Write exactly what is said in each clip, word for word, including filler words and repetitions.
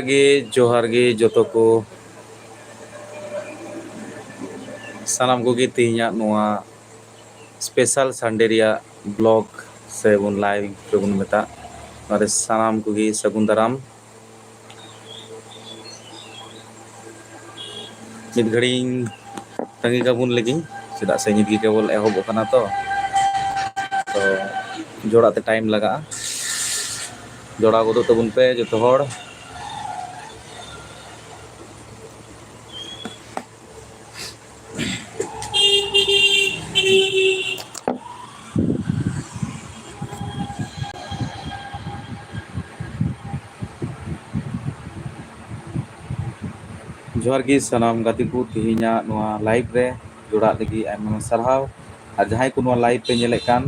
ᱜᱮ, ᱡᱚᱦᱟᱨ ᱜᱮ ᱡᱚᱛᱚ ᱠᱚ, ᱥᱟᱱᱟᱢ ᱠᱚᱜᱮ ᱛᱮᱦᱮᱧᱟᱜ ᱱᱚᱣᱟ special Sunday ᱨᱮᱭᱟᱜ vlog ᱥᱮ ᱵᱚᱱ live ᱨᱮᱵᱚᱱ ᱢᱮᱛᱟᱜ, ᱱᱚᱣᱟ ᱨᱮ ᱥᱟᱱᱟᱢ ᱠᱚᱜᱮ ᱥᱟᱹᱜᱩᱱ ᱫᱟᱨᱟᱢ᱾ ᱢᱤᱫ ᱜᱷᱟᱹᱲᱤᱡ ᱤᱧ ᱛᱟᱺᱜᱤ ᱠᱟᱵᱚᱱ ᱞᱟᱹᱜᱤᱫ, ᱪᱮᱫᱟᱜ ᱥᱮ ᱱᱤᱛ ᱜᱮ ᱠᱮᱵᱚᱞ ᱮᱦᱚᱵᱚᱜ ᱠᱟᱱᱟ ᱛᱚ, ᱛᱚ ᱡᱚᱲᱟᱜ ᱛᱮ time ᱞᱟᱜᱟᱜᱼᱟ᱾ ᱡᱚᱲᱟᱣ ᱜᱚᱫᱚᱜ ᱛᱟᱵᱚᱱ ᱯᱮ ᱡᱚᱛᱚ ᱦᱚᱲ᱾ ᱡᱚᱦᱟᱨ ᱜᱮ ᱥᱟᱱᱟᱢ ᱜᱟᱛᱮ ᱠᱚ, ᱛᱮᱦᱮᱧᱟᱜ ᱱᱚᱣᱟ live ᱨᱮ ᱡᱚᱲᱟᱜ ᱞᱟᱹᱜᱤᱫ ᱟᱭᱢᱟ ᱥᱟᱨᱦᱟᱣ᱾ ᱟᱨ ᱡᱟᱦᱟᱸᱭ ᱠᱚ ᱱᱚᱣᱟ live ᱯᱮ ᱧᱮᱞᱮᱫ ᱠᱟᱱ,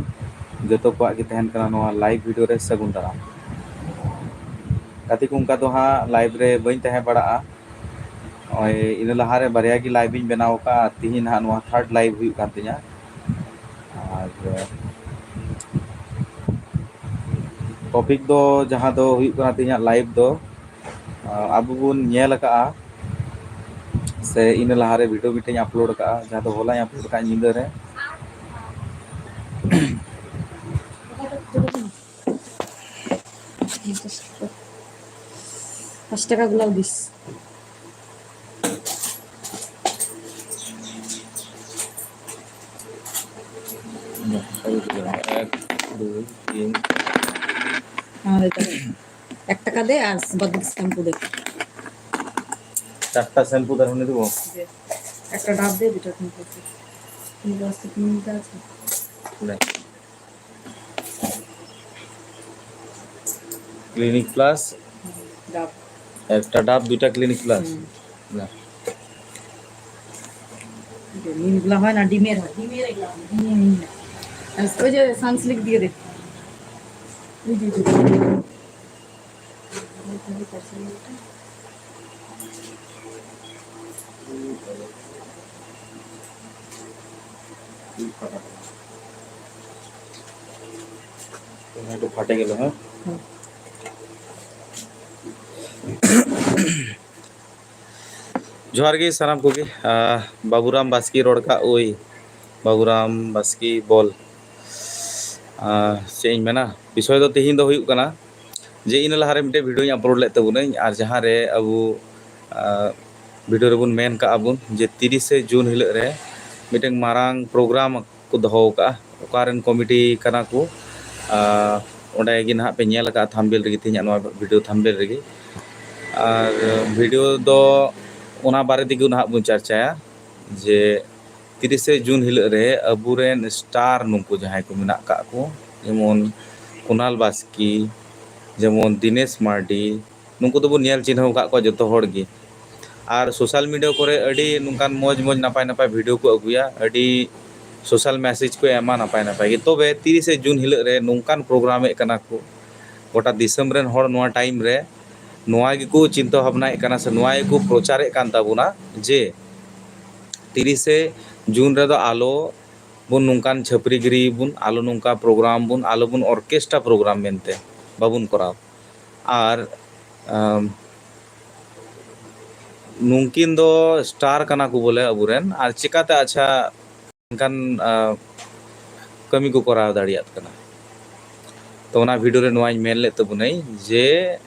ᱡᱚᱛᱚ ᱠᱚᱣᱟᱜ ᱜᱮ ᱛᱟᱦᱮᱱ ᱠᱟᱱᱟ ᱱᱚᱣᱟ live video ᱨᱮ ᱥᱟᱹᱜᱩᱱ ᱫᱟᱨᱟᱢ᱾ ᱜᱟᱛᱮ ᱠᱚ, ᱚᱱᱠᱟ ᱫᱚ ᱦᱟᱸᱜ live ᱨᱮ ᱵᱟᱹᱧ ᱛᱟᱦᱮᱸ ᱵᱟᱲᱟᱜᱼᱟ᱾ ᱱᱚᱜᱼᱚᱭ ᱤᱱᱟᱹ ᱞᱟᱦᱟᱨᱮ ᱵᱟᱨᱭᱟ ᱜᱮ live ᱤᱧ ᱵᱮᱱᱟᱣ ᱟᱠᱟᱫᱼᱟ, ᱟᱨ ᱛᱤᱦᱤᱧ ᱱᱟᱦᱟᱜ ᱱᱚᱣᱟ third live ᱦᱩᱭᱩᱜ ᱠᱟᱱ ᱛᱤᱧᱟ᱾ ᱟᱨ topic ᱫᱚ ᱡᱟᱦᱟᱸ ᱫᱚ ᱦᱩᱭᱩᱜ ᱠᱟᱱᱟ ᱛᱤᱦᱤᱧᱟᱜ live ᱫᱚ, ᱟᱵᱚ ᱵᱚᱱ ᱧᱮᱞ ᱟᱠᱟᱫᱼᱟ ᱥᱮ ᱤᱱᱟᱹ ᱞᱟᱦᱟᱨᱮ video ᱢᱤᱫᱴᱮᱱ upload ᱟᱠᱟᱫᱼᱟ, ᱡᱟᱦᱟᱸ ᱫᱚ ᱦᱚᱞᱟᱧ upload ᱟᱠᱟᱫᱼᱟ ᱧᱤᱫᱟᱹ ᱨᱮ᱾ ᱯᱟᱸᱪ ᱴᱟᱠᱟ ᱜᱩᱞᱟᱵ ᱫᱤᱥ। এক, দুই, তিন। আমাদের তো এক টাকা দে আর বাদ বাকি শ্যাম্পু দে। চারটা শ্যাম্পু তার মানে দেবো? দে। একটা ডাব দে, দুটো তিনটে। তিনটে আছে, তিনটে আছে। নে। Clinic plus. ডাব। একটা ডাব, দুইটা ক্লিনিক প্লাস। হুম। না। এটা নীলগুলা হয় না, ডিমের হয়, ডিমের এগুলা হয়, ডিমের নীল। আর ওই যে সানসিল্ক দিয়ে দে। ওই যে, ওই যে। একটু ফাটে গেল, হ্যাঁ? হুম। ᱡᱚᱦᱟᱨ ᱜᱮ ᱥᱟᱱᱟᱢ ᱠᱚᱜᱮ᱾ ᱟᱦ, ᱵᱟᱵᱩᱨᱟᱢ ᱵᱟᱥᱠᱮ ᱨᱚᱲ ᱠᱟᱜ ᱳᱭ, ᱵᱟᱵᱩᱨᱟᱢ ᱵᱟᱥᱠᱮ ᱵᱚᱞ᱾ ᱟᱦ, ᱪᱮᱫ ᱤᱧ ᱢᱮᱱᱟ, ᱵᱤᱥᱚᱭ ᱫᱚ ᱛᱮᱦᱮᱧ ᱫᱚ ᱦᱩᱭᱩᱜ ᱠᱟᱱᱟ ᱡᱮ ᱤᱱᱟᱹ ᱞᱟᱦᱟᱨᱮ ᱢᱤᱫᱴᱮᱡ video ᱧ upload ᱞᱮᱫ ᱛᱟᱵᱚᱱᱟᱹᱧ, ᱟᱨ ᱡᱟᱦᱟᱸᱨᱮ ᱟᱵᱚ, ᱟᱦ, video ᱨᱮᱵᱚᱱ ᱢᱮᱱ ᱠᱟᱜᱼᱟ ᱵᱚᱱ ᱡᱮ ᱛᱤᱨᱤᱥᱮ ᱡᱩᱱ ᱦᱤᱞᱳᱜ ᱨᱮ ᱢᱤᱫᱴᱮᱱ ᱢᱟᱨᱟᱝ program ᱠᱚ ᱫᱚᱦᱚ ᱟᱠᱟᱫᱼᱟ, ᱚᱠᱟ ᱨᱮᱱ committee ᱠᱟᱱᱟ ᱠᱚ, ᱟᱨ ᱚᱸᱰᱮ ᱜᱮ ᱱᱟᱦᱟᱜ ᱯᱮ ᱧᱮᱞ ᱟᱠᱟᱫᱼᱟ ᱛᱷᱟᱢᱵᱮᱞ ᱨᱮᱜᱮ, ᱛᱮᱦᱮᱧᱟᱜ ᱱᱚᱣᱟ video ᱛᱷᱟᱢᱵᱮᱞ ᱨᱮᱜᱮ᱾ ᱟᱨ video ᱫᱚ ᱚᱱᱟ ᱵᱟᱨᱮ ᱛᱮᱜᱮ ᱱᱟᱦᱟᱜ ᱵᱚᱱ ᱪᱟᱨᱪᱟᱭᱟ ᱡᱮ ᱛᱤᱨᱤᱥᱮ ᱡᱩᱱ ᱦᱤᱞᱳᱜ ᱨᱮ ᱟᱵᱚᱨᱮᱱ star ᱱᱩᱠᱩ ᱡᱟᱦᱟᱸᱭ ᱠᱚ ᱢᱮᱱᱟᱜ ᱟᱠᱟᱫ ᱠᱚ, ᱡᱮᱢᱚᱱ ᱠᱩᱱᱟᱞ ᱵᱟᱥᱠᱮ, ᱡᱮᱢᱚᱱ ᱫᱤᱱᱮᱥ ᱢᱟᱨᱰᱤ, ᱱᱩᱠᱩ ᱫᱚᱵᱚᱱ ᱧᱮᱞ ᱪᱤᱱᱦᱟᱹᱣ ᱟᱠᱟᱫ ᱠᱚᱣᱟ ᱡᱚᱛᱚ ᱦᱚᱲ ᱜᱮ᱾ ᱟᱨ social media ᱠᱚᱨᱮ ᱟᱹᱰᱤ ᱱᱚᱝᱠᱟᱱ ᱢᱚᱡᱽ ᱢᱚᱡᱽ ᱱᱟᱯᱟᱭ ᱱᱟᱯᱟᱭ video ᱠᱚ ᱟᱹᱜᱩᱭᱟ, ᱟᱹᱰᱤ social message ᱠᱚ ᱮᱢᱟ ᱱᱟᱯᱟᱭ ᱱᱟᱯᱟᱭ ᱜᱮ᱾ ᱛᱚᱵᱮ ᱛᱤᱨᱤᱥᱮ ᱡᱩᱱ ᱦᱤᱞᱳᱜ ᱨᱮ ᱱᱚᱝᱠᱟᱱ program ᱮᱫ ᱠᱟᱱᱟ ᱠᱚ, ᱜᱚᱴᱟ ᱫᱤᱥᱚᱢ ᱨᱮᱱ ᱦᱚᱲ ᱱᱚᱣᱟ time ᱨᱮ ᱱᱚᱣᱟ ᱜᱮᱠᱚ ᱪᱤᱱᱛᱟᱹ ᱵᱷᱟᱵᱽᱱᱟᱭᱮᱫ ᱠᱟᱱᱟ ᱥᱮ ᱱᱚᱣᱟ ᱜᱮᱠᱚ ᱯᱨᱚᱪᱟᱨᱮᱫ ᱠᱟᱱ ᱛᱟᱵᱚᱱᱟ ᱡᱮ ᱛᱤᱨᱤᱥᱮ ᱡᱩᱱ ᱨᱮᱫᱚ ᱟᱞᱚ ᱵᱚᱱ ᱱᱚᱝᱠᱟᱱ ᱪᱷᱟᱹᱯᱨᱤᱜᱤᱨᱤ ᱵᱚᱱ, ᱟᱞᱚ ᱱᱚᱝᱠᱟ program ᱵᱚᱱ, ᱟᱞᱚ ᱵᱚᱱ orchestra program ᱢᱮᱱᱛᱮ ᱵᱟᱵᱚᱱ ᱠᱚᱨᱟᱣ᱾ ᱟᱨ, ᱟᱢ, ᱱᱩᱝᱠᱤᱱ ᱫᱚ star ᱠᱟᱱᱟ ᱠᱚ ᱵᱚᱞᱮ ᱟᱵᱚᱨᱮᱱ, ᱟᱨ ᱪᱮᱠᱟᱛᱮ ᱟᱪᱪᱷᱟ ᱮᱱᱠᱷᱟᱱ, ᱟ, ᱠᱟᱹᱢᱤ ᱠᱚ ᱠᱚᱨᱟᱣ ᱫᱟᱲᱮᱭᱟᱜ ᱠᱟᱱᱟ? ᱛᱚ ᱚᱱᱟ video ᱨᱮ ᱱᱚᱣᱟᱧ ᱢᱮᱱ ᱞᱮᱫ ᱛᱟᱵᱚᱱᱟᱹᱧ ᱡᱮ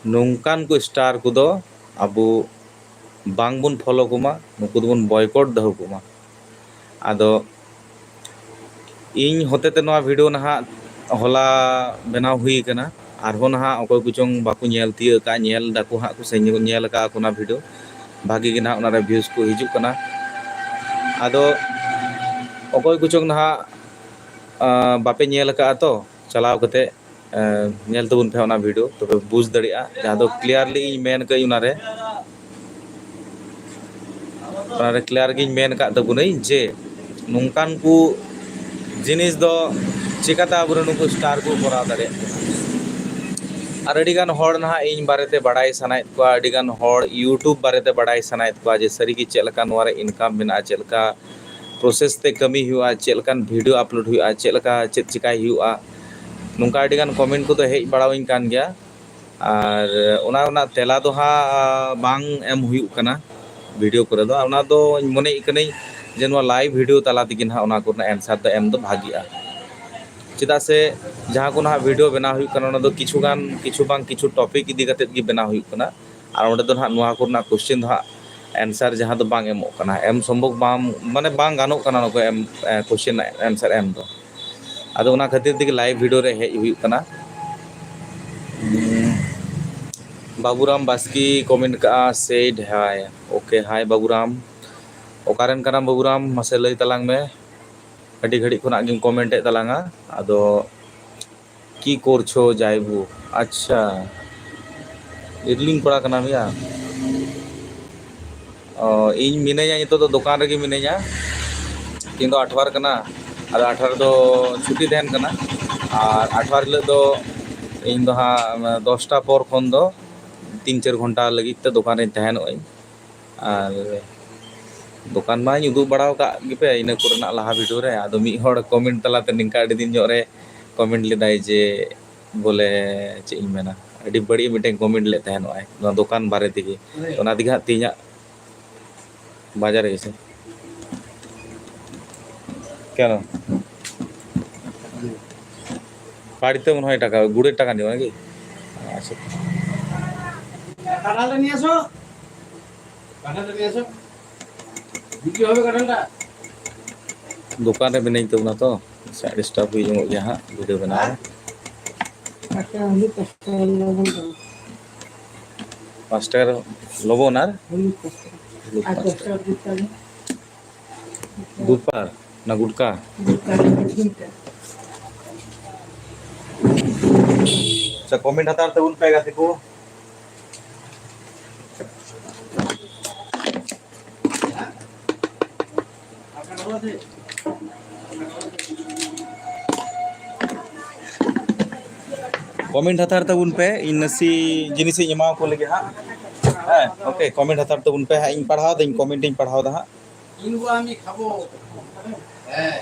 ᱱᱚᱝᱠᱟᱱ ᱠᱚ star ᱠᱚᱫᱚ ᱟᱵᱚ ᱵᱟᱝ ᱵᱚᱱ follow ᱠᱚᱢᱟ, ᱱᱩᱠᱩ ᱫᱚᱵᱚᱱ boycott ᱫᱚᱦᱚ ᱠᱚᱢᱟ᱾ ᱟᱫᱚ ᱤᱧ ᱦᱚᱛᱮᱛᱮ ᱱᱚᱣᱟ video ᱱᱟᱦᱟᱜ ᱦᱚᱞᱟ ᱵᱮᱱᱟᱣ ᱦᱩᱭ ᱠᱟᱱᱟ᱾ ᱟᱨᱦᱚᱸ ᱱᱟᱦᱟᱜ ᱚᱠᱚᱭ ᱠᱚᱪᱚᱝ ᱵᱟᱠᱚ ᱧᱮᱞ ᱛᱤᱭᱟᱹᱜ ᱟᱠᱟᱫᱼᱟ, ᱧᱮᱞ ᱫᱟᱠᱚ ᱦᱟᱸᱜ ᱠᱚ ᱥᱮ ᱧᱮᱞ ᱟᱠᱟᱫᱼᱟ ᱠᱚ ᱚᱱᱟ video, ᱵᱷᱟᱜᱮ ᱜᱮ ᱱᱟᱦᱟᱜ ᱚᱱᱟᱨᱮ views ᱠᱚ ᱦᱤᱡᱩᱜ ᱠᱟᱱᱟ᱾ ᱟᱫᱚ ᱚᱠᱚᱭ ᱠᱚᱪᱚᱝ ᱱᱟᱦᱟᱜ, ᱟᱸ, ᱵᱟᱯᱮ ᱧᱮᱞ ᱟᱠᱟᱫᱼᱟ ᱛᱚ, ᱪᱟᱞᱟᱣ ᱠᱟᱛᱮ, ᱟᱸ, ᱧᱮᱞ ᱛᱟᱵᱚᱱ ᱯᱮ ᱚᱱᱟ video, ᱛᱚᱵᱮ ᱵᱩᱡᱽ ᱫᱟᱲᱮᱭᱟᱜᱼᱟ᱾ ᱡᱟᱦᱟᱸ ᱫᱚ clearly ᱤᱧ ᱢᱮᱱ ᱠᱟᱹᱧ ᱚᱱᱟᱨᱮ, ᱚᱱᱟᱨᱮ clear ᱜᱤᱧ ᱢᱮᱱ ᱟᱠᱟᱫ ᱛᱟᱵᱚᱱᱟᱹᱧ ᱡᱮ ᱱᱚᱝᱠᱟᱱ ᱠᱚ ᱡᱤᱱᱤᱥ ᱫᱚ ᱪᱤᱠᱟᱹᱛᱮ ᱟᱵᱚᱨᱮᱱ ᱱᱩᱠᱩ star ᱠᱚ ᱠᱚᱨᱟᱣ ᱫᱟᱲᱮᱭᱟᱜ ᱠᱟᱱᱟ᱾ ᱟᱨ ᱟᱹᱰᱤᱜᱟᱱ ᱦᱚᱲ ᱱᱟᱦᱟᱜ ᱤᱧ ᱵᱟᱨᱮᱛᱮ ᱵᱟᱲᱟᱭ ᱥᱟᱱᱟᱭᱮᱫ ᱠᱚᱣᱟ, ᱟᱹᱰᱤᱜᱟᱱ ᱦᱚᱲ YouTube ᱵᱟᱨᱮᱛᱮ ᱵᱟᱲᱟᱭ ᱥᱟᱱᱟᱭᱮᱫ ᱠᱚᱣᱟ ᱡᱮ ᱥᱟᱹᱨᱤᱜᱮ ᱪᱮᱫ ᱞᱮᱠᱟ ᱱᱚᱣᱟ ᱨᱮ income ᱢᱮᱱᱟᱜᱼᱟ, ᱪᱮᱫ ᱞᱮᱠᱟ process ᱛᱮ ᱠᱟᱹᱢᱤ ᱦᱩᱭᱩᱜᱼᱟ, ᱪᱮᱫ ᱞᱮᱠᱟᱱ video upload ᱦᱩᱭᱩᱜᱼᱟ, ᱪᱮᱫ ᱞᱮᱠᱟ ᱪᱮᱫ ᱪᱤᱠᱟᱭ ᱦᱩᱭᱩᱜᱼᱟ, ᱱᱚᱝᱠᱟ ᱟᱹᱰᱤᱜᱟᱱ comment ᱠᱚᱫᱚ ᱦᱮᱡ ᱵᱟᱲᱟᱣᱟᱹᱧ ᱠᱟᱱ ᱜᱮᱭᱟ᱾ ᱟᱨ ᱚᱱᱟ ᱨᱮᱱᱟᱜ ᱛᱮᱞᱟ ᱫᱚ ᱦᱟᱸᱜ ᱵᱟᱝ ᱮᱢ ᱦᱩᱭᱩᱜ ᱠᱟᱱᱟ ᱵᱷᱤᱰᱤᱭᱳ ᱠᱚᱨᱮ ᱫᱚ᱾ ᱚᱱᱟ ᱫᱚᱧ ᱢᱚᱱᱮᱭᱮᱫ ᱠᱟᱹᱱᱟᱹᱧ ᱡᱮ ᱱᱚᱣᱟ ᱞᱟᱭᱤᱵᱷ ᱵᱷᱤᱰᱤᱭᱳ ᱛᱟᱞᱟ ᱛᱮᱜᱮ ᱱᱟᱦᱟᱜ ᱚᱱᱟ ᱠᱚᱨᱮᱱᱟᱜ ᱮᱱᱥᱟᱨ ᱫᱚ ᱮᱢ ᱫᱚ ᱵᱷᱟᱜᱤᱜᱼᱟ᱾ ᱪᱮᱫᱟᱜ ᱥᱮ ᱡᱟᱦᱟᱸ ᱠᱚ ᱱᱟᱦᱟᱜ ᱵᱷᱤᱰᱤᱭᱳ ᱵᱮᱱᱟᱣ ᱦᱩᱭᱩᱜ ᱠᱟᱱᱟ, ᱚᱱᱟ ᱫᱚ ᱠᱤᱪᱷᱩ ᱜᱟᱱ, ᱠᱤᱪᱷᱩ ᱵᱟᱝ ᱠᱤᱪᱷᱩ ᱴᱚᱯᱤᱠ ᱤᱫᱤ ᱠᱟᱛᱮᱫ ᱜᱮ ᱵᱮᱱᱟᱣ ᱦᱩᱭᱩᱜ ᱠᱟᱱᱟ᱾ ᱟᱨ ᱚᱸᱰᱮ ᱫᱚ ᱱᱟᱦᱟᱜ ᱱᱚᱣᱟ ᱠᱚᱨᱮᱱᱟᱜ ᱠᱚᱥᱪᱮᱱ ᱫᱚ ᱦᱟᱸᱜ ᱮᱱᱥᱟᱨ ᱡᱟᱦᱟᱸ ᱫᱚ ᱵᱟᱝ ᱮᱢᱚᱜ ᱠᱟᱱᱟ, ᱮᱢ ᱥᱚᱢᱵᱷᱚᱵ ᱵᱟᱝ, ᱢᱟᱱᱮ ᱵᱟᱝ ᱜᱟᱱᱚᱜ ᱠᱟᱱᱟ ᱱᱚᱣᱟ ᱠᱚ ᱮᱢ, ᱠᱚᱥᱪᱮᱱ ᱮᱱᱥᱟᱨ ᱮᱢ ᱫᱚ᱾ ᱟᱫᱚ ᱚᱱᱟ ᱠᱷᱟᱹᱛᱤᱨ ᱛᱮᱜᱮ ᱞᱟᱭᱤᱵᱷ ᱵᱷᱤᱰᱤᱭᱳ ᱨᱮ ᱦᱮᱡ ᱦᱩᱭᱩᱜ ᱠᱟᱱᱟ᱾ ᱵᱟᱵᱩᱨᱟᱢ ᱵᱟᱥᱠᱮ ᱠᱚᱢᱮᱱᱴ ᱠᱟᱜᱼᱟ, said hi. Okay, hi Baburam. ᱚᱠᱟᱨᱮᱱ ᱠᱟᱱᱟᱢ ᱵᱟᱵᱩᱨᱟᱢ? ᱢᱟᱥᱮ ᱞᱟᱹᱭ ᱛᱟᱞᱟᱝ ᱢᱮ᱾ ᱟᱹᱰᱤ ᱜᱷᱟᱹᱲᱤᱡ ᱠᱷᱚᱱᱟᱜ ᱜᱮᱢ ᱠᱚᱢᱮᱱᱴ ᱮᱫ ᱛᱟᱞᱟᱝᱟ᱾ ᱟᱫᱚ ᱠᱤ ᱠᱚᱨᱪᱷᱚ ᱡᱟᱭᱵᱩ? ᱟᱪᱪᱷᱟ, ᱤᱨᱞᱤᱝ ᱠᱚᱲᱟ ᱠᱟᱱᱟᱢ ᱭᱟ? ᱚ, ᱤᱧ ᱢᱤᱱᱟᱹᱧᱟ, ᱱᱤᱛᱚᱜ ᱫᱚ ᱫᱚᱠᱟᱱ ᱨᱮᱜᱮ ᱢᱤᱱᱟᱹᱧᱟ᱾ ᱛᱮᱦᱮᱧ ᱫᱚ ᱟᱴᱷᱣᱟᱨ ᱠᱟᱱᱟ, ᱟᱫᱚ ᱟᱴᱷᱣᱟᱨ ᱫᱚ ᱪᱷᱩᱴᱤ ᱛᱟᱦᱮᱱ ᱠᱟᱱᱟ᱾ ᱟᱨ ᱟᱴᱷᱣᱟᱨ ᱦᱤᱞᱳᱜ ᱫᱚ ᱤᱧ ᱫᱚ ᱦᱟᱸᱜ ᱫᱚᱥᱴᱟ ᱯᱚᱨ ᱠᱷᱚᱱ ᱫᱚ ᱛᱤᱱ ᱪᱟᱨ ᱜᱷᱚᱱᱴᱟ ᱞᱟᱹᱜᱤᱫ ᱛᱮ ᱫᱚᱠᱟᱱ ᱨᱤᱧ ᱛᱟᱦᱮᱱᱚᱜᱼᱟᱹᱧ᱾ ᱟᱨ ᱫᱚᱠᱟᱱ ᱢᱟᱧ ᱩᱫᱩᱜ ᱵᱟᱲᱟ ᱟᱠᱟᱫ ᱜᱮᱯᱮ ᱤᱱᱟᱹ ᱠᱚᱨᱮᱱᱟᱜ ᱞᱟᱦᱟ ᱵᱷᱤᱰᱤᱭᱳ ᱨᱮ᱾ ᱟᱫᱚ ᱢᱤᱫ ᱦᱚᱲ ᱠᱚᱢᱮᱱᱴ ᱛᱟᱞᱟᱛᱮ ᱱᱤᱝᱠᱟ ᱟᱹᱰᱤ ᱫᱤᱱ ᱧᱚᱜ ᱨᱮ ᱠᱚᱢᱮᱱᱴ ᱞᱮᱫᱟᱭ ᱡᱮ, ᱵᱚᱞᱮ, ᱪᱮᱫ ᱤᱧ ᱢᱮᱱᱟ, ᱟᱹᱰᱤ ᱵᱟᱹᱲᱤᱡ ᱢᱤᱫᱴᱮᱱ ᱠᱚᱢᱮᱱᱴ ᱞᱮᱫ ᱛᱟᱦᱮᱱᱚᱜᱼᱟᱭ ᱱᱚᱣᱟ ᱫᱚᱠᱟᱱ ᱵᱟᱨᱮ ᱛᱮᱜᱮ᱾ ᱚᱱᱟ ᱛᱮᱜᱮ ᱦᱟᱸᱜ ᱛᱮᱦᱮᱧᱟᱜ ᱵᱟᱡᱟᱨ ᱜᱮᱥᱮ? কেন? বাড়িতে মনে হয় টাকা, গুড়ের টাকা নিও নাকি? আচ্ছা। কাঁঠালটা নিয়ে এসো। কাঁঠালটা নিয়ে এসো। বিক্রি হবে কাঁঠালটা। দোকানে মিনাই তো না তো, ᱰᱤᱥᱴᱟᱨᱵ ᱦᱩᱭ ᱧᱚᱜᱚᱜ ᱜᱮᱭᱟ ᱦᱟᱸᱜ ᱵᱷᱤᱰᱤᱭᱳ ᱵᱮᱱᱟᱣ ᱨᱮ᱾ ᱟᱪᱪᱷᱟ, ᱦᱚᱞᱩᱫ ᱯᱟᱸᱪ ᱴᱟᱠᱟ ᱞᱚᱵᱚᱱ ᱫᱚ᱾ ᱯᱟᱸᱪ ᱴᱟᱠᱟ ᱞᱚᱵᱚᱱ ᱟᱨ ᱦᱚᱞᱩᱫ ᱯᱟᱸᱪ ᱴᱟᱠᱟ᱾ ᱦᱚᱞᱩᱫ ᱟᱨ ᱯᱟᱸᱪ ᱫᱚᱥ ᱴᱟᱠᱟ᱾ ᱴᱟᱠᱟ ᱜᱩᱰ ᱯᱟᱨ᱾ ᱫᱩᱫᱷ ᱯᱟᱨ ᱱᱟ ᱜᱩᱴᱠᱟ? ᱜᱩᱴᱠᱟ, ᱜᱩᱴᱠᱟ᱾ ᱟᱪᱪᱷᱟ, ᱠᱚᱢᱮᱱᱴ ᱦᱟᱛᱟᱲ ᱛᱟᱵᱚᱱ ᱯᱮ ᱜᱟᱛᱮ ᱠᱚ᱾ ᱠᱚᱢᱮᱱᱴ ᱦᱟᱛᱟᱲ ᱛᱟᱵᱚᱱ ᱯᱮ, ᱤᱧ ᱱᱟᱥᱮ ᱡᱤᱱᱤᱥᱤᱧ ᱮᱢᱟ ᱠᱚ ᱞᱟᱹᱜᱤᱫ ᱦᱟᱸᱜ᱾ ᱦᱮᱸ, ᱳᱠᱮ, ᱠᱚᱢᱮᱱᱴ ᱦᱟᱛᱟᱲ ᱛᱟᱵᱚᱱ ᱯᱮ ᱦᱟᱸᱜ, ᱤᱧ ᱯᱟᱲᱦᱟᱣ ᱫᱟᱹᱧ, ᱠᱚᱢᱮᱱᱴ ᱤᱧ ᱯᱟᱲᱦᱟᱣ ᱫᱟ ᱦᱟᱸᱜ᱾ ইনগো আমি খাবো। হ্যাঁ।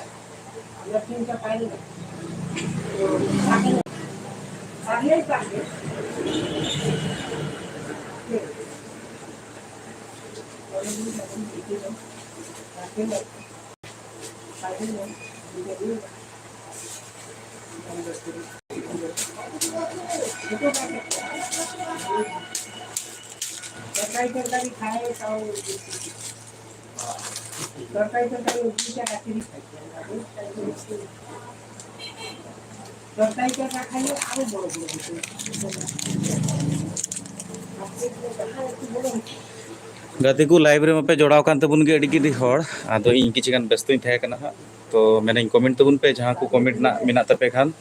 আমরা তিনটা পাই না। পারলেই পারবে। তরকারি তরকারি খায় তাও। তরকারি তরকারি ওই দুইটা রাখি। তরকারি তরকারি খাইলে আরো বড় বড় হতো। ᱜᱟᱛᱮ ᱠᱚ, ᱞᱟᱭᱤᱵᱷ ᱨᱮ ᱢᱟᱯᱮ ᱡᱚᱲᱟᱣ ᱠᱟᱱ ᱛᱟᱵᱚᱱ ᱜᱮ ᱟᱹᱰᱤ ᱜᱮ ᱟᱹᱰᱤ ᱦᱚᱲ᱾ ᱟᱫᱚ ᱤᱧ ᱠᱤᱪᱷᱩ ᱜᱟᱱ ᱵᱮᱥᱛᱚᱧ ᱛᱟᱦᱮᱸ ᱠᱟᱱᱟ ᱦᱟᱸᱜ, ᱛᱚ ᱢᱮᱱᱟᱹᱧ ᱠᱚᱢᱮᱱᱴ ᱛᱟᱵᱚᱱ ᱯᱮ ᱡᱟᱦᱟᱸ ᱠᱚ ᱠᱚᱢᱮᱱᱴ ᱨᱮᱱᱟᱜ ᱢᱮᱱᱟᱜ ᱛᱟᱯᱮ ᱠᱷᱟᱱ᱾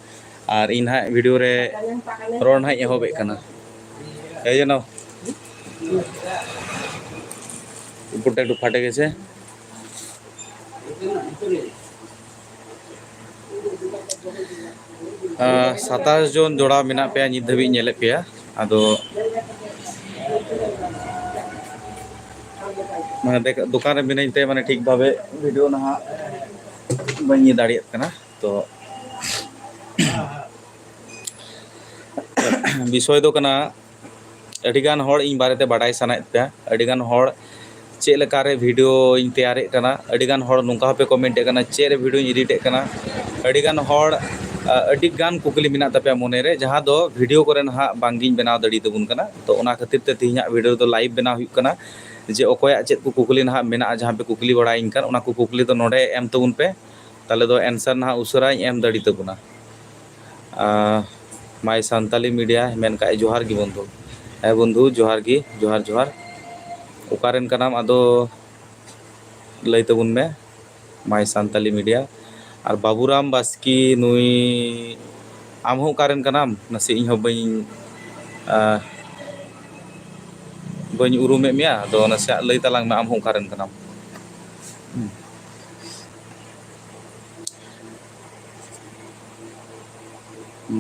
ᱟᱨ ᱤᱧ ᱦᱟᱸᱜ ᱵᱷᱤᱰᱤᱭᱳ ᱨᱮ ᱨᱚᱲ ᱦᱟᱸᱜ ᱤᱧ ᱮᱦᱚᱵᱮᱫ ᱠᱟᱱᱟ᱾ ᱮᱭ ᱡᱮᱱᱚ উপরটা একটু ফাটে গেছে। ᱟᱸ, ᱥᱟᱛᱟᱥ ᱡᱚᱱ ᱡᱚᱲᱟᱣ ᱢᱮᱱᱟᱜ ᱯᱮᱭᱟ ᱱᱤᱛ ᱫᱷᱟᱹᱵᱤᱡ ᱧᱮᱞᱮᱫ ᱯᱮᱭᱟ᱾ ᱟᱫᱚ ᱢᱟᱱᱮ ᱫᱮᱠ-, ᱫᱚᱠᱟᱱ ᱨᱮ ᱢᱤᱱᱟᱹᱧ ᱛᱮ ᱢᱟᱱᱮ ᱴᱷᱤᱠ ᱵᱷᱟᱵᱮ ᱵᱷᱤᱰᱤᱭᱳ ᱱᱟᱦᱟᱜ ᱵᱟᱹᱧ ᱤᱭᱟᱹ ᱫᱟᱲᱮᱭᱟᱜ ᱠᱟᱱᱟ᱾ ᱛᱚ ᱵᱤᱥᱚᱭ ᱫᱚ ᱠᱟᱱᱟ, ᱟᱹᱰᱤᱜᱟᱱ ᱦᱚᱲ ᱤᱧ ᱵᱟᱨᱮᱛᱮ ᱵᱟᱰᱟᱭ ᱥᱟᱱᱟᱭᱮᱫ ᱯᱮᱭᱟ, ᱟᱹᱰᱤᱜᱟᱱ ᱦᱚᱲ ᱪᱮᱫ ᱞᱮᱠᱟᱨᱮ ᱵᱷᱤᱰᱤᱭᱳᱧ ᱛᱮᱭᱟᱨᱮᱫ ᱠᱟᱱᱟ, ᱟᱹᱰᱤᱜᱟᱱ ᱦᱚᱲ ᱱᱚᱝᱠᱟ ᱦᱚᱸᱯᱮ ᱠᱚᱢᱮᱱᱴ ᱮᱫ ᱠᱟᱱᱟ ᱪᱮᱫ ᱨᱮ ᱵᱷᱤᱰᱤᱭᱳᱧ ᱮᱰᱤᱴ ᱮᱫ ᱠᱟᱱᱟ᱾ ᱟᱹᱰᱤᱜᱟᱱ ᱦᱚᱲ ᱟ, ᱟᱹᱰᱤᱜᱟᱱ ᱠᱩᱠᱞᱤ ᱢᱮᱱᱟᱜ ᱛᱟᱯᱮᱭᱟ ᱢᱚᱱᱮᱨᱮ, ᱡᱟᱦᱟᱸ ᱫᱚ ᱵᱷᱤᱰᱤᱭᱳ ᱠᱚᱨᱮ ᱱᱟᱦᱟᱜ ᱵᱟᱝᱜᱤᱧ ᱵᱮᱱᱟᱣ ᱫᱟᱲᱮ ᱛᱟᱵᱚᱱ ᱠᱟᱱᱟ᱾ ᱛᱚ ᱚᱱᱟ ᱠᱷᱟᱹᱛᱤᱨ ᱛᱮ ᱛᱮᱦᱮᱧᱟᱜ ᱵᱷᱤᱰᱤᱭᱳ ᱫᱚ ᱞᱟᱭᱤᱵᱷ ᱵᱮᱱᱟᱣ ᱦᱩᱭᱩᱜ ᱠᱟᱱᱟ, ᱡᱮ ᱚᱠᱚᱭᱟᱜ ᱪᱮᱫ ᱠᱚ ᱠᱩᱠᱞᱤ ᱱᱟᱦᱟᱜ ᱢᱮᱱᱟᱜᱼᱟ, ᱡᱟᱦᱟᱸ ᱯᱮ ᱠᱩᱠᱞᱤ ᱵᱟᱲᱟᱭᱤᱧ ᱠᱟᱱ, ᱚᱱᱟ ᱠᱚ ᱠᱩᱠᱞᱤ ᱫᱚ ᱱᱚᱰᱮ ᱮᱢ ᱛᱟᱵᱚᱱ ᱯᱮ᱾ ᱛᱟᱦᱞᱮ ᱫᱚ ᱮᱱᱥᱟᱨ ᱱᱟᱦᱟᱜ ᱩᱥᱟᱹᱨᱟᱧ ᱮᱢ ᱫᱟᱲᱮ ᱛᱟᱵᱚᱱᱟ᱾ ᱟᱨ My Santali Media ᱢᱮᱱ ᱠᱟᱜ ᱡᱚᱦᱟᱨ ᱜᱮ ᱵᱚᱱᱫᱷᱩ᱾ ᱦᱮᱸ ᱵᱚᱱᱫᱷᱩ, ᱡᱚᱦᱟᱨ ᱜᱮ, ᱡᱚᱦᱟᱨ, ᱡᱚᱦᱟᱨ᱾ ᱚᱠᱟᱨᱮᱱ ᱠᱟᱱᱟᱢ ᱟᱫᱚ ᱞᱟᱹᱭ ᱛᱟᱵᱚᱱ ᱢᱮ, My Santali Media᱾ ᱟᱨ ᱵᱟᱵᱩᱨᱟᱢ ᱵᱟᱥᱠᱮ, ᱱᱩᱭ ᱟᱢ ᱦᱚᱸ ᱚᱠᱟᱨᱮᱱ ᱠᱟᱱᱟᱢ? ᱱᱟᱥᱮ ᱤᱧ ᱦᱚᱸ ᱵᱟᱹᱧ, ᱟᱸ, ᱵᱟᱹᱧ ᱩᱨᱩᱢᱮᱫ ᱢᱮᱭᱟ, ᱟᱫᱚ ᱱᱟᱥᱮᱭᱟᱜ ᱞᱟᱹᱭ ᱛᱟᱞᱟᱝ ᱢᱮ, ᱟᱢ ᱦᱚᱸ ᱚᱠᱟᱨᱮᱱ ᱠᱟᱱᱟᱢ? ᱦᱩᱸ᱾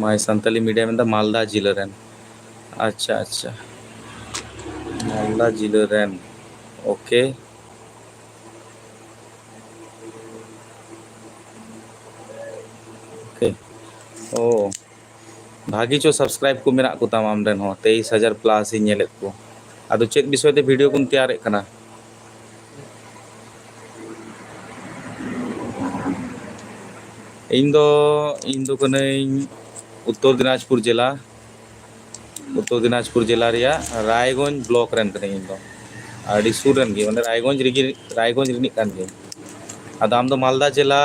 My Santali Media ᱢᱮᱱᱫᱟ ᱢᱟᱞᱫᱟ ᱡᱤᱞᱟᱹ ᱨᱮᱱ᱾ ᱟᱪᱪᱷᱟ, ᱟᱪᱪᱷᱟ, ᱢᱟᱞᱫᱟ ᱡᱤᱞᱟᱹ ᱨᱮᱱ᱾ Okay, okay. ᱳ, ᱵᱷᱟᱜᱤ ᱪᱚ subscribe ᱠᱚ ᱢᱮᱱᱟᱜ ᱠᱚ ᱛᱟᱢᱟ ᱟᱢ ᱨᱮᱱ ᱦᱚᱸ, ᱛᱮᱭᱤᱥ ᱦᱟᱡᱟᱨ plus ᱤᱧ ᱧᱮᱞᱮᱫ ᱠᱚ᱾ ᱟᱫᱚ ᱪᱮᱫ ᱵᱤᱥᱚᱭ ᱛᱮ video ᱠᱚᱢ ᱛᱮᱭᱟᱨᱮᱫ ᱠᱟᱱᱟ? ᱤᱧ ᱫᱚ, ᱤᱧ ᱫᱚ ᱠᱟᱹᱱᱟᱹᱧ ᱩᱛᱛᱚᱨ ᱫᱤᱱᱟᱡᱽᱯᱩᱨ ᱡᱮᱞᱟ, ᱩᱛᱛᱚᱨ ᱫᱤᱱᱟᱡᱽᱯᱩᱨ ᱡᱮᱞᱟ ᱨᱮᱭᱟᱜ ᱨᱟᱭᱜᱚᱸᱡᱽ block ᱨᱮᱱ ᱠᱟᱹᱱᱟᱹᱧ ᱤᱧ ᱫᱚ᱾ ᱟᱹᱰᱤ ᱥᱩᱨ ᱨᱮᱱ ᱜᱮ, ᱢᱟᱱᱮ ᱨᱟᱭᱜᱚᱸᱡᱽ ᱨᱮᱜᱮ, ᱨᱟᱭᱜᱚᱸᱡᱽ ᱨᱤᱱᱤᱡ ᱠᱟᱱ ᱜᱤᱭᱟᱹᱧ᱾ ᱟᱫᱚ ᱟᱢ ᱫᱚ ᱢᱟᱞᱫᱟ ᱡᱮᱞᱟ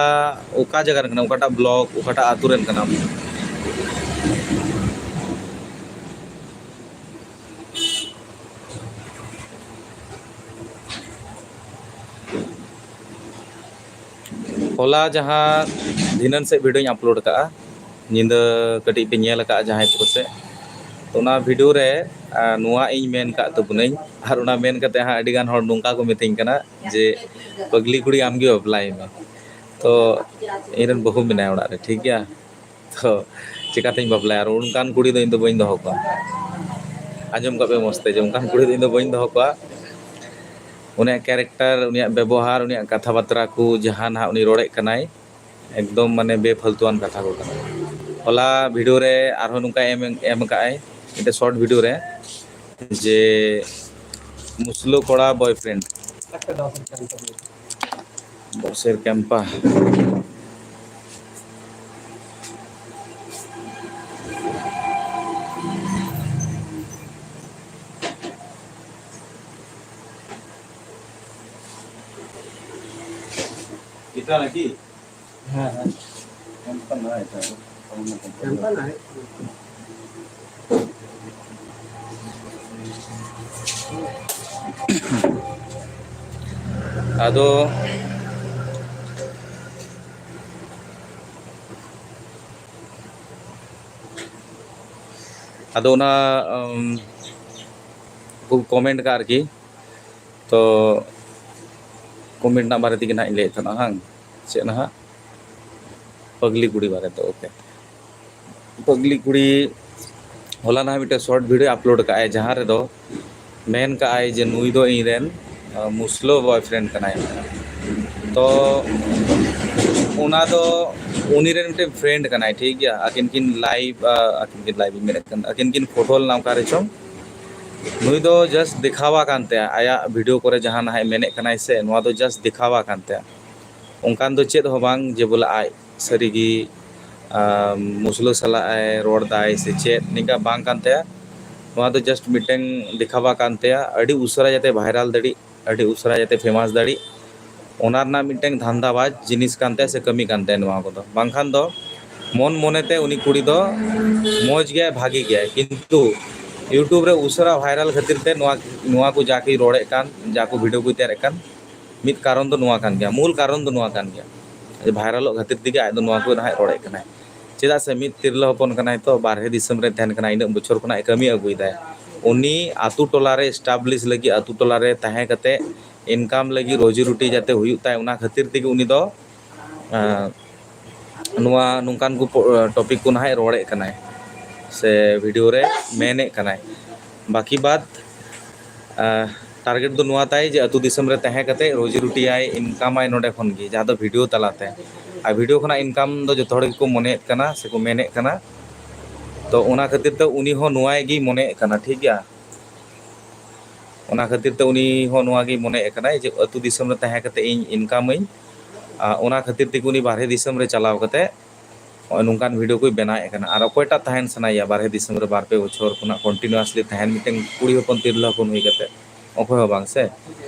ᱚᱠᱟ ᱡᱟᱭᱜᱟ ᱨᱮᱱ ᱠᱟᱱᱟᱢ, ᱚᱠᱟᱴᱟᱜ block, ᱚᱠᱟᱴᱟᱜ ᱟᱹᱛᱩ ᱨᱮᱱ ᱠᱟᱱᱟᱢ? ᱦᱚᱞᱟ ᱡᱟᱦᱟᱸ ᱫᱷᱤᱱᱟᱹᱱ ᱥᱮᱫ videoᱧ upload ᱟᱠᱟᱫᱼᱟ, ᱧᱤᱫᱟᱹ ᱠᱟᱹᱴᱤᱡ ᱯᱮ ᱧᱮᱞ ᱟᱠᱟᱫᱼᱟ ᱡᱟᱦᱟᱸᱭ ᱠᱚ ᱥᱮ, ᱛᱚ ᱚᱱᱟ video ᱨᱮ, ᱟᱨ ᱱᱚᱣᱟ ᱤᱧ ᱢᱮᱱ ᱠᱟᱜ ᱛᱟᱵᱚᱱᱟᱹᱧ, ᱟᱨ ᱚᱱᱟ ᱢᱮᱱ ᱠᱟᱛᱮ ᱦᱟᱸᱜ ᱟᱹᱰᱤ ᱜᱟᱱ ᱦᱚᱲ ᱱᱚᱝᱠᱟ ᱠᱚ ᱢᱤᱛᱟᱹᱧ ᱠᱟᱱᱟ ᱡᱮ, "ᱯᱟᱜᱽᱞᱤ ᱠᱩᱲᱤ ᱟᱢ ᱜᱮ ᱵᱟᱯᱞᱟᱭ ᱢᱮ", ᱛᱚ ᱤᱧ ᱨᱮᱱ ᱵᱟᱹᱦᱩ ᱢᱮᱱᱟᱭᱟ ᱚᱲᱟᱜ ᱨᱮ, ᱴᱷᱤᱠ ᱜᱮᱭᱟ? ᱛᱚ ᱪᱮᱠᱟᱛᱤᱧ ᱵᱟᱯᱞᱟᱭᱟ? ᱟᱨ ᱚᱱᱠᱟᱱ ᱠᱩᱲᱤ ᱫᱚ ᱤᱧ ᱫᱚ ᱵᱟᱹᱧ ᱫᱚᱦᱚ ᱠᱚᱣᱟ᱾ ᱟᱸᱡᱚᱢ ᱠᱟᱜ ᱯᱮ ᱢᱚᱡᱽ ᱛᱮ, ᱡᱮ ᱚᱱᱠᱟᱱ ᱠᱩᱲᱤ ᱫᱚ ᱤᱧ ᱫᱚ ᱵᱟᱹᱧ ᱫᱚᱦᱚ ᱠᱚᱣᱟ᱾ ᱩᱱᱤᱭᱟᱜ character, ᱩᱱᱤᱭᱟᱜ ᱵᱮᱵᱚᱦᱟᱨ, ᱩᱱᱤᱭᱟᱜ ᱠᱟᱛᱷᱟ ᱵᱟᱛᱨᱟ ᱠᱚ, ᱡᱟᱦᱟᱸ ᱱᱟᱦᱟᱜ ᱩᱱᱤ ᱨᱚᱲᱮᱫ ᱠᱟᱱᱟᱭ, ᱮᱠᱫᱚᱢ ᱢᱟᱱᱮ ᱵᱮᱯᱷᱟᱞᱛᱩᱣᱟᱱ ᱠᱟᱛᱷᱟ ᱠᱚ ᱠᱟᱱᱟ᱾ ᱦᱚᱞᱟ video ᱨᱮ ᱟᱨᱦᱚᱸ ᱱᱚᱝᱠᱟ ᱮᱢ, ᱮᱢ ᱠᱟᱜᱼᱟᱭ ᱢᱤᱫᱴᱮᱱ short video ᱨᱮ, ᱡᱮ ᱢᱩᱥᱞᱟᱹ ᱠᱚᱲᱟ boyfriend᱾ ᱫᱚᱥᱮᱨ ᱠᱮᱢᱯᱟ᱾ এটা নাকি? হ্যাঁ, হ্যাঁ। ক্যাম্পা না, এটা। অন্য কোম্পানি। ক্যাম্পা না, এটা। ᱟᱫᱚ, ᱟᱫᱚ ᱚᱱᱟ, ᱩᱢ, ᱠᱚ comment ᱠᱟᱜᱼᱟ ᱟᱨᱠᱤ᱾ ᱛᱚ comment ᱨᱮᱱᱟᱜ ᱵᱟᱨᱮ ᱛᱮᱜᱮ ᱱᱟᱦᱟᱜ ᱤᱧ ᱞᱟᱹᱭᱮᱫ ᱛᱟᱦᱮᱱᱟ, ᱦᱟᱝ? ᱪᱮᱫ ᱱᱟᱦᱟᱜ? ᱯᱟᱜᱽᱞᱤ ᱠᱩᱲᱤ ᱵᱟᱨᱮ ᱛᱮ, okay᱾ ᱯᱟᱜᱽᱞᱤ ᱠᱩᱲᱤ ᱦᱚᱞᱟ ᱱᱟᱦᱟᱜ ᱢᱤᱫᱴᱮᱱ short video upload ᱠᱟᱜᱼᱟᱭ, ᱡᱟᱦᱟᱸ ᱨᱮᱫᱚ ᱢᱮᱱ ᱠᱟᱜᱼᱟᱭ ᱡᱮ ᱱᱩᱭ ᱫᱚ ᱤᱧ ᱨᱮᱱ, ᱟᱸ, ᱢᱩᱥᱞᱟᱹ boyfriend ᱠᱟᱱᱟᱭ᱾ ᱛᱚ ᱚᱱᱟ ᱫᱚ ᱩᱱᱤ ᱨᱮᱱ ᱢᱤᱫᱴᱮᱱ friend ᱠᱟᱱᱟᱭ, ᱴᱷᱤᱠ ᱜᱮᱭᱟ᱾ ᱟᱹᱠᱤᱱ ᱠᱤᱱ live, ᱟᱹᱠᱤᱱ ᱠᱤᱱ live ᱤᱧ ᱢᱮᱱᱮᱫ ᱠᱟᱱ, ᱟᱹᱠᱤᱱ ᱠᱤᱱ ᱯᱷᱳᱴᱳ ᱞᱮᱱᱟ ᱚᱠᱟ ᱨᱮᱪᱚᱝ᱾ ᱱᱩᱭ ᱫᱚ just ᱫᱮᱠᱷᱟᱣᱟ ᱠᱟᱱ ᱛᱟᱭᱟ, ᱟᱭᱟᱜ video ᱠᱚᱨᱮ ᱡᱟᱦᱟᱸ ᱱᱟᱦᱟᱜ ᱢᱮᱱᱮᱫ ᱠᱟᱱᱟᱭ ᱥᱮ, ᱱᱚᱣᱟ ᱫᱚ just ᱫᱮᱠᱷᱟᱣᱟ ᱠᱟᱱ ᱛᱟᱭᱟ᱾ ᱚᱱᱠᱟᱱ ᱫᱚ ᱪᱮᱫ ᱦᱚᱸ ᱵᱟᱝ ᱡᱮ ᱵᱚᱞᱮ ᱟᱡ ᱥᱟᱹᱨᱤᱜᱮ ᱟᱢ, ᱢᱩᱥᱞᱟᱹ ᱥᱟᱞᱟᱜ ᱮ ᱨᱚᱲ ᱫᱟᱭ ᱥᱮ ᱪᱮᱫ, ᱱᱤᱝᱠᱟ ᱵᱟᱝ ᱠᱟᱱ ᱛᱟᱭᱟ᱾ ᱱᱚᱣᱟ ᱫᱚ just ᱢᱤᱫᱴᱟᱝ ᱫᱮᱠᱷᱟᱣᱟ ᱠᱟᱱ ᱛᱟᱭᱟ, ᱟᱹᱰᱤ ᱩᱥᱟᱹᱨᱟ ᱡᱟᱛᱮ viral ᱫᱟᱲᱮᱜ, ᱟᱹᱰᱤ ᱩᱥᱟᱹᱨᱟ ᱡᱟᱛᱮ famous ᱫᱟᱲᱮᱜ, ᱚᱱᱟ ᱨᱮᱱᱟᱜ ᱢᱤᱫᱴᱟᱝ ᱫᱷᱟᱱᱫᱟᱵᱟᱡᱽ ᱡᱤᱱᱤᱥ ᱠᱟᱱ ᱛᱟᱭᱟ ᱥᱮ ᱠᱟᱹᱢᱤ ᱠᱟᱱ ᱛᱟᱭᱟ ᱱᱚᱣᱟ ᱠᱚᱫᱚ᱾ ᱵᱟᱝᱠᱷᱟᱱ ᱫᱚ ᱢᱚᱱ ᱢᱚᱱᱮᱛᱮ ᱩᱱᱤ ᱠᱩᱲᱤ ᱫᱚ ᱢᱚᱡᱽ ᱜᱮᱭᱟᱭ, ᱵᱷᱟᱜᱤ ᱜᱮᱭᱟᱭ, ᱠᱤᱱᱛᱩ YouTube ᱨᱮ ᱩᱥᱟᱹᱨᱟ viral ᱠᱷᱟᱹᱛᱤᱨ ᱛᱮ ᱱᱚᱣᱟ, ᱱᱚᱣᱟ ᱠᱚ ᱡᱟ ᱠᱚᱭ ᱨᱚᱲᱮᱫ ᱠᱟᱱ, ᱡᱟ ᱠᱚ video ᱠᱚᱭ ᱛᱮᱭᱟᱨᱮᱫ ᱠᱟᱱ, ᱢᱤᱫ ᱠᱟᱨᱚᱱ ᱫᱚ ᱱᱚᱣᱟ ᱠᱟᱱ ᱜᱮᱭᱟ, ᱢᱩᱞ ᱠᱟᱨᱚᱱ ᱫᱚ ᱱᱚᱣᱟ ᱠᱟᱱ ᱜᱮᱭᱟ᱾ ᱵᱷᱟᱭᱨᱟᱞᱚᱜ ᱠᱷᱟᱹᱛᱤᱨ ᱛᱮᱜᱮ ᱟᱡ ᱫᱚ ᱱᱚᱣᱟ ᱠᱚ ᱱᱟᱦᱟᱜ ᱨᱚᱲᱮᱫ ᱠᱟᱱᱟᱭ᱾ ᱪᱮᱫᱟᱜ ᱥᱮ ᱢᱤᱫ ᱛᱤᱨᱞᱟᱹ ᱦᱚᱯᱚᱱ ᱠᱟᱱᱟᱭ ᱛᱚ, ᱵᱟᱨᱦᱮ ᱫᱤᱥᱚᱢ ᱨᱮ ᱛᱟᱦᱮᱱ ᱠᱟᱱᱟᱭ, ᱤᱱᱟᱹᱜ ᱵᱚᱪᱷᱚᱨ ᱠᱷᱚᱱᱟᱜ ᱮ ᱠᱟᱹᱢᱤ ᱟᱹᱜᱩᱭᱮᱫᱟᱭ᱾ ᱩᱱᱤ ᱟᱛᱳ ᱴᱚᱞᱟ ᱨᱮ establish ᱞᱟᱹᱜᱤᱫ, ᱟᱛᱳ ᱴᱚᱞᱟ ᱨᱮ ᱛᱟᱦᱮᱸ ᱠᱟᱛᱮ income ᱞᱟᱹᱜᱤᱫ, ᱨᱳᱡᱤ ᱨᱩᱴᱤ ᱡᱟᱛᱮ ᱦᱩᱭᱩᱜ ᱛᱟᱭ, ᱚᱱᱟ ᱠᱷᱟᱹᱛᱤᱨ ᱛᱮᱜᱮ ᱩᱱᱤ ᱫᱚ, ᱟᱸ, ᱱᱚᱣᱟ ᱱᱚᱝᱠᱟᱱ ᱠᱚ ᱯᱚ-, topic ᱠᱚ ᱱᱟᱦᱟᱜ ᱨᱚᱲᱮᱫ ᱠᱟᱱᱟᱭ ᱥᱮ video ᱨᱮ ᱢᱮᱱᱮᱫ ᱠᱟᱱᱟᱭ᱾ ᱵᱟᱹᱠᱤ ᱵᱟᱫ, ᱟᱸ, target ᱫᱚ ᱱᱚᱣᱟ ᱛᱟᱭ ᱡᱮ ᱟᱹᱛᱩ ᱫᱤᱥᱚᱢ ᱨᱮ ᱛᱟᱦᱮᱸ ᱠᱟᱛᱮ ᱨᱳᱡᱤ ᱨᱩᱴᱤᱭᱟᱭ, income ᱟᱭ ᱱᱚᱰᱮ ᱠᱷᱚᱱ ᱜᱮ, ᱡᱟᱦᱟᱸ ᱫᱚ video ᱛᱟᱞᱟᱛᱮ᱾ ᱟᱨ video ᱠᱷᱚᱱᱟᱜ income ᱫᱚ ᱡᱚᱛᱚ ᱦᱚᱲ ᱜᱮᱠᱚ ᱢᱚᱱᱮᱭᱮᱫ ᱠᱟᱱᱟ ᱥᱮᱠᱚ ᱢᱮᱱᱮᱫ ᱠᱟᱱᱟ᱾ ᱛᱚ ᱚᱱᱟ ᱠᱷᱟᱹᱛᱤᱨ ᱛᱮ ᱩᱱᱤ ᱦᱚᱸ ᱱᱚᱣᱟ ᱜᱮᱭ ᱢᱚᱱᱮᱭᱮᱫ ᱠᱟᱱᱟ, ᱴᱷᱤᱠ ᱜᱮᱭᱟ᱾ ᱚᱱᱟ ᱠᱷᱟᱹᱛᱤᱨ ᱛᱮ ᱩᱱᱤ ᱦᱚᱸ ᱱᱚᱣᱟ ᱜᱮᱭ ᱢᱚᱱᱮᱭᱮᱫ ᱠᱟᱱᱟᱭ ᱡᱮ ᱟᱹᱛᱩ ᱫᱤᱥᱚᱢ ᱨᱮ ᱛᱟᱦᱮᱸ ᱠᱟᱛᱮ ᱤᱧ income ᱟᱹᱧ᱾ ᱟᱨ ᱚᱱᱟ ᱠᱷᱟᱹᱛᱤᱨ ᱛᱮᱜᱮ ᱩᱱᱤ ᱵᱟᱨᱦᱮ ᱫᱤᱥᱚᱢ ᱨᱮ ᱪᱟᱞᱟᱣ ᱠᱟᱛᱮ ᱱᱚᱜᱼᱚᱭ ᱱᱚᱝᱠᱟᱱ video ᱠᱚᱭ ᱵᱮᱱᱟᱣᱮᱫ ᱠᱟᱱᱟ᱾ ᱟᱨ ᱚᱠᱚᱭᱴᱟᱜ ᱛᱟᱦᱮᱱ ᱥᱟᱱᱟᱭᱮᱭᱟ ᱵᱟᱨᱦᱮ ᱫᱤᱥᱚᱢ ᱨᱮ ᱵᱟᱨ ᱯᱮ ᱵᱚᱪᱷᱚᱨ ᱠᱷᱚᱱᱟᱜ continuously ᱛᱟᱦᱮᱱ, ᱢᱤᱫᱴᱮᱱ ᱠᱩᱲᱤ ᱦᱚᱯᱚᱱ, ᱛᱤᱨᱞᱟᱹ ᱦᱚᱯᱚᱱ ᱦᱩᱭ ᱠᱟᱛᱮ? ᱚᱠᱚᱭ ᱦᱚᱸ ᱵᱟᱝ ᱥᱮ᱾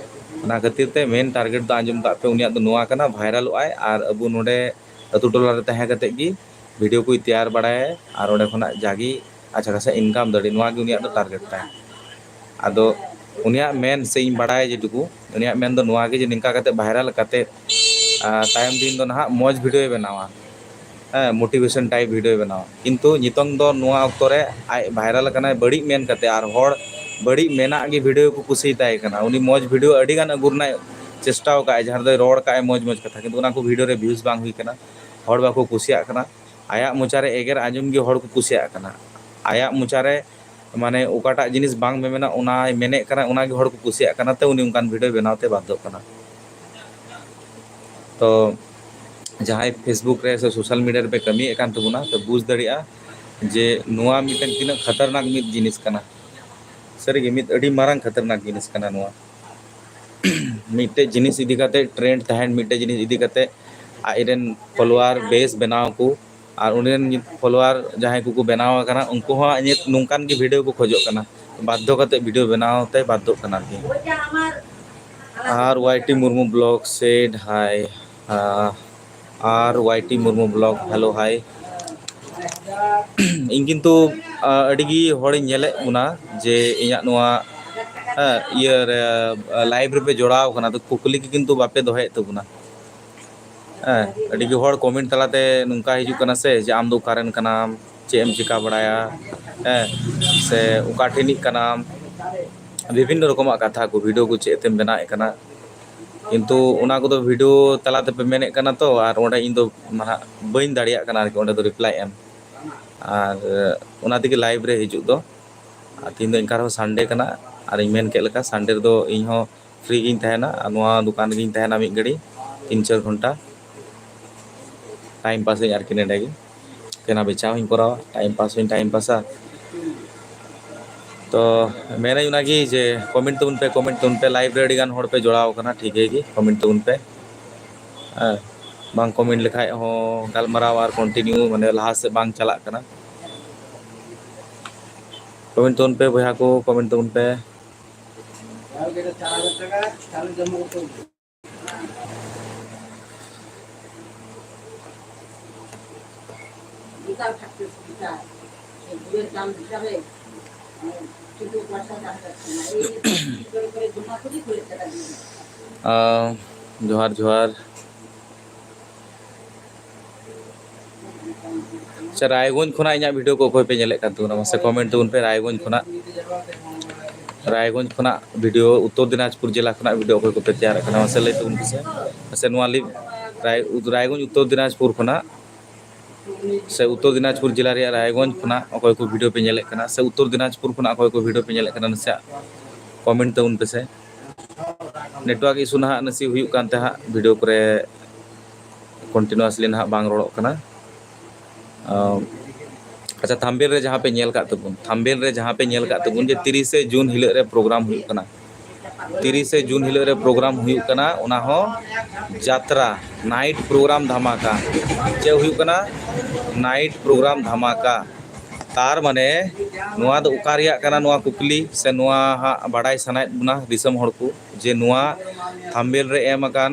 ᱚᱱᱟ ᱠᱷᱟᱹᱛᱤᱨ ᱛᱮ main target ᱫᱚ, ᱟᱸᱡᱚᱢ ᱠᱟᱜ ᱯᱮ, ᱩᱱᱤᱭᱟᱜ ᱫᱚ ᱱᱚᱣᱟ ᱠᱟᱱᱟ, viralᱚᱜ ᱟᱭ ᱟᱨ ᱟᱵᱚ ᱱᱚᱰᱮ ᱟᱹᱛᱩ ᱴᱚᱞᱟ ᱨᱮ ᱛᱟᱦᱮᱸ ᱠᱟᱛᱮ ᱜᱮ video ᱠᱚᱭ ᱛᱮᱭᱟᱨ ᱵᱟᱲᱟᱭᱟ ᱟᱨ ᱚᱸᱰᱮ ᱠᱷᱚᱱᱟᱜ ᱡᱟᱜᱮ ᱟᱪᱪᱷᱟ ᱠᱟᱥᱟ income ᱫᱟᱲᱮ, ᱱᱚᱣᱟ ᱜᱮ ᱩᱱᱤᱭᱟᱜ ᱫᱚ target ᱛᱟᱭ᱾ ᱟᱫᱚ ᱩᱱᱤᱭᱟᱜ ᱢᱮᱱ ᱥᱮ ᱤᱧ ᱵᱟᱲᱟᱭ ᱡᱮᱴᱩᱠᱩ, ᱩᱱᱤᱭᱟᱜ ᱢᱮᱱ ᱫᱚ ᱱᱚᱣᱟ ᱜᱮ ᱡᱮ ᱱᱤᱝᱠᱟ ᱠᱟᱛᱮ viral ᱠᱟᱛᱮ, ᱟᱨ ᱛᱟᱭᱚᱢ ᱫᱤᱱ ᱫᱚ ᱱᱟᱦᱟᱜ ᱢᱚᱡᱽ videoᱭ ᱵᱮᱱᱟᱣᱟ, ᱦᱮᱸ, motivation type videoᱭ ᱵᱮᱱᱟᱣᱟ᱾ ᱠᱤᱱᱛᱩ ᱱᱤᱛᱚᱝ ᱫᱚ ᱱᱚᱣᱟ ᱚᱠᱛᱚ ᱨᱮ ᱟᱡ viral ᱠᱟᱱᱟᱭ ᱵᱟᱹᱲᱤᱡ ᱢᱮᱱ ᱠᱟᱛᱮ, ᱟᱨ ᱦᱚᱲ ᱵᱟᱹᱲᱤᱡ ᱢᱮᱱᱟᱜ ᱜᱮ video ᱠᱚ ᱠᱩᱥᱤᱭᱟᱛᱟᱭ ᱠᱟᱱᱟ᱾ ᱩᱱᱤ ᱢᱚᱡᱽ video ᱟᱹᱰᱤ ᱜᱟᱱ ᱟᱹᱜᱩ ᱨᱮᱱᱟᱜ ᱪᱮᱥᱴᱟᱣ ᱠᱟᱜᱼᱟᱭ, ᱡᱟᱦᱟᱸ ᱨᱮᱫᱚᱭ ᱨᱚᱲ ᱠᱟᱜᱼᱟᱭ ᱢᱚᱡᱽ ᱢᱚᱡᱽ ᱠᱟᱛᱷᱟ, ᱠᱤᱱᱛᱩ ᱚᱱᱟ ᱠᱚ videoᱨᱮ views ᱵᱟᱝ ᱦᱩᱭ ᱠᱟᱱᱟ, ᱦᱚᱲ ᱵᱟᱠᱚ ᱠᱩᱥᱤᱭᱟᱜ ᱠᱟᱱᱟ᱾ ᱟᱭᱟᱜ ᱢᱚᱪᱟᱨᱮ ᱮᱜᱮᱨ ᱟᱸᱡᱚᱢ ᱜᱮ ᱦᱚᱲ ᱠᱚ ᱠᱩᱥᱤᱭᱟᱜ ᱠᱟᱱᱟ᱾ ᱟᱭᱟᱜ ᱢᱚᱪᱟᱨᱮ ᱢᱟᱱᱮ ᱚᱠᱟᱴᱟᱜ ᱡᱤᱱᱤᱥ ᱵᱟᱝ ᱢᱮᱢᱮᱱᱟ ᱚᱱᱟᱭ ᱢᱮᱱᱮᱫ ᱠᱟᱱᱟ, ᱚᱱᱟᱜᱮ ᱦᱚᱲ ᱠᱚ ᱠᱩᱥᱤᱭᱟᱜ ᱠᱟᱱᱟ, ᱛᱮ ᱩᱱᱤ ᱚᱱᱠᱟᱱ videoᱭ ᱵᱮᱱᱟᱣ ᱛᱮ ᱵᱟᱫᱽᱫᱷᱚᱜ ᱠᱟᱱᱟ᱾ ᱛᱚ ᱡᱟᱦᱟᱸᱭ Facebook ᱨᱮ ᱥᱮ social media ᱨᱮᱯᱮ ᱠᱟᱹᱢᱤᱭᱮᱫ ᱠᱟᱱ ᱛᱟᱵᱚᱱᱟ, ᱯᱮ ᱵᱩᱡᱽ ᱫᱟᱲᱮᱭᱟᱜᱼᱟ ᱡᱮ ᱱᱚᱣᱟ ᱢᱤᱫᱴᱮᱱ ᱛᱤᱱᱟᱹᱜ ᱠᱷᱟᱛᱟᱨᱱᱟᱠ ᱢᱤᱫ ᱡᱤᱱᱤᱥ ᱠᱟᱱᱟ᱾ ᱥᱟᱹᱨᱤᱜᱮ ᱢᱤᱫ ᱟᱹᱰᱤ ᱢᱟᱨᱟᱝ ᱠᱷᱟᱛᱟᱨᱱᱟᱠ ᱡᱤᱱᱤᱥ ᱠᱟᱱᱟ ᱱᱚᱣᱟ᱾ ᱢᱤᱫᱴᱮᱡ ᱡᱤᱱᱤᱥ ᱤᱫᱤ ᱠᱟᱛᱮ trend ᱛᱟᱦᱮᱱ, ᱢᱤᱫᱴᱮᱡ ᱡᱤᱱᱤᱥ ᱤᱫᱤ ᱠᱟᱛᱮ ᱟᱡᱨᱮᱱ follower base ᱵᱮᱱᱟᱣ ᱠᱚ, ᱟᱨ ᱩᱱᱤ ᱨᱮᱱ follower ᱡᱟᱦᱟᱸᱭ ᱠᱚᱠᱚ ᱵᱮᱱᱟᱣ ᱟᱠᱟᱱᱟ, ᱩᱱᱠᱩ ᱦᱚᱸ ᱱᱤᱛ ᱱᱚᱝᱠᱟᱱ ᱜᱮ video ᱠᱚ ᱠᱷᱚᱡᱚᱜ ᱠᱟᱱᱟ᱾ ᱵᱟᱫᱽᱫᱷᱚ ᱠᱟᱛᱮ video ᱵᱮᱱᱟᱣ ᱛᱮ ᱵᱟᱫᱽᱫᱷᱚᱜ ᱠᱟᱱᱟ ᱟᱨᱠᱤ᱾ R Y T Murmu blog said hi, ᱟᱨ R Y T Murmu blog, hello hi᱾ ᱤᱧ ᱠᱤᱱᱛᱩ, ᱟ, ᱟᱹᱰᱤ ᱜᱮ ᱦᱚᱲᱤᱧ ᱧᱮᱞᱮᱫ ᱵᱚᱱᱟ ᱡᱮ ᱤᱧᱟᱹᱜ ᱱᱚᱣᱟ, ᱦᱮᱸ, ᱤᱭᱟᱹ ᱨᱮ, live ᱨᱮᱯᱮ ᱡᱚᱲᱟᱣ ᱠᱟᱱᱟ, ᱛᱚ ᱠᱩᱠᱞᱤ ᱜᱮ ᱠᱤᱱᱛᱩ ᱵᱟᱯᱮ ᱫᱚᱦᱚᱭᱮᱫ ᱛᱟᱵᱚᱱᱟ᱾ ᱦᱮᱸ, ᱟᱹᱰᱤ ᱜᱮ ᱦᱚᱲ comment ᱛᱟᱞᱟᱛᱮ ᱱᱚᱝᱠᱟ ᱦᱤᱡᱩᱜ ᱠᱟᱱᱟ ᱥᱮ ᱡᱮ ᱟᱢ ᱫᱚ ᱚᱠᱟ ᱨᱮᱱ ᱠᱟᱱᱟᱢ, ᱪᱮᱫ ᱮᱢ ᱪᱤᱠᱟ ᱵᱟᱲᱟᱭᱟ, ᱦᱮᱸ, ᱥᱮ ᱚᱠᱟ ᱴᱷᱮᱱᱤᱡ ᱠᱟᱱᱟᱢ, ᱵᱤᱵᱷᱤᱱᱱᱚ ᱨᱚᱠᱚᱢᱟᱜ ᱠᱟᱛᱷᱟ ᱠᱚ, video ᱠᱚ ᱪᱮᱫ ᱛᱮᱢ ᱵᱮᱱᱟᱣᱮᱫ ᱠᱟᱱᱟ᱾ ᱠᱤᱱᱛᱩ ᱚᱱᱟ ᱠᱚᱫᱚ video ᱛᱟᱞᱟ ᱛᱮᱯᱮ ᱢᱮᱱᱮᱫ ᱠᱟᱱᱟ ᱛᱚ, ᱟᱨ ᱚᱸᱰᱮ ᱤᱧ ᱫᱚ ᱱᱟᱦᱟᱜ ᱵᱟᱹᱧ ᱫᱟᱲᱮᱭᱟᱜ ᱠᱟᱱᱟ ᱟᱨᱠᱤ ᱚᱸᱰᱮ ᱫᱚ reply ᱮᱢ᱾ ᱟᱨ ᱚᱱᱟ ᱛᱮᱜᱮ live ᱨᱮ ᱦᱤᱡᱩᱜ ᱫᱚ᱾ ᱟᱨ ᱛᱤᱦᱤᱧ ᱫᱚ ᱮᱱᱠᱟ ᱨᱮᱦᱚᱸ Sunday ᱠᱟᱱᱟ, ᱟᱨ ᱤᱧ ᱢᱮᱱ ᱠᱮᱫ ᱞᱮᱠᱟ Sunday ᱨᱮᱫᱚ ᱤᱧ ᱦᱚᱸ free ᱜᱤᱧ ᱛᱟᱦᱮᱱᱟ, ᱟᱨ ᱱᱚᱣᱟ ᱫᱚᱠᱟᱱ ᱨᱮᱜᱤᱧ ᱛᱟᱦᱮᱱᱟ ᱢᱤᱫ ᱜᱷᱟᱹᱲᱤ, ᱛᱤᱱ ᱪᱟᱨ ᱜᱷᱚᱱᱴᱟ time pass ᱟᱹᱧ ᱟᱨᱠᱤ ᱱᱚᱸᱰᱮ ᱜᱮ᱾ ᱠᱮᱱᱟ ᱵᱮᱪᱟ ᱦᱚᱸᱧ ᱠᱚᱨᱟᱣᱟ, time pass ᱦᱚᱸᱧ time passᱟ᱾ ᱛᱚ ᱢᱮᱱᱟᱹᱧ ᱚᱱᱟᱜᱮ ᱡᱮ comment ᱛᱟᱵᱚᱱ ᱯᱮ, comment ᱛᱟᱵᱚᱱ ᱯᱮ, live ᱨᱮ ᱟᱹᱰᱤ ᱜᱟᱱ ᱦᱚᱲ ᱯᱮ ᱡᱚᱲᱟᱣ ᱟᱠᱟᱱᱟ, ᱴᱷᱤᱠ ᱜᱮ, comment ᱛᱟᱵᱚᱱ ᱯᱮ᱾ ᱦᱮᱸ, ᱵᱟᱝ comment ᱞᱮᱠᱷᱟᱡ ᱦᱚᱸ ᱜᱟᱞᱢᱟᱨᱟᱣ ᱟᱨ continue ᱢᱟᱱᱮ ᱞᱟᱦᱟ ᱥᱮᱫ ᱵᱟᱝ ᱪᱟᱞᱟᱜ ᱠᱟᱱᱟ᱾ Comment ᱛᱟᱵᱚᱱ ᱯᱮ ᱵᱚᱭᱦᱟ ᱠᱚ, comment ᱛᱟᱵᱚᱱ ᱯᱮ᱾ ᱟᱸ, ᱡᱚᱦᱟᱨ, ᱡᱚᱦᱟᱨ᱾ ᱟᱪᱪᱷᱟ, ᱨᱟᱭᱜᱚᱸᱡᱽ ᱠᱷᱚᱱᱟᱜ ᱤᱧᱟᱹᱜ video ᱠᱚ ᱚᱠᱚᱭ ᱯᱮ ᱧᱮᱞᱮᱫ ᱠᱟᱱ ᱛᱟᱵᱚᱱᱟ? ᱢᱟᱥᱮ comment ᱛᱟᱵᱚᱱ ᱯᱮ, ᱨᱟᱭᱜᱚᱸᱡᱽ ᱠᱷᱚᱱᱟᱜ, ᱨᱟᱭᱜᱚᱸᱡᱽ ᱠᱷᱚᱱᱟᱜ video, ᱩᱛᱛᱚᱨ ᱫᱤᱱᱟᱡᱽᱯᱩᱨ ᱡᱮᱞᱟ ᱠᱷᱚᱱᱟᱜ video ᱚᱠᱚᱭ ᱠᱚᱯᱮ ᱛᱮᱭᱟᱨᱮᱫ ᱠᱟᱱᱟ? ᱢᱟᱥᱮ ᱞᱟᱹᱭ ᱛᱟᱵᱚᱱ ᱯᱮᱥᱮ᱾ ᱢᱟᱥᱮ ᱱᱚᱣᱟ ᱞᱤ-, ᱨᱟᱭ-, ᱨᱟᱭᱜᱚᱸᱡᱽ ᱩᱛᱛᱚᱨ ᱫᱤᱱᱟᱡᱽᱯᱩᱨ ᱠᱷᱚᱱᱟᱜ ᱥᱮ ᱩᱛᱛᱚᱨ ᱫᱤᱱᱟᱡᱽᱯᱩᱨ ᱡᱮᱞᱟ ᱨᱮᱭᱟᱜ ᱨᱟᱭᱜᱚᱸᱡᱽ ᱠᱷᱚᱱᱟᱜ ᱚᱠᱚᱭ ᱠᱚ video ᱯᱮ ᱧᱮᱞᱮᱫ ᱠᱟᱱᱟ, ᱥᱮ ᱩᱛᱛᱚᱨ ᱫᱤᱱᱟᱡᱽᱯᱩᱨ ᱠᱷᱚᱱᱟᱜ ᱚᱠᱚᱭ ᱠᱚ video ᱯᱮ ᱧᱮᱞᱮᱫ ᱠᱟᱱᱟ, ᱱᱟᱥᱮᱭᱟᱜ comment ᱛᱟᱵᱚᱱ ᱯᱮᱥᱮ᱾ Network issue ᱱᱟᱦᱟᱜ ᱱᱟᱥᱮ ᱦᱩᱭᱩᱜ ᱠᱟᱱ ᱛᱟᱦᱮᱸᱫ video ᱠᱚᱨᱮ, ᱠᱚᱱᱴᱤᱱᱩᱣᱟᱥᱞᱤ ᱱᱟᱦᱟᱜ ᱵᱟᱝ ᱨᱚᱲᱚᱜ ᱠᱟᱱᱟ᱾ ᱟᱪᱪᱷᱟ, ᱛᱷᱟᱢᱵᱮᱞ ᱨᱮ ᱡᱟᱦᱟᱸ ᱯᱮ ᱧᱮᱞ ᱠᱟᱜ ᱛᱟᱵᱚᱱ, ᱛᱷᱟᱢᱵᱮᱞ ᱨᱮ ᱡᱟᱦᱟᱸ ᱯᱮ ᱧᱮᱞ ᱠᱟᱜ ᱛᱟᱵᱚᱱ ᱡᱮ ᱛᱤᱨᱤᱥᱮ ᱡᱩᱱ ᱦᱤᱞᱳᱜ ᱨᱮ ᱯᱨᱳᱜᱨᱟᱢ ᱦᱩᱭᱩᱜ ᱠᱟᱱᱟ, ᱛᱤᱨᱤᱥᱮ ᱡᱩᱱ ᱦᱤᱞᱳᱜ ᱨᱮ ᱯᱨᱳᱜᱨᱟᱢ ᱦᱩᱭᱩᱜ ᱠᱟᱱᱟ, ᱚᱱᱟ ᱦᱚᱸ ᱡᱟᱛᱨᱟ, ᱱᱟᱭᱤᱴ ᱯᱨᱳᱜᱨᱟᱢ ᱫᱷᱟᱢᱟᱠᱟ᱾ ᱪᱮᱫ ᱦᱩᱭᱩᱜ ᱠᱟᱱᱟ? ᱱᱟᱭᱤᱴ ᱯᱨᱳᱜᱨᱟᱢ ᱫᱷᱟᱢᱟᱠᱟ᱾ ᱛᱟᱨ ᱢᱟᱱᱮ ᱱᱚᱣᱟ ᱫᱚ ᱚᱠᱟ ᱨᱮᱭᱟᱜ ᱠᱟᱱᱟ, ᱱᱚᱣᱟ ᱠᱩᱠᱞᱤ ᱥᱮ ᱱᱚᱣᱟ ᱦᱟᱸᱜ ᱵᱟᱰᱟᱭ ᱥᱟᱱᱟᱭᱮᱫ ᱵᱚᱱᱟ ᱫᱤᱥᱚᱢ ᱦᱚᱲ ᱠᱚ ᱡᱮ ᱱᱚᱣᱟ ᱛᱷᱟᱢᱵᱮᱞ ᱨᱮ ᱮᱢ ᱟᱠᱟᱱ,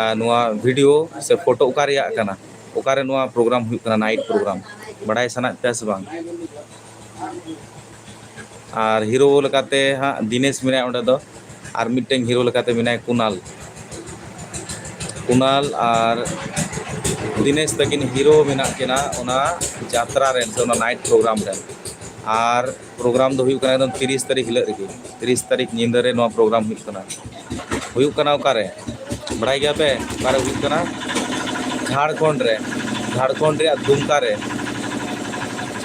ᱟᱨ ᱱᱚᱣᱟ ᱵᱷᱤᱰᱤᱭᱳ ᱥᱮ ᱯᱷᱳᱴᱳ ᱚᱠᱟ ᱨᱮᱭᱟᱜ ᱠᱟᱱᱟ, ᱚᱠᱟᱨᱮ ᱱᱚᱣᱟ ᱯᱨᱳᱜᱨᱟᱢ ᱦᱩᱭᱩᱜ ᱠᱟᱱᱟ, ᱱᱟᱭᱤᱴ ᱯᱨᱳᱜᱨᱟᱢ, ᱵᱟᱰᱟᱭ ᱥᱟᱱᱟᱭᱮᱫ ᱯᱮᱭᱟ ᱥᱮ ᱵᱟᱝ? ᱟᱨ ᱦᱤᱨᱳ ᱞᱮᱠᱟᱛᱮ ᱦᱟᱸᱜ ᱫᱤᱱᱮᱥ ᱢᱮᱱᱟᱭᱟ ᱚᱸᱰᱮ ᱫᱚ, ᱟᱨ ᱢᱤᱫᱴᱮᱱ ᱦᱤᱨᱳ ᱞᱮᱠᱟᱛᱮ ᱢᱮᱱᱟᱭᱟ ᱠᱩᱱᱟᱞ᱾ ᱠᱩᱱᱟᱞ ᱟᱨ ᱫᱤᱱᱮᱥ ᱛᱟᱹᱠᱤᱱ ᱦᱤᱨᱳ ᱢᱮᱱᱟᱜ ᱠᱤᱱᱟ ᱚᱱᱟ ᱡᱟᱛᱨᱟ ᱨᱮᱱ ᱥᱮ ᱚᱱᱟ ᱱᱟᱭᱤᱴ ᱯᱨᱳᱜᱨᱟᱢ ᱨᱮᱱ᱾ ᱟᱨ ᱯᱨᱳᱜᱨᱟᱢ ᱫᱚ ᱦᱩᱭᱩᱜ ᱠᱟᱱᱟ ᱮᱠᱫᱚᱢ ᱛᱤᱨᱤᱥ ᱛᱟᱹᱨᱤᱠᱷ ᱦᱤᱞᱳᱜ ᱨᱮᱜᱮ, ᱛᱤᱨᱤᱥ ᱛᱟᱹᱨᱤᱠᱷ ᱧᱤᱫᱟᱹ ᱨᱮ ᱱᱚᱣᱟ ᱯᱨᱳᱜᱨᱟᱢ ᱦᱩᱭᱩᱜ ᱠᱟᱱᱟ᱾ ᱦᱩᱭᱩᱜ ᱠᱟᱱᱟ ᱚᱠᱟᱨᱮ? ᱵᱟᱲᱟᱭ ᱜᱮᱭᱟ ᱯᱮ ᱚᱠᱟᱨᱮ ᱦᱩᱭᱩᱜ ᱠᱟᱱᱟ? ᱡᱷᱟᱲᱠᱷᱚᱸᱰ ᱨᱮ, ᱡᱷᱟᱲᱠᱷᱚᱸᱰ ᱨᱮᱭᱟᱜ ᱫᱩᱢᱠᱟ ᱨᱮ,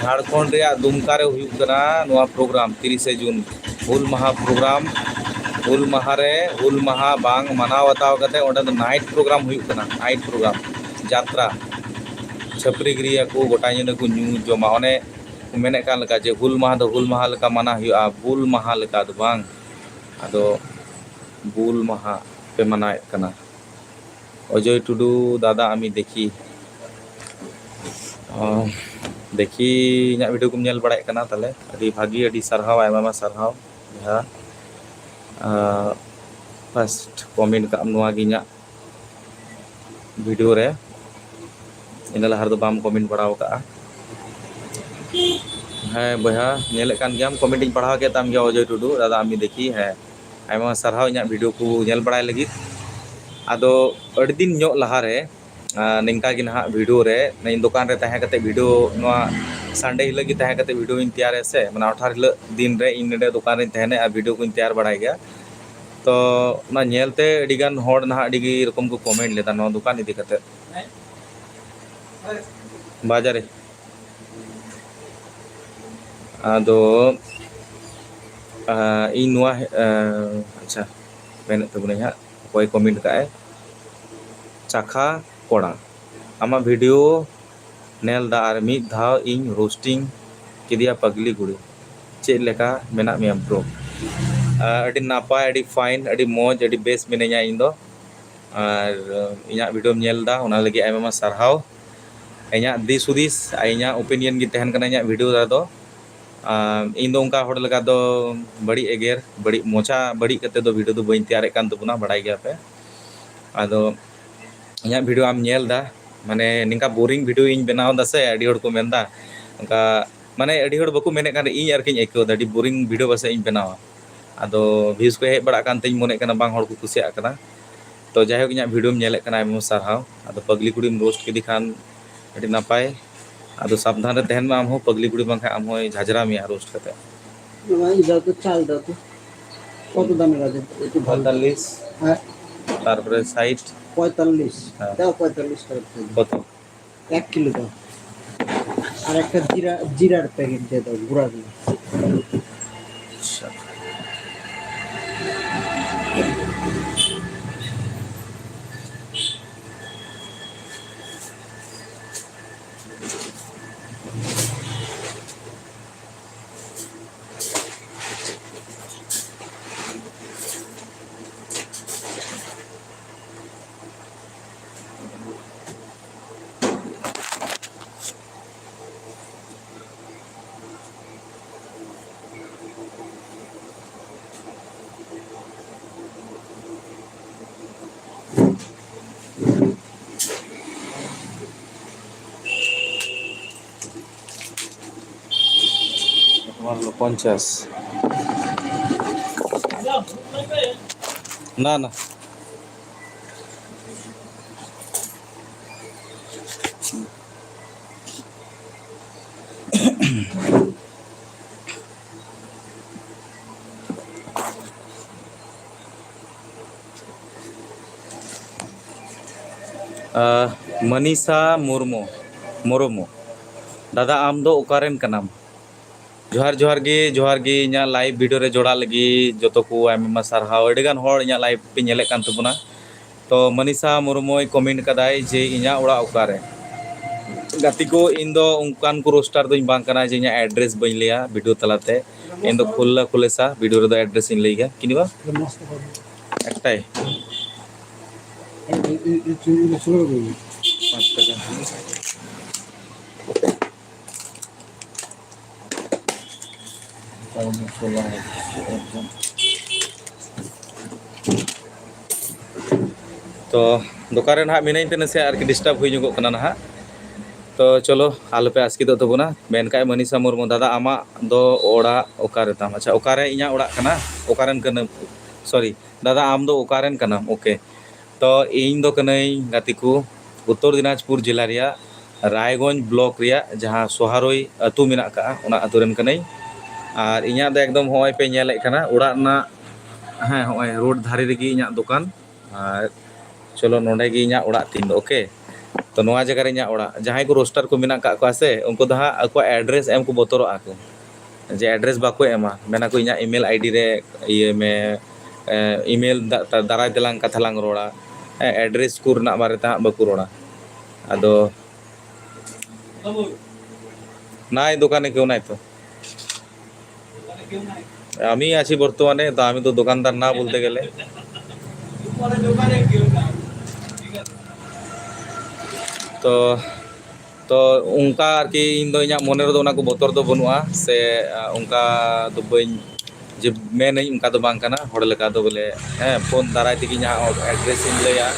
ᱡᱷᱟᱲᱠᱷᱚᱸᱰ ᱨᱮᱭᱟᱜ ᱫᱩᱢᱠᱟ ᱨᱮ ᱦᱩᱭᱩᱜ ᱠᱟᱱᱟ ᱱᱚᱣᱟ ᱯᱨᱳᱜᱨᱟᱢ, ᱛᱤᱨᱤᱥᱮ ᱡᱩᱱ ᱦᱩᱞ ᱢᱟᱦᱟ ᱯᱨᱳᱜᱨᱟᱢ᱾ ᱦᱩᱞ ᱢᱟᱦᱟ ᱨᱮ, ᱦᱩᱞ ᱢᱟᱦᱟ ᱵᱟᱝ ᱢᱟᱱᱟᱣ ᱵᱟᱛᱟᱣ ᱠᱟᱛᱮ ᱚᱸᱰᱮ ᱫᱚ ᱱᱟᱭᱤᱴ ᱯᱨᱳᱜᱨᱟᱢ ᱦᱩᱭᱩᱜ ᱠᱟᱱᱟ, ᱱᱟᱭᱤᱴ ᱯᱨᱳᱜᱨᱟᱢ, ᱡᱟᱛᱨᱟ, ᱪᱷᱟᱹᱯᱨᱤ ᱜᱤᱨᱤᱭᱟᱠᱚ, ᱜᱚᱴᱟ ᱧᱤᱫᱟᱹ ᱠᱚ ᱧᱩ ᱡᱚᱢᱟ᱾ ᱚᱱᱮ ᱠᱚ ᱢᱮᱱᱮᱫ ᱠᱟᱱ ᱞᱮᱠᱟ ᱡᱮ ᱦᱩᱞ ᱢᱟᱦᱟ ᱫᱚ ᱦᱩᱞ ᱢᱟᱦᱟ ᱞᱮᱠᱟ ᱢᱟᱱᱟᱣ ᱦᱩᱭᱩᱜᱼᱟ, ᱵᱩᱞ ᱢᱟᱦᱟ ᱞᱮᱠᱟ ᱫᱚ ᱵᱟᱝ, ᱟᱫᱚ ᱵᱩᱞ ᱢᱟᱦᱟ ᱯᱮ ᱢᱟᱱᱟᱣᱮᱫ ᱠᱟᱱᱟ᱾ ᱚᱡᱚᱭ ᱴᱩᱰᱩ, ᱫᱟᱫᱟ ᱟᱢᱤ ᱫᱮᱠᱷᱤ, ᱚ, ᱫᱮᱠᱷᱤ ᱤᱧᱟᱹᱜ ᱵᱷᱤᱰᱤᱭᱳ ᱠᱚᱢ ᱧᱮᱞ ᱵᱟᱲᱟᱭᱮᱫ ᱠᱟᱱᱟ, ᱛᱟᱦᱞᱮ ᱟᱹᱰᱤ ᱵᱷᱟᱹᱜᱤ, ᱟᱹᱰᱤ ᱥᱟᱨᱦᱟᱣ, ᱟᱭᱢᱟ ᱟᱭᱢᱟ ᱥᱟᱨᱦᱟᱣ ᱡᱟᱦᱟᱸ ᱯᱷᱟᱥᱴ ᱠᱚᱢᱮᱱᱴ ᱠᱟᱜ ᱟᱢ ᱱᱚᱣᱟ ᱜᱮ ᱤᱧᱟᱹᱜ ᱵᱷᱤᱰᱤᱭᱳ ᱨᱮ, ᱤᱱᱟᱹ ᱞᱟᱦᱟ ᱨᱮᱫᱚ ᱵᱟᱢ ᱠᱚᱢᱮᱱᱴ ᱵᱟᱲᱟ ᱟᱠᱟᱜᱼᱟ᱾ ᱦᱮᱸ ᱵᱚᱭᱦᱟ, ᱧᱮᱞᱮᱫ ᱠᱟᱱ ᱜᱮᱭᱟᱢ, ᱠᱚᱢᱮᱱᱴ ᱤᱧ ᱯᱟᱲᱦᱟᱣ ᱠᱮᱫ ᱛᱟᱢ ᱜᱮᱭᱟ ᱚᱡᱚᱭ ᱴᱩᱰᱩ, ᱫᱟᱫᱟ ᱟᱢᱤ ᱫᱮᱠᱷᱤ᱾ ᱦᱮᱸ, ᱟᱭᱢᱟ ᱥᱟᱨᱦᱟᱣ ᱤᱧᱟᱹᱜ ᱵᱷᱤᱰᱤᱭᱳ ᱠᱚ ᱧᱮᱞ ᱵᱟᱲᱟᱭ ᱞᱟᱹᱜᱤᱫ᱾ ᱟᱫᱚ ᱟᱹᱰᱤ ᱫᱤᱱ ᱧᱚᱜ ᱞᱟᱦᱟᱨᱮ, ᱟᱨ ᱱᱤᱝᱠᱟ ᱜᱮ ᱱᱟᱦᱟᱜ ᱵᱷᱤᱰᱤᱭᱳ ᱨᱮ, ᱤᱧ ᱫᱚᱠᱟᱱ ᱨᱮ ᱛᱟᱦᱮᱸ ᱠᱟᱛᱮ ᱵᱷᱤᱰᱤᱭᱳ, ᱱᱚᱣᱟ ᱥᱟᱱᱰᱮ ᱦᱤᱞᱳᱜ ᱜᱮ ᱛᱟᱦᱮᱸ ᱠᱟᱛᱮ ᱵᱷᱤᱰᱤᱭᱳᱧ ᱛᱮᱭᱟᱨᱟ ᱥᱮ, ᱢᱟᱱᱮ ᱟᱴᱷᱟᱨᱚ ᱦᱤᱞᱳᱜ ᱫᱤᱱ ᱨᱮ ᱤᱧ ᱱᱚᱰᱮ ᱫᱚᱠᱟᱱ ᱨᱮᱧ ᱛᱟᱦᱮᱱᱟ ᱟᱨ ᱵᱷᱤᱰᱤᱭᱳ ᱠᱚᱧ ᱛᱮᱭᱟᱨ ᱵᱟᱲᱟᱭ ᱜᱮᱭᱟ᱾ ᱛᱚ ᱚᱱᱟ ᱧᱮᱞᱛᱮ ᱟᱹᱰᱤᱜᱟᱱ ᱦᱚᱲ ᱱᱟᱦᱟᱜ ᱟᱹᱰᱤ ᱨᱚᱠᱚᱢ ᱠᱚ ᱠᱚᱢᱮᱱᱴ ᱞᱮᱫᱟ ᱱᱚᱣᱟ ᱫᱚᱠᱟᱱ ᱤᱫᱤ ᱠᱟᱛᱮ᱾ ᱵᱟᱡᱟᱨ ᱨᱮ᱾ ᱟᱫᱚ, ᱟᱸ, ᱤᱧ ᱱᱚᱣᱟ, ᱟᱸ, ᱟᱪᱪᱷᱟ, ᱢᱮᱱᱮᱫ ᱛᱟᱵᱚᱱᱟᱹᱧ ᱦᱟᱸᱜ, ᱚᱠᱚᱭ ᱠᱚᱢᱮᱱᱴ ᱠᱟᱜᱼᱟᱭ? ᱪᱟᱠᱷᱟ ᱠᱚᱲᱟ, ᱟᱢᱟᱜ ᱵᱷᱤᱰᱤᱭᱳ ᱧᱮᱞ ᱫᱟ ᱟᱨ ᱢᱤᱫ ᱫᱷᱟᱣ ᱤᱧ ᱨᱳᱥᱴᱤᱝ ᱠᱮᱫᱮᱭᱟ ᱯᱟᱜᱽᱞᱤ ᱠᱩᱲᱤ᱾ ᱪᱮᱫ ᱞᱮᱠᱟ ᱢᱮᱱᱟᱜ ᱢᱮᱭᱟ ᱵᱨᱳ? ᱟᱨ ᱟᱹᱰᱤ ᱱᱟᱯᱟᱭ, ᱟᱹᱰᱤ ᱯᱷᱟᱭᱤᱱ, ᱟᱹᱰᱤ ᱢᱚᱡᱽ, ᱟᱹᱰᱤ ᱵᱮᱥ ᱢᱤᱱᱟᱹᱧᱟ ᱤᱧ ᱫᱚ᱾ ᱟᱨ ᱤᱧᱟᱹᱜ ᱵᱷᱤᱰᱤᱭᱳᱢ ᱧᱮᱞ ᱫᱟ, ᱚᱱᱟ ᱞᱟᱹᱜᱤᱫ ᱟᱭᱢᱟ ᱟᱭᱢᱟ ᱥᱟᱨᱦᱟᱣ᱾ ᱤᱧᱟᱹᱜ ᱫᱤᱥ ᱦᱩᱫᱤᱥ ᱟᱨ ᱤᱧᱟᱹᱜ ᱳᱯᱤᱱᱤᱭᱚᱱ ᱜᱮ ᱛᱟᱦᱮᱱ ᱠᱟᱱᱟ ᱤᱧᱟᱹᱜ ᱵᱷᱤᱰᱤᱭᱳ ᱨᱮᱫᱚ᱾ ᱟᱨ ᱤᱧ ᱫᱚ ᱚᱱᱠᱟ ᱦᱚᱲ ᱞᱮᱠᱟ ᱫᱚ ᱵᱟᱹᱲᱤᱡ ᱮᱜᱮᱨ, ᱵᱟᱹᱲᱤᱡ ᱢᱚᱪᱟ ᱵᱟᱹᱲᱤᱡ ᱠᱟᱛᱮ ᱫᱚ ᱵᱷᱤᱰᱤᱭᱳ ᱫᱚ ᱵᱟᱹᱧ ᱛᱮᱭᱟᱨᱮᱫ ᱠᱟᱱ ᱛᱟᱵᱚᱱᱟ, ᱵᱟᱲᱟᱭ ᱜᱮᱭᱟ ᱯᱮ᱾ ᱟᱫᱚ ᱤᱧᱟᱹᱜ ᱵᱷᱤᱰᱤᱭᱳ ᱟᱢ ᱧᱮᱞ ᱫᱟ, ᱢᱟᱱᱮ ᱱᱤᱝᱠᱟ ᱵᱳᱨᱤᱝ ᱵᱷᱤᱰᱤᱭᱳ ᱤᱧ ᱵᱮᱱᱟᱣ ᱫᱟ ᱥᱮ, ᱟᱹᱰᱤ ᱦᱚᱲ ᱠᱚ ᱢᱮᱱ ᱫᱟ ᱚᱱᱠᱟ, ᱢᱟᱱᱮ ᱟᱹᱰᱤ ᱦᱚᱲ ᱵᱟᱠᱚ ᱢᱮᱱᱮᱫ ᱠᱟᱱ, ᱤᱧ ᱟᱨᱠᱤᱧ ᱟᱹᱭᱠᱟᱹᱣ ᱫᱟ ᱟᱹᱰᱤ ᱵᱳᱨᱤᱝ ᱵᱷᱤᱰᱤᱭᱳ ᱯᱟᱥᱮᱡ ᱤᱧ ᱵᱮᱱᱟᱣᱟ᱾ ᱟᱫᱚ ᱵᱷᱤᱭᱩᱡᱽ ᱠᱚ ᱦᱮᱡ ᱵᱟᱲᱟᱜ ᱠᱟᱱ ᱛᱤᱧ ᱢᱚᱱᱮᱜ ᱠᱟᱱᱟ ᱵᱟᱝ ᱦᱚᱲ ᱠᱚ ᱠᱩᱥᱤᱭᱟᱜ ᱠᱟᱱᱟ᱾ ᱛᱚ ᱡᱟᱭᱦᱳᱠ, ᱤᱧᱟᱹᱜ ᱵᱷᱤᱰᱤᱭᱳᱢ ᱧᱮᱞᱮᱫ ᱠᱟᱱᱟ, ᱟᱭᱢᱟ ᱥᱟᱨᱦᱟᱣ᱾ ᱟᱫᱚ ᱯᱟᱜᱽᱞᱤ ᱠᱩᱲᱤᱢ ᱨᱳᱥᱴ ᱠᱮᱫᱮ ᱠᱷᱟᱱ ᱟᱹᱰᱤ ᱱᱟᱯᱟᱭ᱾ ᱟᱫᱚ ᱥᱟᱵᱫᱷᱟᱱ ᱨᱮ ᱛᱟᱦᱮᱱ ᱢᱮ ᱟᱢ ᱦᱚᱸ, ᱯᱟᱜᱽᱞᱤ ᱠᱩᱲᱤ ᱵᱟᱝᱠᱷᱟᱱ ᱟᱢ ᱦᱚᱸᱭ ᱡᱷᱟᱡᱽᱨᱟ ᱢᱮᱭᱟ ᱨᱳᱥᱴ ᱠᱟᱛᱮ᱾ ᱱᱚᱣᱟ ᱤᱧ ᱫᱚ ᱪᱟᱞ ᱫᱚ ᱛᱚ᱾ কত দামের আছে? একটু ভালো। পঁয়তাল্লিশ। হ্যাঁ। তারপরে ষাট। পঁয়তাল্লিশ। হ্যাঁ। দাও পঁয়তাল্লিশ টাকা। কত? এক কিলো দাও। আর একটা জিরা, জিরার প্যাকেট দিয়ে দাও, গুঁড়া গুঁড়া। আচ্ছা। তোমার হলো পঞ্চাশ। না, না। ᱟᱸ, ᱢᱟᱱᱤᱥᱟ ᱢᱩᱨᱢᱩ, ᱢᱩᱨᱢᱩ᱾ ᱫᱟᱫᱟ, ᱟᱢ ᱫᱚ ᱚᱠᱟᱨᱮᱱ ᱠᱟᱱᱟᱢ? ᱡᱚᱦᱟᱨ, ᱡᱚᱦᱟᱨ ᱜᱮ, ᱡᱚᱦᱟᱨ ᱜᱮ᱾ ᱤᱧᱟᱹᱜ ᱞᱟᱭᱤᱵᱷ ᱵᱷᱤᱰᱤᱭᱳ ᱨᱮ ᱡᱚᱲᱟᱜ ᱞᱟᱹᱜᱤᱫ ᱡᱚᱛᱚ ᱠᱚ ᱟᱭᱢᱟ ᱟᱭᱢᱟ ᱥᱟᱨᱦᱟᱣ᱾ ᱟᱹᱰᱤ ᱜᱟᱱ ᱦᱚᱲ ᱤᱧᱟᱹᱜ ᱞᱟᱭᱤᱵᱷ ᱯᱮ ᱧᱮᱞᱮᱫ ᱠᱟᱱ ᱛᱟᱵᱚᱱᱟ᱾ ᱛᱚ ᱢᱟᱱᱤᱥᱟ ᱢᱩᱨᱢᱩᱭ ᱠᱚᱢᱮᱱᱴ ᱠᱟᱫᱟᱭ ᱡᱮ ᱤᱧᱟᱹᱜ ᱚᱲᱟᱜ ᱚᱠᱟᱨᱮ? ᱜᱟᱛᱮ ᱠᱚ, ᱤᱧ ᱫᱚ ᱚᱱᱠᱟᱱ ᱠᱚ ᱨᱳᱥᱴᱟᱨ ᱫᱚᱧ ᱵᱟᱝ ᱠᱟᱱᱟ ᱡᱮ ᱤᱧᱟᱹᱜ ᱮᱰᱨᱮᱥ ᱵᱟᱹᱧ ᱞᱟᱹᱭᱟ ᱵᱷᱤᱰᱤᱭᱳ ᱛᱟᱞᱟᱛᱮ᱾ ᱤᱧ ᱫᱚ ᱠᱷᱩᱞᱞᱟ ᱠᱷᱩᱞᱮᱥᱟ ᱵᱷᱤᱰᱤᱭᱳ ᱨᱮᱫᱚ ᱮᱰᱨᱮᱥ ᱤᱧ ᱞᱟᱹᱭ ᱜᱮᱭᱟ᱾ ᱠᱤᱱᱤᱵᱟ ᱮᱠᱴᱟᱭ ᱯᱟᱸᱪ ᱴᱟᱠᱟ᱾ ᱛᱚ ᱫᱚᱠᱟᱱ ᱨᱮ ᱱᱟᱦᱟᱜ ᱢᱤᱱᱟᱹᱧ ᱛᱮ ᱱᱟᱥᱮ ᱟᱨᱠᱤ ᱰᱤᱥᱴᱟᱵᱽ ᱦᱩᱭ ᱧᱚᱜᱚᱜ ᱠᱟᱱᱟ ᱱᱟᱦᱟᱜ᱾ ᱛᱚ ᱪᱚᱞᱚ ᱟᱞᱚᱯᱮ ᱟᱥᱠᱮᱛᱚᱜ ᱛᱟᱵᱚᱱᱟ᱾ ᱢᱮᱱ ᱠᱷᱟᱡ ᱢᱟᱹᱱᱤᱥᱟ ᱢᱩᱨᱢᱩ, ᱫᱟᱫᱟ ᱟᱢᱟᱜ ᱫᱚ ᱚᱲᱟᱜ ᱚᱠᱟᱨᱮ ᱛᱟᱢ? ᱟᱪᱪᱷᱟ, ᱚᱠᱟᱨᱮ ᱤᱧᱟᱹᱜ ᱚᱲᱟᱜ ᱠᱟᱱᱟ? ᱚᱠᱟᱨᱮᱱ ᱠᱟᱱᱟᱢ? ᱥᱚᱨᱤ ᱫᱟᱫᱟ, ᱟᱢ ᱫᱚ ᱚᱠᱟᱨᱮᱱ ᱠᱟᱱᱟᱢ? ᱳᱠᱮ, ᱛᱚ ᱤᱧ ᱫᱚ ᱠᱟᱹᱱᱟᱹᱧ ᱜᱟᱛᱮ ᱠᱚ ᱩᱛᱛᱚᱨ ᱫᱤᱱᱟᱡᱽᱯᱩᱨ ᱡᱮᱞᱟ ᱨᱮᱭᱟᱜ ᱨᱟᱭᱜᱚᱸᱡᱽ ᱵᱞᱚᱠ ᱨᱮᱭᱟᱜ ᱡᱟᱦᱟᱸ ᱥᱚᱦᱟᱨᱳᱭ ᱟᱹᱛᱩ ᱢᱮᱱᱟᱜ ᱟᱠᱟᱫᱼᱟ, ᱚᱱᱟ ᱟᱹᱛᱩ ᱨᱮᱱ ᱠᱟᱹᱱᱟᱹᱧ᱾ ᱟᱨ ᱤᱧᱟᱹᱜ ᱫᱚ ᱮᱠᱫᱚᱢ ᱦᱚᱸᱜᱼᱚᱭ ᱯᱮ ᱧᱮᱞᱮᱫ ᱠᱟᱱᱟ ᱚᱲᱟᱜ ᱨᱮᱱᱟᱜ, ᱦᱮᱸ, ᱦᱚᱸᱜᱼᱚᱭ ᱨᱳᱰ ᱫᱷᱟᱨᱮ ᱨᱮᱜᱮ ᱤᱧᱟᱹᱜ ᱫᱚᱠᱟᱱ᱾ ᱟᱨ ᱪᱚᱞᱚ, ᱱᱚᱸᱰᱮ ᱜᱮ ᱤᱧᱟᱹᱜ ᱚᱲᱟᱜ ᱛᱤᱧ ᱫᱚ, ᱳᱠᱮ? ᱛᱚ ᱱᱚᱣᱟ ᱡᱟᱭᱜᱟ ᱨᱮ ᱤᱧᱟᱹᱜ ᱚᱲᱟᱜ᱾ ᱡᱟᱦᱟᱸᱭ ᱠᱚ ᱨᱳᱥᱴᱟᱨ ᱠᱚ ᱢᱮᱱᱟᱜ ᱟᱠᱟᱫ ᱠᱚᱣᱟ ᱥᱮ, ᱩᱱᱠᱩ ᱫᱚ ᱦᱟᱸᱜ ᱟᱠᱚᱣᱟᱜ ᱮᱰᱨᱮᱥ ᱮᱢ ᱠᱚ ᱵᱚᱛᱚᱨᱚᱜᱼᱟ ᱠᱚ, ᱡᱮ ᱮᱰᱨᱮᱥ ᱵᱟᱠᱚ ᱮᱢᱟ, ᱢᱮᱱᱟ ᱠᱚ ᱤᱧᱟᱹᱜ ᱤᱢᱮᱞ ᱟᱭᱰᱤ ᱨᱮ ᱤᱭᱟᱹ ᱢᱮ, ᱮ, ᱤᱢᱮᱞ ᱫᱟ-, ᱫᱟ-, ᱫᱟᱨᱟᱭ ᱛᱮᱞᱟᱝ ᱠᱟᱛᱷᱟ ᱞᱟᱝ ᱨᱚᱲᱟ᱾ ᱦᱮᱸ, ᱮᱰᱨᱮᱥ ᱠᱚ ᱨᱮᱱᱟᱜ ᱵᱟᱨᱮ ᱛᱮ ᱦᱟᱸᱜ ᱵᱟᱠᱚ ᱨᱚᱲᱟ᱾ ᱟᱫᱚ নাই দোকানে কেউ নাই তো। আমি আছি বর্তমানে, তো আমি তো দোকানদার না বলতে গেলে। ᱛᱚ ᱛᱚ ᱚᱱᱠᱟ ᱟᱨᱠᱤ ᱤᱧ ᱫᱚ ᱤᱧᱟᱹᱜ ᱢᱚᱱᱮ ᱨᱮᱫᱚ ᱚᱱᱟ ᱠᱚ ᱵᱚᱛᱚᱨ ᱫᱚ ᱵᱟᱹᱱᱩᱜᱼᱟ, ᱥᱮ ᱚᱱᱠᱟ ᱫᱚ ᱵᱟᱹᱧ, ᱡᱮ ᱢᱮᱱᱟᱹᱧ ᱚᱱᱠᱟ ᱫᱚ ᱵᱟᱝ ᱠᱟᱱᱟ᱾ ᱦᱚᱲ ᱞᱮᱠᱟ ᱫᱚ ᱵᱚᱞᱮ, ᱦᱮᱸ, ᱯᱷᱳᱱ ᱫᱟᱨᱟᱭ ᱛᱮᱜᱮ ᱤᱧᱟᱹᱜ ᱮᱰᱨᱮᱥ ᱤᱧ ᱞᱟᱹᱭᱟ,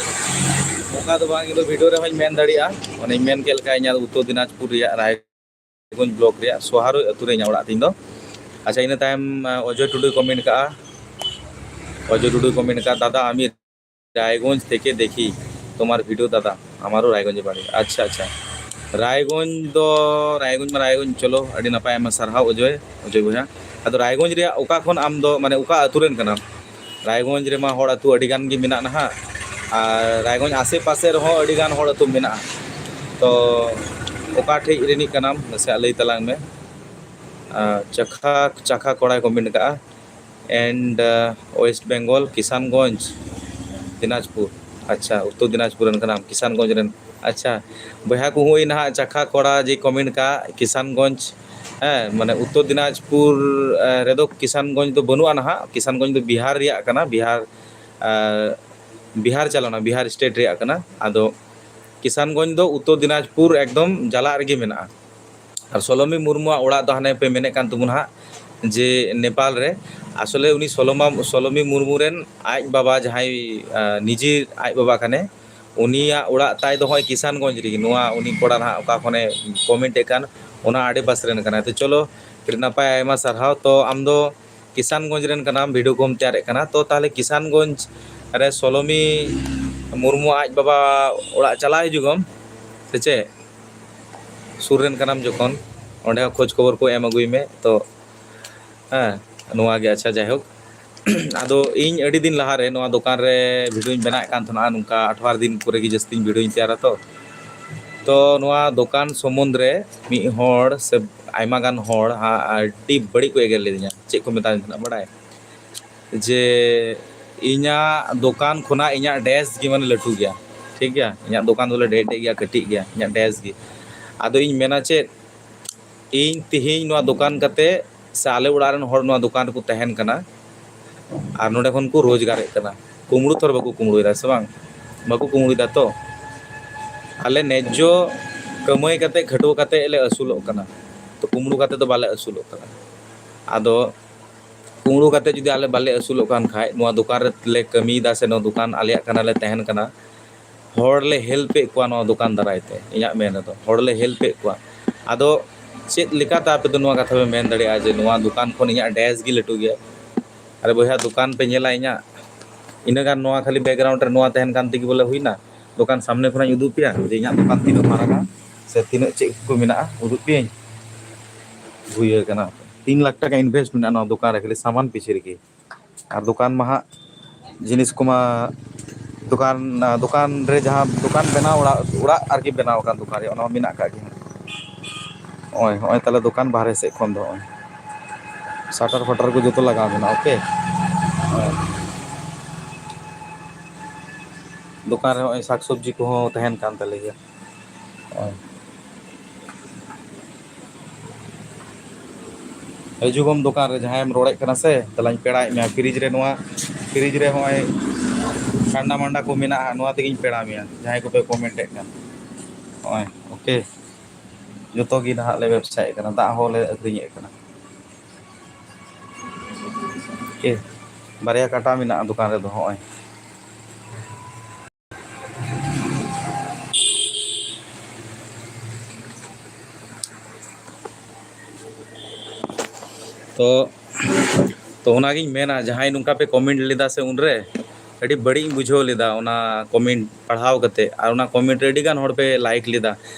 ᱚᱱᱠᱟ ᱫᱚ ᱵᱟᱝ᱾ ᱤᱧ ᱫᱚ ᱵᱷᱤᱰᱤᱭᱳ ᱨᱮᱦᱚᱸᱧ ᱢᱮᱱ ᱫᱟᱲᱮᱭᱟᱜᱼᱟ᱾ ᱚᱱᱮᱧ ᱢᱮᱱ ᱠᱮᱫ ᱞᱮᱠᱟ, ᱤᱧᱟᱹᱜ ᱩᱛᱛᱚᱨ ᱫᱤᱱᱟᱡᱽᱯᱩᱨ ᱨᱮᱭᱟᱜ ᱨᱟᱭ ᱜᱚᱸᱡᱽ ᱵᱞᱚᱠ ᱨᱮᱭᱟᱜ ᱥᱳᱦᱟᱨᱳᱭ ᱟᱹᱛᱩ ᱨᱮ ᱤᱧᱟᱹᱜ ᱚᱲᱟᱜ ᱛᱤᱧ ᱫᱚ᱾ ᱟᱪᱪᱷᱟ, ᱤᱱᱟᱹ ᱛᱟᱭᱚᱢ, ᱟᱸ, ᱚᱡᱚᱭ ᱴᱩᱰᱩᱭ ᱠᱚᱢᱮᱱᱴ ᱠᱟᱜᱼᱟ᱾ ᱚᱡᱚᱭ ᱴᱩᱰᱩᱭ ᱠᱚᱢᱮᱱᱴ ᱠᱟᱜᱼᱟ, "ᱫᱟᱫᱟ, আমি রায়গঞ্জ থেকে দেখি তোমার ভিডিও দাদা, আমারও রায়গঞ্জে বাড়ি।" ᱟᱪᱪᱷᱟ, ᱟᱪᱪᱷᱟ, ᱨᱟᱭᱜᱚᱸᱡᱽ ᱫᱚ, ᱨᱟᱭᱜᱚᱸᱡᱽ ᱢᱟ ᱨᱟᱭᱜᱚᱸᱡᱽ᱾ ᱪᱚᱞᱚ, ᱟᱹᱰᱤ ᱱᱟᱯᱟᱭ, ᱟᱭᱢᱟ ᱥᱟᱨᱦᱟᱣ ᱚᱡᱚᱭ, ᱚᱡᱚᱭ ᱵᱚᱭᱦᱟ᱾ ᱟᱫᱚ ᱨᱟᱭᱜᱚᱸᱡᱽ ᱨᱮᱭᱟᱜ ᱚᱠᱟ ᱠᱷᱚᱱ ᱟᱢ ᱫᱚ, ᱢᱟᱱᱮ, ᱚᱠᱟ ᱟᱹᱛᱩ ᱨᱮᱱ ᱠᱟᱱᱟᱢ? ᱨᱟᱭᱜᱚᱸᱡᱽ ᱨᱮᱢᱟ ᱦᱚᱲ ᱟᱹᱛᱩ ᱟᱹᱰᱤ ᱜᱟᱱ ᱜᱮ ᱢᱮᱱᱟᱜ ᱱᱟᱦᱟᱜ, ᱟᱨ ᱨᱟᱭᱜᱚᱸᱡᱽ ᱟᱥᱮ ᱯᱟᱥᱮ ᱨᱮᱦᱚᱸ ᱟᱹᱰᱤ ᱜᱟᱱ ᱦᱚᱲ ᱟᱹᱛᱩ ᱢᱮᱱᱟᱜᱼᱟ᱾ ᱛᱚ ᱚᱠᱟ ᱴᱷᱮᱡ ᱨᱤᱱᱤᱡ ᱠᱟᱱᱟᱢ, ᱱᱟᱥᱮᱭᱟᱜ ᱞᱟᱹᱭ ᱛᱟᱞᱟᱝ ᱢᱮ᱾ ᱟᱨ ᱪᱟᱠᱷᱟ, ᱪᱟᱠᱷᱟ ᱠᱚᱲᱟᱭ ᱠᱚᱢᱮᱱᱴ ᱠᱟᱜᱼᱟ, and, uh, West Bengal, Kishanganj, Dinajpur. ᱟᱪᱪᱷᱟ, ᱩᱛᱛᱚᱨ ᱫᱤᱱᱟᱡᱽᱯᱩᱨ ᱨᱮᱱ ᱠᱟᱱᱟᱢ, ᱠᱤᱥᱟᱱᱜᱚᱸᱡᱽ ᱨᱮᱱ᱾ ᱟᱪᱪᱷᱟ, ᱵᱚᱭᱦᱟ ᱠᱚ ᱦᱩᱭ ᱱᱟᱦᱟᱜ ᱪᱟᱠᱷᱟ ᱠᱚᱲᱟ ᱡᱮ ᱠᱚᱢᱮᱱᱴ ᱠᱟᱜ, ᱠᱤᱥᱟᱱᱜᱚᱸᱡᱽ, ᱦᱮᱸ, ᱢᱟᱱᱮ ᱩᱛᱛᱚᱨ ᱫᱤᱱᱟᱡᱽᱯᱩᱨ, ᱮ, ᱨᱮᱫᱚ ᱠᱤᱥᱟᱱᱜᱚᱸᱡᱽ ᱫᱚ ᱵᱟᱹᱱᱩᱜᱼᱟ ᱱᱟᱦᱟᱜ᱾ ᱠᱤᱥᱟᱱᱜᱚᱸᱡᱽ ᱫᱚ ᱵᱤᱦᱟᱨ ᱨᱮᱭᱟᱜ ᱠᱟᱱᱟ, ᱵᱤᱦᱟᱨ, ᱮ, ᱵᱤᱦᱟᱨ ᱪᱟᱞᱟᱣᱱᱟ, ᱵᱤᱦᱟᱨ ᱥᱴᱮᱴ ᱨᱮᱭᱟᱜ ᱠᱟᱱᱟ᱾ ᱟᱫᱚ ᱠᱤᱥᱟᱱᱜᱚᱸᱡᱽ ᱫᱚ ᱩᱛᱛᱚᱨ ᱫᱤᱱᱟᱡᱽᱯᱩᱨ ᱮᱠᱫᱚᱢ ᱡᱟᱞᱟᱜ ᱨᱮᱜᱮ ᱢᱮᱱᱟᱜᱼᱟ᱾ ᱟᱨ ᱥᱚᱞᱚᱢᱤ ᱢᱩᱨᱢᱩᱣᱟᱜ ᱚᱲᱟᱜ ᱫᱚ ᱦᱟᱱᱮ ᱯᱮ ᱢᱮᱱᱮᱫ ᱠᱟᱱ ᱛᱟᱵᱚᱱᱟ ᱦᱟᱸᱜ, ᱡᱮ ᱱᱮᱯᱟᱞ ᱨᱮ᱾ ᱟᱥᱚᱞᱮ ᱩᱱᱤ ᱥᱚᱞᱚᱢᱟ-, ᱥᱚᱞᱚᱢᱤ ᱢᱩᱨᱢᱩ ᱨᱮᱱ ᱟᱡ ᱵᱟᱵᱟ, ᱡᱟᱦᱟᱸᱭ, ᱟ, ᱱᱤᱡᱮ ᱟᱡ ᱵᱟᱵᱟ ᱠᱟᱱᱮ, ᱩᱱᱤᱭᱟᱜ ᱚᱲᱟᱜ ᱛᱟᱭ ᱫᱚ ᱦᱚᱸᱜᱼᱚᱭ ᱠᱤᱥᱟᱱᱜᱚᱸᱡᱽ ᱨᱮᱜᱮ᱾ ᱱᱚᱣᱟ ᱩᱱᱤ ᱠᱚᱲᱟ ᱱᱟᱦᱟᱜ ᱚᱠᱟ ᱠᱷᱚᱱᱮ ᱠᱚᱢᱮᱱᱴ ᱮᱫ ᱠᱟᱱ, ᱚᱱᱟ ᱟᱰᱮ ᱯᱟᱥᱮ ᱨᱮᱱ ᱠᱟᱱᱟᱭ᱾ ᱛᱚ ᱪᱚᱞᱚ, ᱟᱹᱰᱤ ᱱᱟᱯᱟᱭ, ᱟᱭᱢᱟ ᱥᱟᱨᱦᱟᱣ᱾ ᱛᱚ ᱟᱢ ᱫᱚ ᱠᱤᱥᱟᱱᱜᱚᱸᱡᱽ ᱨᱮᱱ ᱠᱟᱱᱟᱢ, ᱵᱷᱤᱰᱤᱭᱳ ᱠᱚᱢ ᱛᱮᱭᱟᱨᱮᱫ ᱠᱟᱱᱟ, ᱛᱚ ᱛᱟᱦᱚᱞᱮ ᱠᱤᱥᱟᱱᱜᱚᱸᱡᱽ ᱨᱮ ᱥᱚᱞᱚᱢᱤ ᱢᱩᱨᱢᱩ ᱟᱡ ᱵᱟᱵᱟ ᱚᱲᱟᱜ ᱪᱟᱞᱟᱣ ᱦᱤᱡᱩᱜ ᱟᱢ ᱥᱮ ᱪᱮᱫ? ᱥᱩᱨ ᱨᱮᱱ ᱠᱟᱱᱟᱢ ᱡᱚᱠᱷᱚᱱ, ᱚᱸᱰᱮ ᱦᱚᱸ ᱠᱷᱳᱡᱽ ᱠᱷᱚᱵᱚᱨ ᱠᱚ ᱮᱢ ᱟᱹᱜᱩᱭ ᱢᱮ᱾ ᱛᱚ ᱦᱮᱸ, ᱱᱚᱣᱟ ᱜᱮ᱾ ᱟᱪᱪᱷᱟ, ᱡᱟᱭᱦᱳᱠ, ᱟᱫᱚ ᱤᱧ ᱟᱹᱰᱤ ᱫᱤᱱ ᱞᱟᱦᱟᱨᱮ ᱱᱚᱣᱟ ᱫᱚᱠᱟᱱ ᱨᱮ ᱵᱷᱤᱰᱤᱭᱳᱧ ᱵᱮᱱᱟᱣᱮᱫ ᱠᱟᱱ ᱛᱟᱦᱮᱱᱟ, ᱱᱚᱝᱠᱟ ᱟᱴᱷᱣᱟᱨ ᱫᱤᱱ ᱠᱚᱨᱮ ᱜᱮ ᱡᱟᱹᱥᱛᱤᱧ ᱵᱷᱤᱰᱤᱭᱳᱧ ᱛᱮᱭᱟᱨᱟ᱾ ᱛᱚ, ᱛᱚ ᱱᱚᱣᱟ ᱫᱚᱠᱟᱱ ᱥᱚᱢᱵᱚᱱᱫᱷ ᱨᱮ ᱢᱤᱫ ᱦᱚᱲ ᱥᱮ ᱟᱭᱢᱟ ᱜᱟᱱ ᱦᱚᱲ ᱦᱟᱸᱜ ᱟᱹᱰᱤ ᱵᱟᱹᱲᱤᱡ ᱠᱚ ᱮᱜᱮᱨ ᱞᱤᱫᱤᱧᱟ᱾ ᱪᱮᱫ ᱠᱚ ᱢᱮᱛᱟᱣᱟᱹᱧ ᱛᱟᱦᱮᱱᱟ ᱵᱟᱲᱟᱭ? ᱡᱮ ᱤᱧᱟᱹᱜ ᱫᱚᱠᱟᱱ ᱠᱷᱚᱱᱟᱜ ᱤᱧᱟᱹᱜ ᱰᱮᱥᱠ ᱜᱮ ᱢᱟᱱᱮ ᱞᱟᱹᱴᱩ ᱜᱮᱭᱟ, ᱴᱷᱤᱠ ᱜᱮᱭᱟ? ᱤᱧᱟᱹᱜ ᱫᱚᱠᱟᱱ ᱫᱚ ᱵᱚᱞᱮ ᱰᱷᱮᱨ ᱰᱷᱮᱨ ᱜᱮᱭᱟ, ᱠᱟᱹᱴᱤᱡ ᱜᱮᱭᱟ ᱤᱧᱟᱹᱜ ᱰᱮᱥᱠ ᱜᱮ᱾ ᱟᱫᱚ ᱤᱧ ᱢᱮᱱᱟ ᱪᱮᱫ, ᱤᱧ ᱛᱮᱦᱮᱧ ᱱᱚᱣᱟ ᱫᱚᱠᱟᱱ ᱠᱟᱛᱮ ᱥᱮ ᱟᱞᱮ ᱚᱲᱟᱜ ᱨᱮᱱ ᱦᱚᱲ ᱱᱚᱣᱟ ᱫᱚᱠᱟᱱ ᱨᱮᱠᱚ ᱛᱟᱦᱮᱱ ᱠᱟᱱᱟ ᱟᱨ ᱱᱚᱰᱮ ᱠᱷᱚᱱ ᱠᱚ ᱨᱳᱡᱽᱜᱟᱨᱮᱫ ᱠᱟᱱᱟ, ᱠᱩᱢᱵᱽᱲᱩ ᱛᱷᱚᱨ ᱵᱟᱠᱚ ᱠᱩᱢᱵᱽᱲᱩᱭᱮᱫᱟ ᱥᱮ ᱵᱟᱝ? ᱵᱟᱠᱚ ᱠᱩᱢᱵᱽᱲᱩᱭᱮᱫᱟ ᱛᱚ᱾ ᱟᱞᱮ ᱱᱮᱡᱽᱡᱚ ᱠᱟᱹᱢᱟᱹᱭ ᱠᱟᱛᱮ, ᱠᱷᱟᱹᱴᱣᱟᱹ ᱠᱟᱛᱮ ᱞᱮ ᱟᱹᱥᱩᱞᱚᱜ ᱠᱟᱱᱟ, ᱛᱚ ᱠᱩᱢᱵᱽᱲᱩ ᱠᱟᱛᱮ ᱫᱚ ᱵᱟᱞᱮ ᱟᱹᱥᱩᱞᱚᱜ ᱠᱟᱱᱟ᱾ ᱟᱫᱚ ᱠᱩᱢᱵᱽᱲᱩ ᱠᱟᱛᱮ ᱡᱩᱫᱤ ᱟᱞᱮ ᱵᱟᱞᱮ ᱟᱹᱥᱩᱞᱚᱜ ᱠᱟᱱ ᱠᱷᱟᱡ, ᱱᱚᱣᱟ ᱫᱚᱠᱟᱱ ᱨᱮᱞᱮ ᱠᱟᱹᱢᱤᱭᱮᱫᱟ ᱥᱮ ᱱᱚᱣᱟ ᱫᱚᱠᱟᱱ ᱟᱞᱮᱭᱟᱜ ᱠᱟᱱᱟ, ᱞᱮ ᱛᱟᱦᱮᱱ ᱠᱟᱱᱟ, ᱦᱚᱲ ᱞᱮ ᱦᱮᱞᱯ ᱮᱫ ᱠᱚᱣᱟ ᱱᱚᱣᱟ ᱫᱚᱠᱟᱱ ᱫᱟᱨᱟᱭ ᱛᱮ᱾ ᱤᱧᱟᱹᱜ ᱢᱮᱱ ᱨᱮᱫᱚ ᱦᱚᱲ ᱞᱮ ᱦᱮᱞᱯ ᱮᱫ ᱠᱚᱣᱟ᱾ ᱟᱫᱚ ᱪᱮᱫ ᱞᱮᱠᱟᱛᱮ ᱟᱯᱮ ᱫᱚ ᱱᱚᱣᱟ ᱠᱟᱛᱷᱟ ᱯᱮ ᱢᱮᱱ ᱫᱟᱲᱮᱭᱟᱜᱼᱟ ᱡᱮ ᱱᱚᱣᱟ ᱫᱚᱠᱟᱱ ᱠᱷᱚᱱ ᱤᱧᱟᱹᱜ ᱰᱮᱥᱠ ᱜᱮ ᱞᱟᱹᱴᱩ ᱜᱮᱭᱟ? ᱟᱨᱮ ᱵᱚᱭᱦᱟ, ᱫᱚᱠᱟᱱ ᱯᱮ ᱧᱮᱞᱟ ᱤᱧᱟᱹᱜ, ᱤᱱᱟᱹ ᱜᱟᱱ ᱱᱚᱣᱟ ᱠᱷᱟᱹᱞᱤ ᱵᱮᱠᱜᱨᱟᱣᱩᱱᱰ ᱨᱮ ᱱᱚᱣᱟ ᱛᱟᱦᱮᱱ ᱠᱟᱱ ᱛᱮᱜᱮ ᱵᱚᱞᱮ ᱦᱩᱭᱱᱟ? ᱫᱚᱠᱟᱱ ᱥᱟᱢᱱᱮ ᱠᱷᱚᱱᱟᱜ ᱤᱧ ᱩᱫᱩᱜ ᱯᱮᱭᱟ ᱡᱮ ᱤᱧᱟᱹᱜ ᱫᱚᱠᱟᱱ ᱛᱤᱱᱟᱹᱜ ᱢᱟᱨᱟᱝᱟ ᱥᱮ ᱛᱤᱱᱟᱹᱜ ᱪᱮᱫ ᱠᱚ ᱢᱮᱱᱟᱜᱼᱟ, ᱩᱫᱩᱜ ᱯᱮᱭᱟᱹᱧ᱾ ᱵᱩᱭᱟᱹ ᱠᱟᱱᱟ᱾ ᱛᱤᱱ ᱞᱟᱠᱷ ᱴᱟᱠᱟ ᱤᱱᱵᱷᱮᱥᱴ ᱢᱮᱱᱟᱜᱼᱟ ᱱᱚᱣᱟ ᱫᱚᱠᱟᱱ ᱨᱮ, ᱠᱷᱟᱹᱞᱤ ᱥᱟᱢᱟᱱ ᱯᱤᱪᱷᱮ ᱨᱮᱜᱮ᱾ ᱟᱨ ᱫᱚᱠᱟᱱ ᱢᱟ ᱦᱟᱸᱜ ᱡᱤᱱᱤᱥ ᱠᱚᱢᱟ, ᱫᱚᱠᱟᱱ, ᱫᱚᱠᱟᱱ ᱨᱮ ᱡᱟᱦᱟᱸ ᱫᱚᱠᱟᱱ ᱵᱮᱱᱟᱣ ᱚᱲᱟᱜ, ᱚᱲᱟᱜ ᱟᱨᱠᱤ ᱵᱮᱱᱟᱣ ᱟᱠᱟᱱ ᱫᱚᱠᱟᱱ ᱨᱮᱭᱟᱜ, ᱚᱱᱟ ᱢᱟ ᱢᱮᱱᱟᱜ ᱟᱠᱟᱫ ᱜᱮ ᱦᱟᱸᱜ᱾ ᱱᱚᱜᱼᱚᱭ, ᱱᱚᱜᱼᱚᱭ ᱛᱟᱦᱞᱮ ᱫᱚᱠᱟᱱ ᱵᱟᱦᱨᱮ ᱥᱮᱫ ᱠᱷᱚᱱ ᱫᱚ ᱱᱚᱜᱼᱚᱭ ᱥᱟᱴᱟᱨ ᱯᱷᱟᱴᱟᱨ ᱠᱚ ᱡᱚᱛᱚ ᱞᱟᱜᱟᱣ ᱢᱮᱱᱟᱜᱼᱟ᱾ ᱳᱠᱮ, ᱱᱚᱜᱼᱚᱭ᱾ ᱫᱚᱠᱟᱱ ᱨᱮ ᱱᱚᱜᱼᱚᱭ ᱥᱟᱠ ᱥᱚᱵᱽᱡᱤ ᱠᱚᱦᱚᱸ ᱛᱟᱦᱮᱱ ᱠᱟᱱ ᱛᱟᱞᱮ ᱜᱮᱭᱟ᱾ ᱱᱚᱜᱼᱚᱭ᱾ ᱦᱤᱡᱩᱜᱚᱢ ᱫᱚᱠᱟᱱ ᱨᱮ, ᱡᱟᱦᱟᱸᱭᱮᱢ ᱨᱚᱲᱮᱫ ᱠᱟᱱᱟ ᱥᱮ, ᱫᱮᱞᱟᱧ ᱯᱮᱲᱟᱭᱮᱫ ᱢᱮᱭᱟ᱾ ᱯᱷᱨᱤᱡᱽ ᱨᱮ ᱱᱚᱣᱟ, ᱯᱷᱨᱤᱡᱽ ᱨᱮ ᱱᱚᱜᱼᱚᱭ ᱴᱷᱟᱱᱰᱟ ᱢᱟᱱᱰᱟ ᱠᱚ ᱢᱮᱱᱟᱜᱼᱟ, ᱱᱚᱣᱟ ᱛᱮᱜᱮᱧ ᱯᱮᱲᱟ ᱢᱮᱭᱟ, ᱡᱟᱦᱟᱸᱭ ᱠᱚᱯᱮ ᱠᱚᱢᱮᱱᱴᱮᱫ ᱠᱟᱱ᱾ ᱱᱚᱜᱼᱚᱭ, ᱳᱠᱮ, ᱡᱚᱛᱚ ᱜᱮ ᱱᱟᱦᱟᱜ ᱞᱮ ᱵᱮᱵᱥᱟᱭᱮᱫ ᱠᱟᱱᱟ, ᱫᱟᱜ ᱦᱚᱸᱞᱮ ᱟᱹᱠᱷᱨᱤᱧᱮᱫ ᱠᱟᱱᱟ᱾ ᱳᱠᱮ, ᱵᱟᱨᱭᱟ ᱠᱟᱴᱟ ᱢᱮᱱᱟᱜᱼᱟ ᱫᱚᱠᱟᱱ ᱨᱮᱫᱚ᱾ ᱱᱚᱜᱼᱚᱭ᱾ ᱛᱚ, ᱛᱚ ᱚᱱᱟᱜᱤᱧ ᱢᱮᱱᱟ, ᱡᱟᱦᱟᱸᱭ ᱱᱚᱝᱠᱟ ᱯᱮ ᱠᱚᱢᱮᱱᱴ ᱞᱮᱫᱟ ᱥᱮ, ᱩᱱᱨᱮ ᱟᱹᱰᱤ ᱵᱟᱹᱲᱤᱡ ᱤᱧ ᱵᱩᱡᱷᱟᱹᱣ ᱞᱮᱫᱟ ᱚᱱᱟ ᱠᱚᱢᱮᱱᱴ ᱯᱟᱲᱦᱟᱣ ᱠᱟᱛᱮ᱾ ᱟᱨ ᱚᱱᱟ ᱠᱚᱢᱮᱱᱴ ᱨᱮ ᱟᱹᱰᱤ ᱜᱟᱱ ᱦᱚᱲ ᱯᱮ ᱞᱟᱭᱤᱠ ᱞᱮᱫᱟ,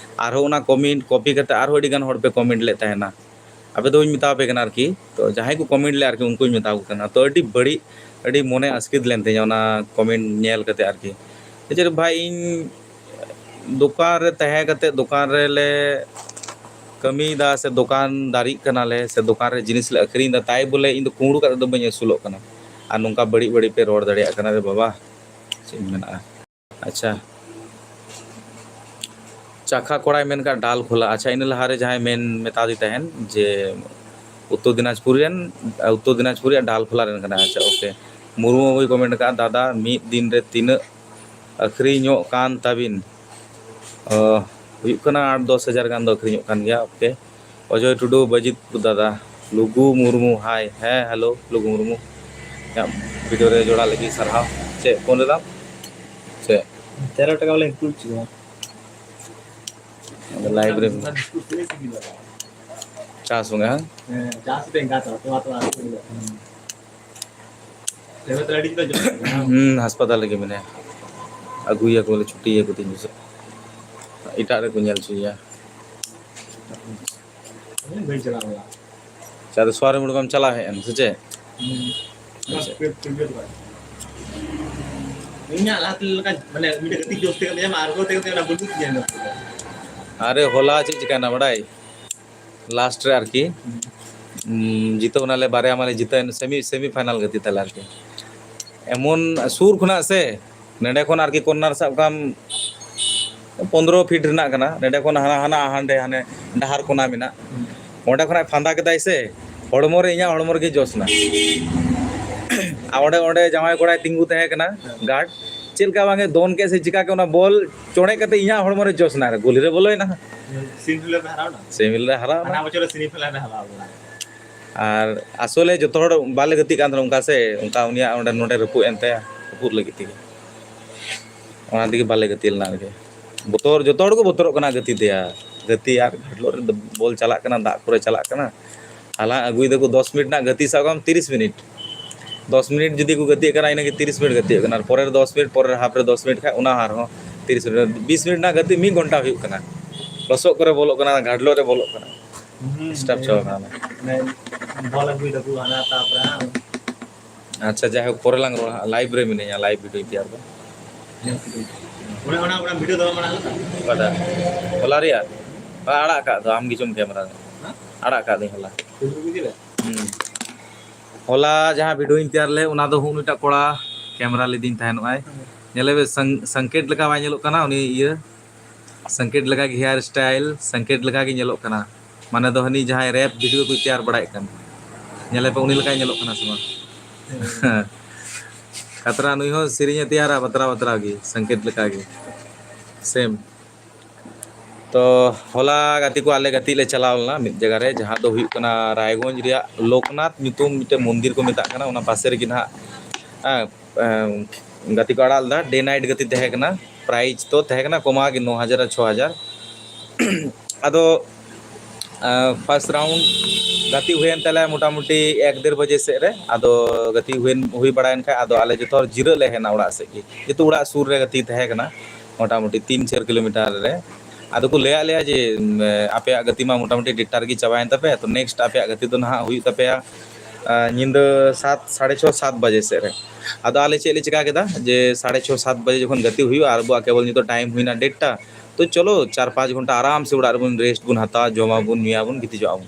ᱟᱨᱦᱚᱸ ᱚᱱᱟ ᱠᱚᱢᱮᱱᱴ ᱠᱚᱯᱤ ᱠᱟᱛᱮ ᱟᱨᱦᱚᱸ ᱟᱹᱰᱤ ᱜᱟᱱ ᱦᱚᱲ ᱯᱮ ᱠᱚᱢᱮᱱᱴ ᱞᱮᱫ ᱛᱟᱦᱮᱱᱟ᱾ ᱟᱯᱮ ᱫᱚᱧ ᱢᱮᱛᱟ ᱯᱮ ᱠᱟᱱᱟ ᱟᱨᱠᱤ, ᱛᱚ ᱡᱟᱦᱟᱸᱭ ᱠᱚ ᱠᱚᱢᱮᱱᱴ ᱞᱮᱫᱟ ᱟᱨᱠᱤ, ᱩᱱᱠᱩᱧ ᱢᱮᱛᱟ ᱠᱚ ᱠᱟᱱᱟ᱾ ᱛᱚ ᱟᱹᱰᱤ ᱵᱟᱹᱲᱤᱡ, ᱟᱹᱰᱤ ᱢᱚᱱᱮ ᱟᱥᱠᱮᱛ ᱞᱮᱱ ᱛᱤᱧᱟ ᱚᱱᱟ ᱠᱚᱢᱮᱱᱴ ᱧᱮᱞ ᱠᱟᱛᱮ ᱟᱨᱠᱤ᱾ ᱡᱮ ᱵᱷᱟᱭ, ᱤᱧ ᱫᱚᱠᱟᱱ ᱨᱮ ᱛᱟᱦᱮᱸ ᱠᱟᱛᱮ, ᱫᱚᱠᱟᱱ ᱨᱮᱞᱮ ᱠᱟᱹᱢᱤᱭᱮᱫᱟ ᱥᱮ ᱫᱚᱠᱟᱱ ᱫᱟᱨᱤᱜ ᱠᱟᱱᱟᱞᱮ ᱥᱮ ᱫᱚᱠᱟᱱ ᱨᱮ ᱡᱤᱱᱤᱥ ᱞᱮ ᱟᱹᱠᱷᱨᱤᱧ ᱮᱫᱟ, ᱛᱟᱭ ᱵᱚᱞᱮ ᱤᱧ ᱫᱚ ᱠᱩᱢᱲᱩ ᱠᱟᱛᱮ ᱫᱚ ᱵᱟᱹᱧ ᱟᱹᱥᱩᱞᱚᱜ ᱠᱟᱱᱟ᱾ ᱟᱨ ᱱᱚᱝᱠᱟ ᱵᱟᱹᱲᱤᱡ ᱵᱟᱹᱲᱤᱡ ᱯᱮ ᱨᱚᱲ ᱫᱟᱲᱮᱭᱟᱜ ᱠᱟᱱᱟ ᱨᱮ ᱵᱟᱵᱟ, ᱪᱮᱫ ᱤᱧ ᱢᱮᱱᱟ᱾ ᱟᱪᱪᱷᱟ, ᱪᱟᱠᱷᱟ ᱠᱚᱲᱟᱭ ᱢᱮᱱ ᱠᱟᱜ ᱰᱟᱞ ᱠᱷᱳᱞᱟ᱾ ᱟᱪᱪᱷᱟ, ᱤᱱᱟᱹ ᱞᱟᱦᱟᱨᱮ ᱡᱟᱦᱟᱸᱭ ᱢᱮᱱ ᱢᱮᱛᱟ ᱫᱤ ᱛᱟᱦᱮᱱ ᱡᱮ ᱩᱛᱛᱚᱨ ᱫᱤᱱᱟᱡᱽᱯᱩᱨ ᱨᱮᱱ, ᱩᱛᱛᱚᱨ ᱫᱤᱱᱟᱡᱽᱯᱩᱨ ᱨᱮᱭᱟᱜ ᱰᱟᱞ ᱠᱷᱳᱞᱟ ᱨᱮᱱ ᱠᱟᱱᱟᱭ᱾ ᱟᱪᱪᱷᱟ, ᱳᱠᱮ᱾ ᱢᱩᱨᱢᱩ ᱵᱟᱹᱵᱩᱭ ᱠᱚᱢᱮᱱᱴ ᱠᱟᱜᱼᱟ, "ᱫᱟᱫᱟ, ᱢᱤᱫ ᱫᱤᱱ ᱨᱮ ᱛᱤᱱᱟᱹᱜ ᱟᱹᱠᱷᱨᱤᱧᱚᱜ ᱠᱟᱱ ᱛᱟᱵᱤᱱ?" ᱚ, ᱦᱩᱭᱩᱜ ᱠᱟᱱᱟ ᱟᱴ ᱫᱚᱥ ᱦᱟᱡᱟᱨ ᱜᱟᱱ ᱫᱚ ᱟᱹᱠᱷᱨᱤᱧᱚᱜ ᱠᱟᱱ ᱜᱮᱭᱟ᱾ ᱳᱠᱮ, ᱚᱡᱚᱭ ᱴᱩᱰᱩ, ᱵᱟᱹᱡᱤᱛ ᱫᱟᱫᱟ, ᱞᱩᱜᱩ ᱢᱩᱨᱢᱩ, ᱦᱟᱭ᱾ ᱦᱮᱸ, ᱦᱮᱞᱳ, ᱞᱩᱜᱩ ᱢᱩᱨᱢᱩ, ᱤᱧᱟᱹᱜ ᱵᱷᱤᱰᱤᱭᱳ ᱨᱮ ᱡᱚᱲᱟᱣ ᱞᱟᱹᱜᱤᱫ ᱥᱟᱨᱦᱟᱣ᱾ ᱪᱮᱫ ᱯᱷᱳᱱ ᱞᱮᱫᱟᱢ? ᱪᱮᱫ? ᱛᱮᱨᱚ ᱴᱟᱠᱟ ᱵᱚᱞᱮ ᱤᱱᱠᱞᱩᱰ ᱪᱩᱜᱟ᱾ ᱟᱫᱚ ᱞᱟᱭᱤᱵᱷ ᱨᱮ ᱪᱟᱥ ᱵᱚᱸᱜᱟ, ᱦᱮᱸ? ᱦᱮᱸ, ᱪᱟᱥ ᱵᱮᱸᱜᱟᱲ ᱛᱚ, ᱛᱚ, ᱛᱚ, ᱛᱚ᱾ ᱦᱩᱸ, ᱦᱟᱥᱯᱟᱛᱟᱞ ᱨᱮᱜᱮ ᱢᱮᱱᱟᱭᱟ᱾ ᱟᱹᱜᱩᱭᱟᱠᱚ ᱵᱚᱞᱮ, ᱪᱷᱩᱴᱤᱭᱟᱠᱚ ᱛᱤᱦᱤᱧ ᱥᱮᱫ᱾ ᱮᱴᱟᱜ ᱨᱮᱠᱚ ᱧᱮᱞ ᱦᱚᱪᱚᱭᱮᱭᱟ᱾ ᱤᱧ ᱵᱟᱹᱧ ᱪᱟᱞᱟᱣ ᱵᱟᱲᱟᱜᱼᱟ᱾ ᱟᱪᱪᱷᱟ, ᱟᱫᱚ ᱥᱚᱣᱟᱨᱤ ᱢᱩᱲᱜᱟᱢ ᱪᱟᱞᱟᱣ ᱦᱮᱡ ᱮᱱ ᱥᱮ ᱪᱮᱫ? ᱦᱩᱸ᱾ ᱟᱪᱪᱷᱟ᱾ ᱤᱧᱟᱹᱜ ᱞᱟᱦᱟᱛᱮ ᱞᱮᱠᱟ, ᱢᱟᱱᱮ, ᱢᱤᱫᱴᱮᱡ ᱜᱟᱛᱮ ᱡᱳᱥ ᱛᱮ ᱠᱟᱛᱮ ᱧᱟᱢᱟ, ᱟᱨ ᱚᱠᱚᱭ ᱛᱮ ᱠᱟᱛᱮ ᱚᱱᱟ ᱵᱟᱹᱱᱩᱜ ᱛᱤᱧᱟ ᱤᱧ ᱫᱚ᱾ ᱟᱨᱮ, ᱦᱚᱞᱟ ᱪᱮᱫ ᱪᱤᱠᱟᱭᱱᱟ ᱵᱟᱲᱟᱭ? ᱞᱟᱥᱴ ᱨᱮ ᱟᱨᱠᱤ, ᱦᱩᱸ᱾ ᱩᱸ, ᱡᱤᱛᱟᱹᱣ ᱱᱟᱞᱮ, ᱵᱟᱨᱭᱟ ᱢᱟᱞᱮ ᱡᱤᱛᱟᱹᱣ ᱮᱱ, ᱥᱮᱢᱤ, ᱥᱮᱢᱤ ᱯᱷᱟᱭᱱᱟᱞ ᱜᱟᱛᱮ ᱛᱟᱞᱮ ᱟᱨᱠᱤ᱾ ᱮᱢᱚᱱ ᱥᱩᱨ ᱠᱷᱚᱱᱟᱜ ᱥᱮ, ᱱᱚᱸᱰᱮ ᱠᱷᱚᱱ ᱟᱨᱠᱤ ᱠᱚᱨᱱᱟᱨ ᱥᱟᱵ ᱠᱟᱢ ᱯᱚᱱᱫᱽᱨᱚ ᱯᱷᱤᱴ ᱨᱮᱱᱟᱜ ᱠᱟᱱᱟ᱾ ᱱᱚᱸᱰᱮ ᱠᱷᱚᱱ ᱦᱟᱱᱟ ᱦᱟᱱᱟ ᱦᱟᱸᱰᱮ ᱦᱟᱱᱮ ᱰᱟᱦᱟᱨ ᱠᱚᱱᱟ ᱢᱮᱱᱟᱜ, ᱚᱸᱰᱮ ᱠᱷᱚᱱᱟᱜ ᱯᱷᱟᱸᱫᱟ ᱠᱮᱫᱟᱭ ᱥᱮ, ᱦᱚᱲᱢᱚ ᱨᱮ, ᱤᱧᱟᱹᱜ ᱦᱚᱲᱢᱚ ᱨᱮᱜᱮ ᱡᱚᱥ ᱮᱱᱟ᱾ ᱟᱨ ᱚᱸᱰᱮ, ᱚᱸᱰᱮ ᱡᱟᱶᱟᱭ ᱠᱚᱲᱟᱭ ᱛᱤᱸᱜᱩ ᱛᱟᱦᱮᱸ ᱠᱟᱱᱟ ᱜᱟᱨᱰ, ᱪᱮᱫ ᱞᱮᱠᱟ ᱵᱟᱝ ᱮ ᱫᱚᱱ ᱠᱮᱫ ᱥᱮ ᱪᱤᱠᱟ ᱠᱮᱫ, ᱚᱱᱟ ᱵᱚᱞ ᱪᱚᱲᱮ ᱠᱟᱛᱮ ᱤᱧᱟᱹᱜ ᱦᱚᱲᱢᱚ ᱨᱮ ᱡᱚᱥ ᱮᱱᱟ, ᱜᱩᱞᱤ ᱨᱮ ᱵᱚᱞᱚᱭᱮᱱᱟ᱾ ᱥᱮᱢᱤ ᱯᱷᱟᱭᱱᱟᱞ ᱨᱮ ᱦᱟᱨᱟᱣ ᱮᱱᱟ᱾ ᱥᱮᱢᱤ ᱯᱷᱟᱭᱱᱟᱞ ᱨᱮ ᱦᱟᱨᱟᱣ ᱮᱱᱟ᱾ ᱦᱟᱱᱟ ᱵᱚᱪᱷᱚᱨ ᱥᱮᱢᱤ ᱯᱷᱟᱭᱱᱟᱞ ᱨᱮ ᱦᱟᱨᱟᱣ ᱮᱱᱟ᱾ ᱟᱨ ᱟᱥᱚᱞᱮ ᱡᱚᱛᱚ ᱦᱚᱲ ᱵᱟᱞᱮ ᱜᱟᱛᱮᱜ ᱠᱟᱱ ᱛᱟᱦᱮᱱᱟ ᱚᱱᱠᱟ ᱥᱮ, ᱚᱱᱠᱟ ᱩᱱᱤᱭᱟᱜ ᱚᱸᱰᱮ ᱱᱚᱰᱮ ᱨᱟᱹᱯᱩᱫ ᱮᱱ ᱛᱟᱭᱟ, ᱨᱟᱹᱯᱩᱫ ᱞᱟᱹᱜᱤᱫ ᱛᱮᱜᱮ᱾ ᱚᱱᱟ ᱛᱮᱜᱮ ᱵᱟᱞᱮ ᱜᱟᱛᱮ ᱞᱮᱱᱟ ᱟᱨᱠᱤ᱾ ᱵᱚᱛᱚᱨ, ᱡᱚᱛᱚ ᱦᱚᱲ ᱠᱚ ᱵᱚᱛᱚᱨᱚᱜ ᱠᱟᱱᱟ ᱜᱟᱛᱮ ᱛᱮᱭᱟ᱾ ᱜᱟᱛᱮ ᱟᱨ ᱜᱷᱟᱴᱞᱚᱜ ᱨᱮ ᱵᱚᱞ ᱪᱟᱞᱟᱜ ᱠᱟᱱᱟ, ᱫᱟᱜ ᱠᱚᱨᱮ ᱪᱟᱞᱟᱜ ᱠᱟᱱᱟ᱾ ᱦᱟᱞᱟᱝ ᱟᱹᱜᱩᱭ ᱫᱟᱠᱚ, ᱫᱚᱥ ᱢᱤᱱᱤᱴ ᱨᱮᱱᱟᱜ ᱜᱟᱛᱮ ᱥᱟᱵ ᱠᱟᱜ ᱢᱮ ᱛᱤᱨᱤᱥ ᱢᱤᱱᱤᱴ᱾ ᱫᱚᱥ ᱢᱤᱱᱤᱴ ᱡᱩᱫᱤ ᱠᱚ ᱜᱟᱛᱮᱜ ᱠᱟᱱᱟ, ᱤᱱᱟᱹᱜᱮ ᱛᱤᱨᱤᱥ ᱢᱤᱱᱤᱴ ᱜᱟᱛᱮᱜ ᱠᱟᱱᱟ᱾ ᱟᱨ ᱯᱚᱨᱮᱨ ᱫᱚᱥ ᱢᱤᱱᱤᱴ, ᱯᱚᱨᱮᱨ ᱦᱟᱯ ᱨᱮ ᱫᱚᱥ ᱢᱤᱱᱤᱴ ᱠᱷᱟᱡ ᱚᱱᱟ ᱟᱨᱦᱚᱸ ᱛᱤᱨᱤᱥ ᱢᱤᱱᱤᱴ᱾ ᱵᱤᱥ ᱢᱤᱱᱤᱴ ᱨᱮᱱᱟᱜ ᱜᱟᱛᱮ ᱢᱤᱫ ᱜᱷᱚᱱᱴᱟ ᱦᱩᱭᱩᱜ ᱠᱟᱱᱟ᱾ ᱞᱚᱥᱚᱫ ᱠᱚᱨᱮ ᱵᱚᱞᱚᱜ ᱠᱟᱱᱟ, ᱜᱷᱟᱴᱞᱚᱜ ᱨᱮ ᱵᱚᱞᱚᱜ ᱠᱟᱱᱟ᱾ ᱦᱩᱸ, ᱰᱤᱥᱴᱟᱵᱽ ᱪᱟᱵᱟ ᱠᱟᱱᱟ᱾ ᱢᱟᱱᱮ ᱵᱚᱞ ᱟᱹᱜᱩᱭ ᱫᱟᱠᱚ ᱦᱟᱱᱟ, ᱛᱟᱨᱯᱚᱨᱮ ᱦᱟᱸᱜ ᱟᱪᱪᱷᱟ, ᱡᱟᱭᱦᱳᱠ, ᱯᱚᱨᱮ ᱞᱟᱝ ᱨᱚᱲᱟ ᱦᱟᱸᱜ, ᱞᱟᱭᱤᱵᱷ ᱨᱮ ᱢᱤᱱᱟᱹᱧᱟ, ᱞᱟᱭᱤᱵᱷ ᱵᱷᱤᱰᱤᱭᱳᱧ ᱛᱮᱭᱟᱨ ᱫᱟ᱾ ᱚᱱᱟ, ᱚᱱᱟ, ᱚᱱᱟ ᱵᱷᱤᱰᱤᱭᱳ ᱫᱚ ᱵᱟᱢ ᱟᱲᱟᱜ ᱞᱮᱫᱟ? ᱚᱠᱟᱴᱟᱜ? ᱦᱚᱞᱟ ᱨᱮᱭᱟᱜ? ᱵᱟ, ᱟᱲᱟᱜ ᱠᱟᱜ ᱫᱚ, ᱟᱢ ᱜᱮᱪᱚᱢ ᱠᱮᱢᱮᱨᱟ ᱫᱟ᱾ ᱦᱮᱸ? ᱟᱲᱟᱜ ᱠᱟᱜ ᱫᱚᱧ ᱦᱚᱞᱟ᱾ Facebook ᱤᱫᱤ ᱨᱮ? ᱦᱩᱸ᱾ ᱦᱚᱞᱟ ᱡᱟᱦᱟᱸ ᱵᱷᱤᱰᱤᱭᱳᱧ ᱛᱮᱭᱟᱨ ᱞᱮᱫ, ᱚᱱᱟ ᱫᱚ ᱦᱩᱜ ᱢᱤᱫᱴᱟᱜ ᱠᱚᱲᱟ ᱠᱮᱢᱮᱨᱟ ᱞᱤᱫᱤᱧ ᱛᱟᱦᱮᱸ ᱱᱚᱜᱼᱟᱭ᱾ ᱦᱮᱸ᱾ ᱧᱮᱞᱮ ᱵᱮ, ᱥᱚᱝ-, ᱥᱚᱝᱠᱮᱛ ᱞᱮᱠᱟ ᱵᱟᱭ ᱧᱮᱞᱚᱜ ᱠᱟᱱᱟ ᱩᱱᱤ ᱤᱭᱟᱹ? ᱥᱚᱝᱠᱮᱛ ᱞᱮᱠᱟ ᱜᱮ ᱦᱮᱭᱟᱨ ᱥᱴᱟᱭᱤᱞ, ᱥᱚᱝᱠᱮᱛ ᱞᱮᱠᱟ ᱜᱮ ᱧᱮᱞᱚᱜ ᱠᱟᱱᱟ᱾ ᱢᱟᱱᱮ ᱫᱚ ᱦᱟᱹᱱᱤ ᱡᱟᱦᱟᱸᱭ ᱨᱮᱯ ᱵᱷᱤᱰᱤᱭᱳ ᱠᱚᱭ ᱛᱮᱭᱟᱨ ᱵᱟᱲᱟᱭᱮᱫ ᱠᱟᱱ, ᱧᱮᱞᱮ ᱯᱮ ᱩᱱᱤ ᱞᱮᱠᱟᱭ ᱧᱮᱞᱚᱜ ᱠᱟᱱᱟ ᱥᱮ ᱵᱟᱝ? ᱦᱮᱸ᱾ ᱠᱷᱟᱛᱨᱟ ᱱᱩᱭ ᱦᱚᱸ ᱥᱮᱨᱮᱧ ᱮ ᱛᱮᱭᱟᱨᱟ ᱵᱟᱛᱨᱟᱣ ᱵᱟᱛᱨᱟᱣ ᱜᱮ, ᱥᱚᱝᱠᱮᱛ ᱞᱮᱠᱟ ᱜᱮ, ᱥᱮᱢ᱾ ᱛᱚ ᱦᱚᱞᱟ ᱜᱟᱛᱮ ᱠᱚ ᱟᱞᱮ ᱜᱟᱛᱮᱜ ᱞᱮ ᱪᱟᱞᱟᱣ ᱞᱮᱱᱟ ᱢᱤᱫ ᱡᱟᱭᱜᱟ ᱨᱮ, ᱡᱟᱦᱟᱸ ᱫᱚ ᱦᱩᱭᱩᱜ ᱠᱟᱱᱟ ᱨᱟᱭᱜᱚᱸᱡᱽ ᱨᱮᱭᱟᱜ ᱞᱳᱠᱱᱟᱛᱷ ᱧᱩᱛᱩᱢ ᱢᱤᱫᱴᱮᱱ ᱢᱚᱱᱫᱤᱨ ᱠᱚ ᱢᱮᱛᱟᱜ ᱠᱟᱱᱟ, ᱚᱱᱟ ᱯᱟᱥᱮ ᱨᱮᱜᱮ ᱱᱟᱦᱟᱜ, ᱦᱮᱸ, ᱮᱸ, ᱜᱟᱛᱮ ᱠᱚ ᱟᱲᱟᱜ ᱞᱮᱫᱟ᱾ ᱰᱮ ᱱᱟᱭᱤᱴ ᱜᱟᱛᱮ ᱛᱟᱦᱮᱸ ᱠᱟᱱᱟ, ᱯᱨᱟᱭᱤᱡᱽ ᱛᱚ ᱛᱟᱦᱮᱸ ᱠᱟᱱᱟ ᱠᱚᱢᱟ ᱜᱮ, ᱱᱚ ᱦᱟᱡᱟᱨ ᱟᱨ ᱪᱷᱚ ᱦᱟᱡᱟᱨ᱾ ᱟᱫᱚ ᱯᱷᱟᱥᱴ ᱨᱟᱣᱩᱱᱰ ᱜᱟᱛᱮ ᱦᱩᱭᱮᱱ ᱛᱟᱞᱮᱭᱟ ᱢᱚᱴᱟᱢᱩᱴᱤ ᱮᱠ ᱰᱮᱲ ᱵᱟᱡᱮ ᱥᱮᱫ ᱨᱮ᱾ ᱟᱫᱚ ᱜᱟᱛᱮ ᱦᱩᱭᱮᱱ, ᱦᱩᱭ ᱵᱟᱲᱟᱭᱮᱱ ᱠᱷᱟᱡ ᱟᱫᱚ ᱟᱞᱮ ᱡᱚᱛᱚ ᱦᱚᱲ ᱡᱤᱨᱟᱹᱜ ᱞᱮ ᱦᱮᱡ ᱮᱱᱟ ᱚᱲᱟᱜ ᱥᱮᱫ ᱜᱮ, ᱡᱮᱦᱮᱛᱩ ᱚᱲᱟᱜ ᱥᱩᱨ ᱨᱮ ᱜᱟᱛᱮ ᱛᱟᱦᱮᱸ ᱠᱟᱱᱟ ᱢᱚᱴᱟᱢᱩᱴᱤ ᱛᱤᱱ ᱪᱟᱨ ᱠᱤᱞᱳᱢᱤᱴᱟᱨ ᱨᱮ᱾ ᱟᱫᱚ ᱠᱚ ᱞᱟᱹᱭᱟᱫ ᱞᱮᱭᱟ ᱡᱮ, ᱩᱢ, ᱟᱯᱮᱭᱟᱜ ᱜᱟᱛᱮ ᱢᱟ ᱢᱚᱴᱟᱢᱩᱴᱤ ᱰᱮᱴ ᱴᱟ ᱨᱮᱜᱮ ᱪᱟᱵᱟᱭᱮᱱ ᱛᱟᱯᱮᱭᱟ, ᱛᱚ ᱱᱮᱠᱥᱴ ᱟᱯᱮᱭᱟᱜ ᱜᱟᱛᱮ ᱫᱚ ᱱᱟᱦᱟᱜ ᱦᱩᱭᱩᱜ ᱛᱟᱯᱮᱭᱟ, ᱟ, ᱧᱤᱫᱟᱹ ᱥᱟᱛ, ᱥᱟᱲᱮ ᱪᱷᱚ, ᱥᱟᱛ ᱵᱟᱡᱮ ᱥᱮᱫ ᱨᱮ᱾ ᱟᱫᱚ ᱟᱞᱮ ᱪᱮᱫ ᱞᱮ ᱪᱤᱠᱟ ᱠᱮᱫᱟ ᱡᱮ ᱥᱟᱲᱮ ᱪᱷᱚ, ᱥᱟᱛ ᱵᱟᱡᱮ ᱡᱚᱠᱷᱚᱱ ᱜᱟᱛᱮ ᱦᱩᱭᱩᱜᱼᱟ ᱟᱨ ᱟᱵᱚᱣᱟᱜ ᱠᱮᱵᱚᱞ ᱱᱤᱛᱚᱜ ᱴᱟᱭᱤᱢ ᱦᱩᱭᱱᱟ ᱰᱮᱴ ᱴᱟ, ᱛᱚ ᱪᱚᱞᱚ ᱪᱟᱨ ᱯᱟᱸᱪ ᱜᱷᱚᱱᱴᱟ ᱟᱨᱟᱢ ᱥᱮ ᱚᱲᱟᱜ ᱨᱮᱵᱚᱱ ᱨᱮᱥᱴ ᱵᱚᱱ ᱦᱟᱛᱟᱣᱟ, ᱡᱚᱢᱟᱵᱚᱱ, ᱧᱩᱭᱟᱵᱚᱱ, ᱜᱤᱛᱤᱡᱚᱜ ᱟᱵᱚᱱ᱾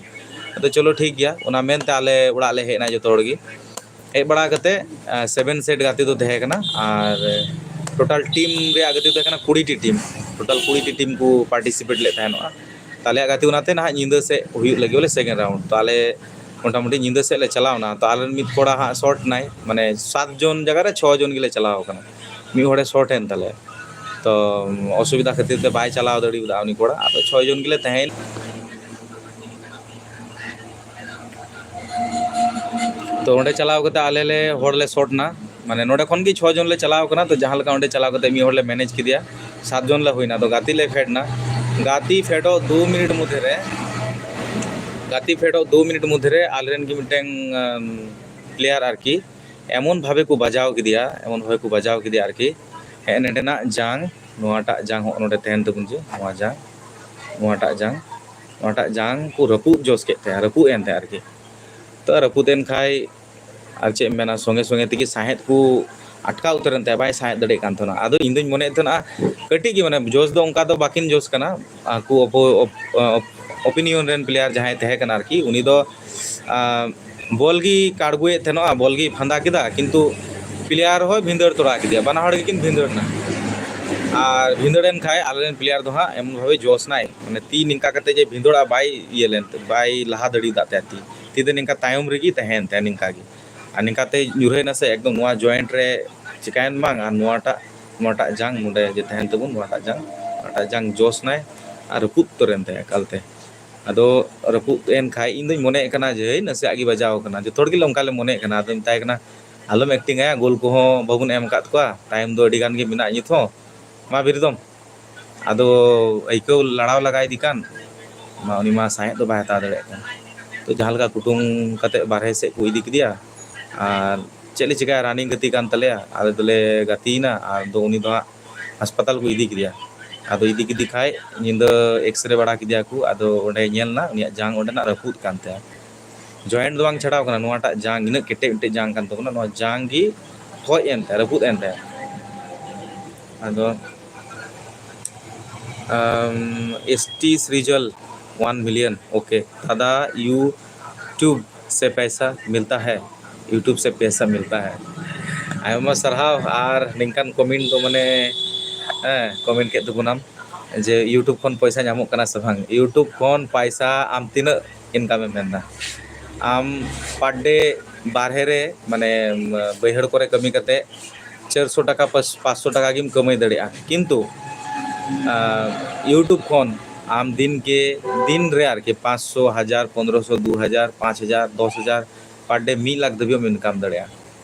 ᱟᱫᱚ ᱪᱚᱞᱚ ᱴᱷᱤᱠ ᱜᱮᱭᱟ, ᱚᱱᱟ ᱢᱮᱱᱛᱮ ᱟᱞᱮ ᱚᱲᱟᱜ ᱞᱮ ᱦᱮᱡ ᱮᱱᱟ ᱡᱚᱛᱚ ᱦᱚᱲ ᱜᱮ᱾ ᱦᱮᱡ ᱵᱟᱲᱟ ᱠᱟᱛᱮ, ᱟ, ᱥᱮᱵᱷᱮᱱ ᱥᱮᱴ ᱜᱟᱛᱮ ᱫᱚ ᱛᱟᱦᱮᱸ ᱠᱟᱱᱟ, ᱟᱨ ᱴᱳᱴᱟᱞ ᱴᱤᱢ ᱨᱮᱭᱟᱜ ᱜᱟᱛᱮ ᱫᱚ ᱦᱩᱭᱩᱜ ᱠᱟᱱᱟ ᱠᱩᱲᱤᱴᱤ ᱴᱤᱢ᱾ ᱴᱳᱴᱟᱞ ᱠᱩᱲᱤᱴᱤ ᱴᱤᱢ ᱠᱚ ᱯᱟᱨᱴᱤᱥᱤᱯᱮᱴ ᱞᱮᱫ ᱛᱟᱦᱮᱱᱚᱜᱼᱟ᱾ ᱛᱟᱦᱚᱞᱮ ᱜᱟᱛᱮ ᱚᱱᱟᱛᱮ ᱱᱟᱦᱟᱜ ᱧᱤᱫᱟᱹ ᱥᱮᱫ ᱦᱩᱭᱩᱜ ᱞᱟᱹᱜᱤᱫ ᱵᱚᱞᱮ ᱥᱮᱠᱮᱱᱰ ᱨᱟᱣᱩᱱᱰ᱾ ᱛᱟᱦᱚᱞᱮ ᱢᱚᱴᱟᱢᱩᱴᱤ ᱧᱤᱫᱟᱹ ᱥᱮᱫ ᱞᱮ ᱪᱟᱞᱟᱣ ᱮᱱᱟ᱾ ᱛᱚ ᱟᱞᱮ ᱢᱤᱫ ᱠᱚᱲᱟ ᱦᱟᱸᱜ ᱥᱚᱨᱴ ᱮᱱᱟᱭ, ᱢᱟᱱᱮ ᱥᱟᱛ ᱡᱚᱱ ᱡᱟᱭᱜᱟ ᱨᱮ ᱪᱷᱚ ᱡᱚᱱ ᱜᱮᱞᱮ ᱪᱟᱞᱟᱣ ᱟᱠᱟᱱᱟ᱾ ᱢᱤᱫ ᱦᱚᱲᱮ ᱥᱚᱨᱴ ᱮᱱ ᱛᱟᱞᱮᱭᱟ᱾ ᱛᱚ ᱚᱥᱩᱵᱤᱫᱷᱟ ᱠᱷᱟᱹᱛᱤᱨ ᱛᱮ ᱵᱟᱭ ᱪᱟᱞᱟᱣ ᱫᱟᱲᱮᱭᱟᱫᱟ ᱩᱱᱤ ᱠᱚᱲᱟ᱾ ᱟᱫᱚ ᱪᱷᱚ ᱡᱚᱱ ᱜᱮᱞᱮ ᱛᱟᱦᱮᱸᱭᱮᱱᱟ᱾ ᱛᱚ ᱚᱸᱰᱮ ᱪᱟᱞᱟᱣ ᱠᱟᱛᱮ ᱟᱞᱮ ᱞᱮ ᱦᱚᱲ ᱞᱮ ᱥᱚᱨᱴ ᱮᱱᱟ᱾ ᱢᱟᱱᱮ ᱱᱚᱰᱮ ᱠᱷᱚᱱ ᱜᱮ ᱪᱷᱚ ᱡᱚᱱ ᱞᱮ ᱪᱟᱞᱟᱣ ᱠᱟᱱᱟ᱾ ᱛᱚ ᱡᱟᱦᱟᱸ ᱞᱮᱠᱟ ᱚᱸᱰᱮ ᱪᱟᱞᱟᱣ ᱠᱟᱛᱮ ᱢᱤᱫ ᱦᱚᱲ ᱞᱮ ᱢᱮᱱᱮᱡᱽ ᱠᱮᱫᱮᱭᱟ, ᱥᱟᱛ ᱡᱚᱱ ᱞᱮ ᱦᱩᱭᱱᱟ᱾ ᱟᱫᱚ ᱜᱟᱛᱮ ᱞᱮ ᱯᱷᱮᱰ ᱮᱱᱟ᱾ ᱜᱟᱛᱮ ᱯᱷᱮᱰᱚᱜ ᱫᱩ ᱢᱤᱱᱤᱴ ᱢᱚᱫᱽᱫᱷᱮ ᱨᱮ, ᱜᱟᱛᱮ ᱯᱷᱮᱰᱚᱜ ᱫᱩ ᱢᱤᱱᱤᱴ ᱢᱚᱫᱽᱫᱷᱮ ᱨᱮ ᱟᱞᱮᱨᱮᱱ ᱜᱮ ᱢᱤᱫᱴᱮᱱ ᱯᱞᱮᱭᱟᱨ ᱟᱨᱠᱤ ᱮᱢᱚᱱ ᱵᱷᱟᱵᱮ ᱠᱚ ᱵᱟᱡᱟᱣ ᱠᱮᱫᱮᱭᱟ, ᱮᱢᱚᱱ ᱵᱷᱟᱵᱮ ᱠᱚ ᱵᱟᱡᱟᱣ ᱠᱮᱫᱮᱭᱟ ᱟᱨᱠᱤ᱾ ᱦᱮᱸ, ᱱᱚᱸᱰᱮᱱᱟᱜ ᱡᱟᱝ, ᱱᱚᱣᱟᱴᱟᱜ ᱡᱟᱝ ᱦᱚᱸ ᱱᱚᱰᱮ ᱛᱟᱦᱮᱱ ᱛᱟᱵᱚᱱ ᱡᱮ, ᱱᱚᱣᱟ ᱡᱟᱝ, ᱱᱚᱣᱟᱴᱟᱜ ᱡᱟᱝ, ᱱᱚᱣᱟᱴᱟᱜ ᱡᱟᱝ ᱠᱚ ᱨᱟᱹᱯᱩᱫ ᱡᱚᱥ ᱠᱮᱫ ᱛᱟᱭᱟ, ᱨᱟᱹᱯᱩᱫ ᱮᱱ ᱛᱟᱭᱟ ᱟᱨᱠᱤ᱾ ᱛᱚ ᱨᱟᱹᱯᱩᱫ ᱮᱱ ᱠᱷᱟᱡ ᱟᱨ ᱪᱮᱫ ᱮᱢ ᱢᱮᱱᱟ, ᱥᱚᱸᱜᱮ ᱥᱚᱸᱜᱮ ᱛᱮᱜᱮ ᱥᱟᱸᱦᱮᱫ ᱠᱚ ᱟᱴᱠᱟᱣ ᱩᱛᱟᱹᱨᱮᱱ ᱛᱟᱭᱟ, ᱵᱟᱭ ᱥᱟᱸᱦᱮᱫ ᱫᱟᱲᱮᱭᱟᱜ ᱠᱟᱱ ᱛᱟᱦᱮᱱᱟ᱾ ᱟᱫᱚ ᱤᱧ ᱫᱩᱧ ᱢᱚᱱᱮᱭᱮᱫ ᱛᱟᱦᱮᱱᱟ ᱠᱟᱹᱴᱤᱡ ᱜᱮ, ᱢᱟᱱᱮ ᱡᱳᱥ ᱫᱚ ᱚᱱᱠᱟ ᱫᱚ ᱵᱟᱹᱠᱤᱱ ᱡᱳᱥ ᱠᱟᱱᱟ᱾ ᱟᱠᱚ ᱚᱯᱚ-, ᱚᱯ-, ᱚᱯ-, ᱚᱯᱤᱱᱤᱭᱚᱱ ᱨᱮᱱ ᱯᱞᱮᱭᱟᱨ ᱡᱟᱦᱟᱸᱭ ᱛᱟᱦᱮᱸ ᱠᱟᱱᱟ ᱟᱨᱠᱤ, ᱩᱱᱤ ᱫᱚ, ᱟᱸ, ᱵᱚᱞ ᱜᱮ ᱠᱟᱲᱜᱩᱭᱮᱫ ᱛᱟᱦᱮᱱᱚᱜᱼᱟ, ᱵᱚᱞ ᱜᱮᱭ ᱯᱷᱟᱸᱫᱟ ᱠᱮᱫᱟ, ᱠᱤᱱᱛᱩ ᱯᱞᱮᱭᱟᱨ ᱦᱚᱸᱭ ᱵᱷᱤᱸᱫᱟᱹᱲ ᱛᱚᱨᱟ ᱠᱮᱫᱮᱭᱟ, ᱵᱟᱱᱟ ᱦᱚᱲ ᱜᱮᱠᱤᱱ ᱵᱷᱤᱸᱫᱟᱹᱲ ᱮᱱᱟ᱾ ᱟᱨ ᱵᱷᱤᱸᱫᱟᱹᱲ ᱮᱱ ᱠᱷᱟᱡ ᱟᱞᱮᱨᱮᱱ ᱯᱞᱮᱭᱟᱨ ᱫᱚ ᱦᱟᱸᱜ ᱮᱢᱚᱱ ᱵᱷᱟᱵᱮ ᱡᱳᱥ ᱱᱟᱭ, ᱢᱟᱱᱮ ᱛᱤ ᱱᱤᱝᱠᱟ ᱠᱟᱛᱮ ᱡᱮ ᱵᱷᱤᱸᱫᱟᱹᱲᱟ, ᱵᱟᱭ ᱤᱭᱟᱹ ᱞᱮᱱ ᱛᱮ, ᱵᱟᱭ ᱞᱟᱦᱟ ᱫᱟᱲᱮᱭᱟᱫᱟ ᱛᱟᱭᱟ ᱛᱤ, ᱛᱤ ᱫᱚ ᱱᱤᱝᱠᱟ ᱛᱟᱭᱚᱢ ᱨᱮᱜᱮ ᱛᱟᱦᱮᱸᱭᱮᱱ ᱛᱟᱭᱟ ᱱᱤᱝᱠᱟ ᱜᱮ᱾ ᱟᱨ ᱱᱤᱝᱠᱟᱛᱮ ᱧᱩᱨᱦᱟᱹᱭᱮᱱᱟ ᱥᱮ, ᱮᱠᱫᱚᱢ ᱱᱚᱣᱟ ᱡᱚᱭᱮᱱᱴ ᱨᱮ ᱪᱤᱠᱟᱭᱮᱱ ᱵᱟᱝ, ᱟᱨ ᱱᱚᱣᱟᱴᱟᱜ, ᱱᱚᱣᱟᱴᱟᱜ ᱡᱟᱝ ᱱᱚᱰᱮ ᱡᱮ ᱛᱟᱦᱮᱱ ᱛᱟᱵᱚᱱ, ᱱᱚᱣᱟᱴᱟᱜ ᱡᱟᱝ, ᱱᱚᱣᱟᱴᱟᱜ ᱡᱟᱝ ᱡᱚᱥ ᱱᱟᱭ ᱟᱨ ᱨᱟᱹᱯᱩᱫ ᱩᱛᱟᱹᱨᱮᱱ ᱛᱟᱭᱟ ᱮᱠᱟᱞᱛᱮ᱾ ᱟᱫᱚ ᱨᱟᱹᱯᱩᱫ ᱮᱱ ᱠᱷᱟᱡ ᱤᱧ ᱫᱚᱧ ᱢᱚᱱᱮᱭᱮᱫ ᱠᱟᱱᱟ ᱡᱮ ᱱᱟᱥᱮᱭᱟᱜ ᱜᱮ ᱵᱟᱡᱟᱣ ᱠᱟᱱᱟ᱾ ᱡᱚᱛᱚ ᱦᱚᱲ ᱜᱮ ᱚᱱᱠᱟ ᱞᱮ ᱢᱚᱱᱮᱭᱮᱫ ᱠᱟᱱᱟ᱾ ᱟᱫᱚᱧ ᱢᱮᱛᱟᱭ ᱠᱟᱱᱟ, "ᱟᱞᱚᱢ ᱮᱠᱴᱤᱝ ᱟᱭᱟ, ᱜᱳᱞ ᱠᱚᱦᱚᱸ ᱵᱟᱵᱚᱱ ᱮᱢ ᱟᱠᱟᱫ ᱠᱚᱣᱟ, ᱴᱟᱭᱤᱢ ᱫᱚ ᱟᱹᱰᱤ ᱜᱟᱱ ᱜᱮ ᱢᱮᱱᱟᱜᱼᱟ ᱱᱤᱛ ᱦᱚᱸ, ᱢᱟ ᱵᱤᱨᱫᱚᱢ᱾" ᱟᱫᱚ ᱟᱹᱭᱠᱟᱹᱣ ᱞᱟᱲᱟᱣ ᱞᱟᱜᱟᱭᱮᱫᱮ ᱠᱟᱱ, ᱢᱟ ᱩᱱᱤ ᱢᱟ ᱥᱟᱸᱦᱮᱫ ᱫᱚ ᱵᱟᱭ ᱦᱟᱛᱟᱣ ᱫᱟᱲᱮᱭᱟᱜ ᱠᱟᱱ᱾ ᱛᱚ ᱡᱟᱦᱟᱸ ᱞᱮᱠᱟ ᱠᱩᱴᱩᱝ ᱠᱟᱛᱮ ᱵᱟᱨᱦᱮ ᱥᱮᱫ ᱠᱚ ᱤᱫᱤ ᱠᱮᱫᱮᱭᱟ᱾ ᱟᱨ ᱪᱮᱫ ᱞᱮ ᱪᱤᱠᱟᱹᱭᱟ, ᱨᱟᱱᱤᱝ ᱜᱟᱛᱮ ᱠᱟᱱ ᱛᱟᱞᱮᱭᱟ, ᱟᱞᱮ ᱫᱚᱞᱮ ᱜᱟᱛᱮᱭᱮᱱᱟ᱾ ᱟᱨ ᱫᱚ ᱩᱱᱤ ᱫᱚ ᱦᱟᱸᱜ ᱦᱟᱥᱯᱟᱛᱟᱞ ᱠᱚ ᱤᱫᱤ ᱠᱮᱫᱮᱭᱟ᱾ ᱟᱫᱚ ᱤᱫᱤ ᱠᱮᱫᱮ ᱠᱷᱟᱡ ᱧᱤᱫᱟᱹ ᱮᱠᱥᱨᱮ ᱵᱟᱲᱟ ᱠᱮᱫᱮᱭᱟ ᱠᱚ, ᱟᱫᱚ ᱚᱸᱰᱮ ᱧᱮᱞ ᱮᱱᱟ ᱩᱱᱤᱭᱟᱜ ᱡᱟᱝ ᱚᱸᱰᱮᱱᱟᱜ ᱨᱟᱹᱯᱩᱫ ᱠᱟᱱ ᱛᱟᱭᱟ᱾ ᱡᱚᱭᱮᱱᱴ ᱫᱚ ᱵᱟᱝ ᱪᱷᱟᱲᱟᱣ ᱠᱟᱱᱟ, ᱱᱚᱣᱟᱴᱟᱜ ᱡᱟᱝ, ᱤᱱᱟᱹᱜ ᱠᱮᱴᱮᱡ ᱢᱤᱫᱴᱮᱡ ᱡᱟᱝ ᱠᱟᱱ ᱛᱟᱵᱚᱱᱟ, ᱱᱚᱣᱟ ᱡᱟᱝ ᱜᱮ ᱴᱷᱚᱡ ᱮᱱ ᱛᱟᱭᱟ, ᱨᱟᱹᱯᱩᱫ ᱮᱱ ᱛᱟᱭᱟ᱾ ᱟᱫᱚ ᱟᱢ, S T Srijol, one million, OK ᱫᱟᱫᱟ, YouTube ᱥᱮ ᱯᱮᱥᱟ ᱢᱤᱞᱛᱟ ᱦᱮ? YouTube ᱥᱮ ᱯᱮᱥᱟ ᱢᱤᱞᱛᱟ ᱦᱮ? ᱟᱭᱢᱟ ᱥᱟᱨᱦᱟᱣ᱾ ᱟᱨ ᱱᱤᱝᱠᱟᱱ ᱠᱚᱢᱮᱱᱴ ᱫᱚ ᱢᱟᱱᱮ, ᱦᱮᱸ, ᱠᱚᱢᱮᱱᱴ ᱠᱮᱫ ᱛᱟᱵᱚᱱᱟᱢ ᱡᱮ YouTube ᱠᱷᱚᱱ ᱯᱚᱭᱥᱟ ᱧᱟᱢᱚᱜ ᱠᱟᱱᱟ ᱥᱮ ᱵᱟᱝ? YouTube ᱠᱷᱚᱱ ᱯᱚᱭᱥᱟ ᱟᱢ ᱛᱤᱱᱟᱹᱜ ᱤᱱᱠᱟᱢ ᱮᱢ ᱢᱮᱱᱫᱟ? ᱟᱢ per day ᱵᱟᱨᱦᱮ ᱨᱮ, ᱢᱟᱱᱮ, ᱵᱟᱹᱭᱦᱟᱹᱲ ᱠᱚᱨᱮ ᱠᱟᱹᱢᱤ ᱠᱟᱛᱮ ᱪᱟᱨᱥᱚ ᱴᱟᱠᱟ, ᱯᱟᱸᱪᱥᱚ ᱴᱟᱠᱟ ᱜᱮᱢ ᱠᱟᱹᱢᱟᱹᱭ ᱫᱟᱲᱮᱭᱟᱜᱼᱟ, ᱠᱤᱱᱛᱩ YouTube ᱠᱷᱚᱱ ᱟᱢ ᱫᱤᱱ ᱜᱮ, ᱫᱤᱱ ᱨᱮ ᱟᱨᱠᱤ ᱯᱟᱸᱪᱥᱚ, ᱦᱟᱡᱟᱨ, ᱯᱚᱱᱨᱚᱥᱚ, ᱫᱩ ᱦᱟᱡᱟᱨ, ᱯᱟᱸᱪ ᱦᱟᱡᱟᱨ, ᱫᱚᱥ ᱦᱟᱡᱟᱨ per day, ᱢᱤᱫ ᱞᱟᱠᱷ ᱫᱷᱟᱹᱵᱤᱡ ᱮᱢ ᱤᱱᱠᱟᱢ ᱫᱟᱲᱮᱭᱟᱜᱼᱟ᱾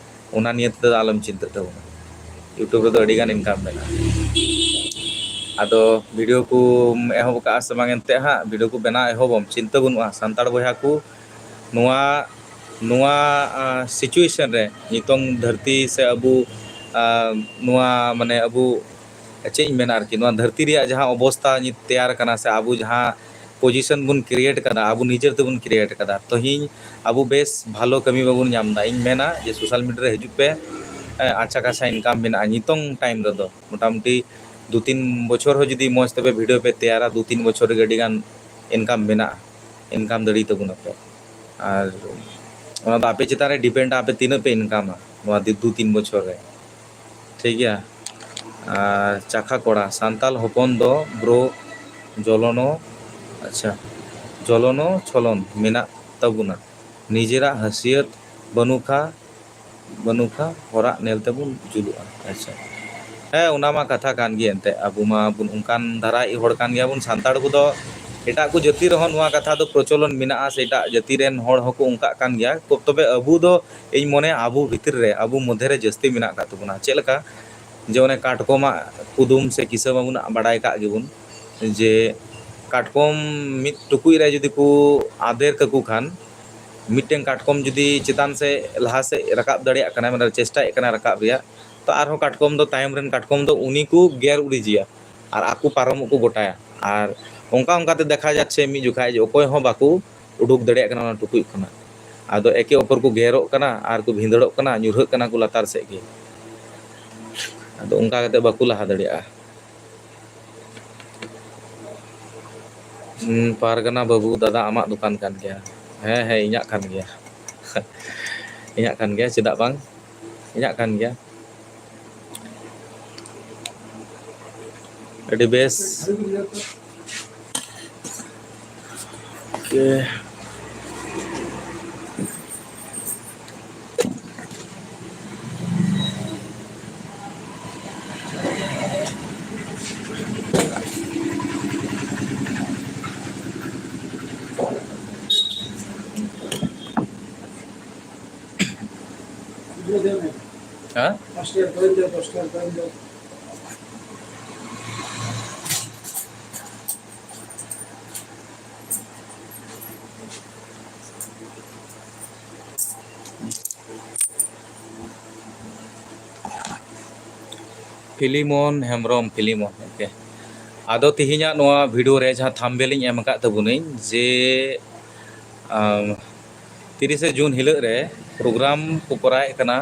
ᱚᱱᱟ ᱱᱤᱭᱮ ᱛᱮᱫᱚ ᱟᱞᱚᱢ ᱪᱤᱱᱛᱟᱹᱜ ᱛᱟᱵᱚᱱᱟ᱾ YouTube ᱨᱮᱫᱚ ᱟᱹᱰᱤᱜᱟᱱ ᱤᱱᱠᱟᱢ ᱢᱮᱱᱟᱜᱼᱟ᱾ ᱟᱫᱚ ᱵᱷᱤᱰᱤᱭᱳ ᱠᱚᱢ ᱮᱦᱚᱵ ᱟᱠᱟᱫᱼᱟ ᱥᱮ ᱵᱟᱝ? ᱮᱱᱛᱮ ᱦᱟᱸᱜ ᱵᱷᱤᱰᱤᱭᱳ ᱠᱚ ᱵᱮᱱᱟᱣ ᱮᱦᱚᱵᱚᱢ, ᱪᱤᱱᱛᱟᱹ ᱵᱟᱹᱱᱩᱜᱼᱟ᱾ ᱥᱟᱱᱛᱟᱲ ᱵᱚᱭᱦᱟ ᱠᱚ, ᱱᱚᱣᱟ, ᱱᱚᱣᱟ ᱥᱤᱪᱩᱭᱮᱥᱚᱱ ᱨᱮ ᱱᱤᱛᱚᱝ ᱫᱷᱟᱹᱨᱛᱤ ᱥᱮ ᱟᱵᱚ, ᱱᱚᱣᱟ, ᱢᱟᱱᱮ, ᱟᱵᱚ ᱪᱮᱫ ᱤᱧ ᱢᱮᱱᱟ ᱟᱨᱠᱤ, ᱱᱚᱣᱟ ᱫᱷᱟᱹᱨᱛᱤ ᱨᱮᱭᱟᱜ ᱡᱟᱦᱟᱸ ᱚᱵᱚᱥᱛᱟ ᱱᱤᱛ ᱛᱮᱭᱟᱨ ᱠᱟᱱᱟ ᱥᱮ ᱟᱵᱚ ᱡᱟᱦᱟᱸ ᱯᱚᱡᱤᱥᱚᱱ ᱵᱚᱱ ᱠᱨᱤᱭᱮᱴ ᱠᱟᱫᱟ, ᱟᱵᱚ ᱱᱤᱡᱮᱨ ᱛᱮᱵᱚᱱ ᱠᱨᱤᱭᱮᱴ ᱠᱟᱫᱟ᱾ ᱛᱮᱦᱮᱧ ᱟᱵᱚ ᱵᱮᱥ ᱵᱷᱟᱞᱚ ᱠᱟᱹᱢᱤ ᱵᱟᱵᱚᱱ ᱧᱟᱢ ᱮᱫᱟ᱾ ᱤᱧ ᱢᱮᱱᱟ ᱡᱮ ᱥᱳᱥᱟᱞ ᱢᱤᱰᱤᱭᱟ ᱨᱮ ᱦᱤᱡᱩᱜ ᱯᱮ, ᱟᱪᱪᱷᱟ ᱠᱟᱪᱷᱟ ᱤᱱᱠᱟᱢ ᱢᱮᱱᱟᱜᱼᱟ ᱱᱤᱛᱚᱝ ᱴᱟᱭᱤᱢ ᱨᱮᱫᱚ᱾ ᱢᱚᱴᱟᱢᱩᱴᱤ ᱫᱩ ᱛᱤᱱ ᱵᱚᱪᱷᱚᱨ ᱦᱚᱸ ᱡᱩᱫᱤ ᱢᱚᱡᱽ ᱛᱮᱯᱮ ᱵᱷᱤᱰᱤᱭᱳ ᱯᱮ ᱛᱮᱭᱟᱨᱟ, ᱫᱩ ᱛᱤᱱ ᱵᱚᱪᱷᱚᱨ ᱨᱮᱜᱮ ᱟᱹᱰᱤ ᱜᱟᱱ ᱤᱱᱠᱟᱢ ᱢᱮᱱᱟᱜᱼᱟ, ᱤᱱᱠᱟᱢ ᱫᱟᱲᱮ ᱛᱟᱵᱚᱱᱟᱯᱮ᱾ ᱟᱨ ᱚᱱᱟ ᱫᱚ ᱟᱯᱮ ᱪᱮᱛᱟᱱ ᱨᱮ ᱰᱤᱯᱮᱱᱰᱟ, ᱟᱯᱮ ᱛᱤᱱᱟᱹᱜ ᱯᱮ ᱤᱱᱠᱟᱢᱟ ᱱᱚᱣᱟ ᱫᱤ-, ᱫᱩ ᱛᱤᱱ ᱵᱚᱪᱷᱚᱨ ᱨᱮ, ᱴᱷᱤᱠ ᱜᱮᱭᱟ᱾ ᱟᱨ ᱪᱟᱠᱷᱟ ᱠᱚᱲᱟ, ᱥᱟᱱᱛᱟᱞ ᱦᱚᱯᱚᱱ ᱫᱚ ᱵᱨᱳ ᱡᱚᱞᱚᱱᱚ, ᱟᱪᱪᱷᱟ, ᱡᱚᱞᱚᱱᱚ ᱪᱷᱚᱞᱚᱱ ᱢᱮᱱᱟᱜ ᱛᱟᱵᱚᱱᱟ, ᱱᱤᱡᱮᱨᱟᱜ ᱦᱟᱹᱥᱤᱭᱟᱹᱛ ᱵᱟᱹᱱᱩᱜ ᱠᱷᱟ ᱵᱟᱹᱱᱩᱜ ᱠᱷᱟ ᱦᱚᱨᱟᱜ ᱧᱮᱞ ᱛᱮᱵᱚᱱ ᱡᱩᱞᱩᱜᱼᱟ᱾ ᱟᱪᱪᱷᱟ, ᱦᱮᱸ, ᱚᱱᱟ ᱢᱟ ᱠᱟᱛᱷᱟ ᱠᱟᱱ ᱜᱮ᱾ ᱮᱱᱛᱮᱫ ᱟᱵᱚ ᱢᱟ ᱵᱚᱱ ᱚᱱᱠᱟᱱ ᱫᱷᱟᱨᱟ ᱦᱚᱲ ᱠᱟᱱ ᱜᱮᱭᱟᱵᱚᱱ ᱥᱟᱱᱛᱟᱲ ᱠᱚᱫᱚ᱾ ᱮᱴᱟᱜ ᱠᱚ ᱡᱟᱹᱛᱤ ᱨᱮᱦᱚᱸ ᱱᱚᱣᱟ ᱠᱟᱛᱷᱟ ᱫᱚ ᱯᱨᱚᱪᱚᱞᱚᱱ ᱢᱮᱱᱟᱜᱼᱟ, ᱥᱮ ᱮᱴᱟᱜ ᱡᱟᱹᱛᱤ ᱨᱮᱱ ᱦᱚᱲ ᱦᱚᱸᱠᱚ ᱚᱱᱠᱟᱜ ᱠᱟᱱ ᱜᱮᱭᱟ᱾ ᱛᱚᱵᱮ ᱟᱵᱚ ᱫᱚ, ᱤᱧ ᱢᱚᱱᱮᱭᱟ, ᱟᱵᱚ ᱵᱷᱤᱛᱤᱨ ᱨᱮ, ᱟᱵᱚ ᱢᱚᱫᱽᱫᱷᱮ ᱨᱮ ᱡᱟᱹᱥᱛᱤ ᱢᱮᱱᱟᱜ ᱟᱠᱟᱫ ᱛᱟᱵᱚᱱᱟ᱾ ᱪᱮᱫ ᱞᱮᱠᱟ? ᱡᱮ ᱚᱱᱮ ᱠᱟᱴᱠᱚᱢᱟᱜ ᱠᱩᱫᱩᱢ ᱥᱮ ᱠᱤᱥᱟᱹ ᱢᱟᱵᱚᱱ ᱵᱟᱲᱟᱭ ᱠᱟᱜ ᱜᱮᱵᱚᱱ, ᱡᱮ ᱠᱟᱴᱠᱚᱢ ᱢᱤᱫ ᱴᱩᱠᱩᱡ ᱨᱮ ᱡᱩᱫᱤ ᱠᱚ ᱟᱫᱮᱨ ᱠᱟᱠᱚ ᱠᱷᱟᱱ, ᱢᱤᱫᱴᱮᱱ ᱠᱟᱴᱠᱚᱢ ᱡᱩᱫᱤ ᱪᱮᱛᱟᱱ ᱥᱮᱫ, ᱞᱟᱦᱟ ᱥᱮᱫ ᱨᱟᱠᱟᱵ ᱫᱟᱲᱮᱭᱟᱜ ᱠᱟᱱᱟᱭ, ᱢᱟᱱᱮ ᱪᱮᱥᱴᱟᱭᱮᱫ ᱠᱟᱱᱟᱭ ᱨᱟᱠᱟᱵ ᱨᱮᱭᱟᱜ, ᱛᱚ ᱟᱨᱦᱚᱸ ᱠᱟᱴᱠᱚᱢ ᱫᱚ, ᱛᱟᱭᱚᱢ ᱨᱮᱱ ᱠᱟᱴᱠᱚᱢ ᱫᱚ ᱩᱱᱤ ᱠᱚ ᱜᱮᱨ ᱩᱰᱤᱡᱮᱭᱟ ᱟᱨ ᱟᱠᱚ ᱯᱟᱨᱚᱢᱚᱜ ᱠᱚ ᱜᱚᱴᱟᱭᱟ᱾ ᱟᱨ ᱚᱱᱠᱟ ᱚᱱᱠᱟᱛᱮ ᱫᱮᱠᱷᱟ ᱡᱟᱪᱪᱷᱮ ᱢᱤᱫ ᱡᱚᱠᱷᱟᱡ ᱡᱮ ᱚᱠᱚᱭ ᱦᱚᱸ ᱵᱟᱠᱚ ᱩᱰᱩᱠ ᱫᱟᱲᱮᱭᱟᱜ ᱠᱟᱱᱟ ᱚᱱᱟ ᱴᱩᱠᱩᱡ ᱠᱷᱚᱱᱟᱜ᱾ ᱟᱫᱚ ᱮᱠᱮ ᱚᱯᱚᱨ ᱠᱚ ᱜᱮᱨᱚᱜ ᱠᱟᱱᱟ ᱟᱨ ᱠᱚ ᱵᱷᱤᱸᱫᱟᱹᱲᱚᱜ ᱠᱟᱱᱟ, ᱧᱩᱨᱦᱟᱹᱜ ᱠᱟᱱᱟ ᱠᱚ ᱞᱟᱛᱟᱨ ᱥᱮᱫ ᱜᱮ᱾ ᱟᱫᱚ ᱚᱱᱠᱟ ᱠᱟᱛᱮ ᱵᱟᱠᱚ ᱞᱟᱦᱟ ᱫᱟᱲᱮᱭᱟᱜᱼᱟ᱾ ᱦᱩᱸ, ᱯᱟᱨᱜᱟᱱᱟ ᱵᱟᱹᱵᱩ, ᱫᱟᱫᱟ ᱟᱢᱟᱜ ᱫᱚᱠᱟᱱ ᱠᱟᱱ ᱜᱮᱭᱟ? ᱦᱮᱸ, ᱦᱮᱸ, ᱤᱧᱟᱹᱜ ᱠᱟᱱ ᱜᱮᱭᱟ᱾ ᱤᱧᱟᱹᱜ ᱠᱟᱱ ᱜᱮᱭᱟ, ᱪᱮᱫᱟᱜ ᱵᱟᱝ? ᱤᱧᱟᱹᱜ ᱠᱟᱱ ᱜᱮᱭᱟ᱾ ᱟᱹᱰᱤ ᱵᱮᱥ᱾ Okay. ᱦᱮᱸ? ᱯᱷᱤᱞᱤᱢᱚᱱ ᱦᱮᱢᱵᱨᱚᱢ, ᱯᱷᱤᱞᱤᱢᱚᱱ, okay᱾ ᱟᱫᱚ ᱛᱤᱦᱤᱧᱟᱜ ᱱᱚᱣᱟ video ᱨᱮ ᱡᱟᱦᱟᱸ thumbnail ᱤᱧ ᱮᱢ ᱟᱠᱟᱫ ᱛᱟᱵᱚᱱᱟᱹᱧ ᱡᱮ, ᱟᱢ, ᱛᱤᱨᱤᱥᱮ ᱡᱩᱱ ᱦᱤᱞᱳᱜ ᱨᱮ program ᱠᱚ ᱠᱚᱨᱟᱣᱮᱫ ᱠᱟᱱᱟ,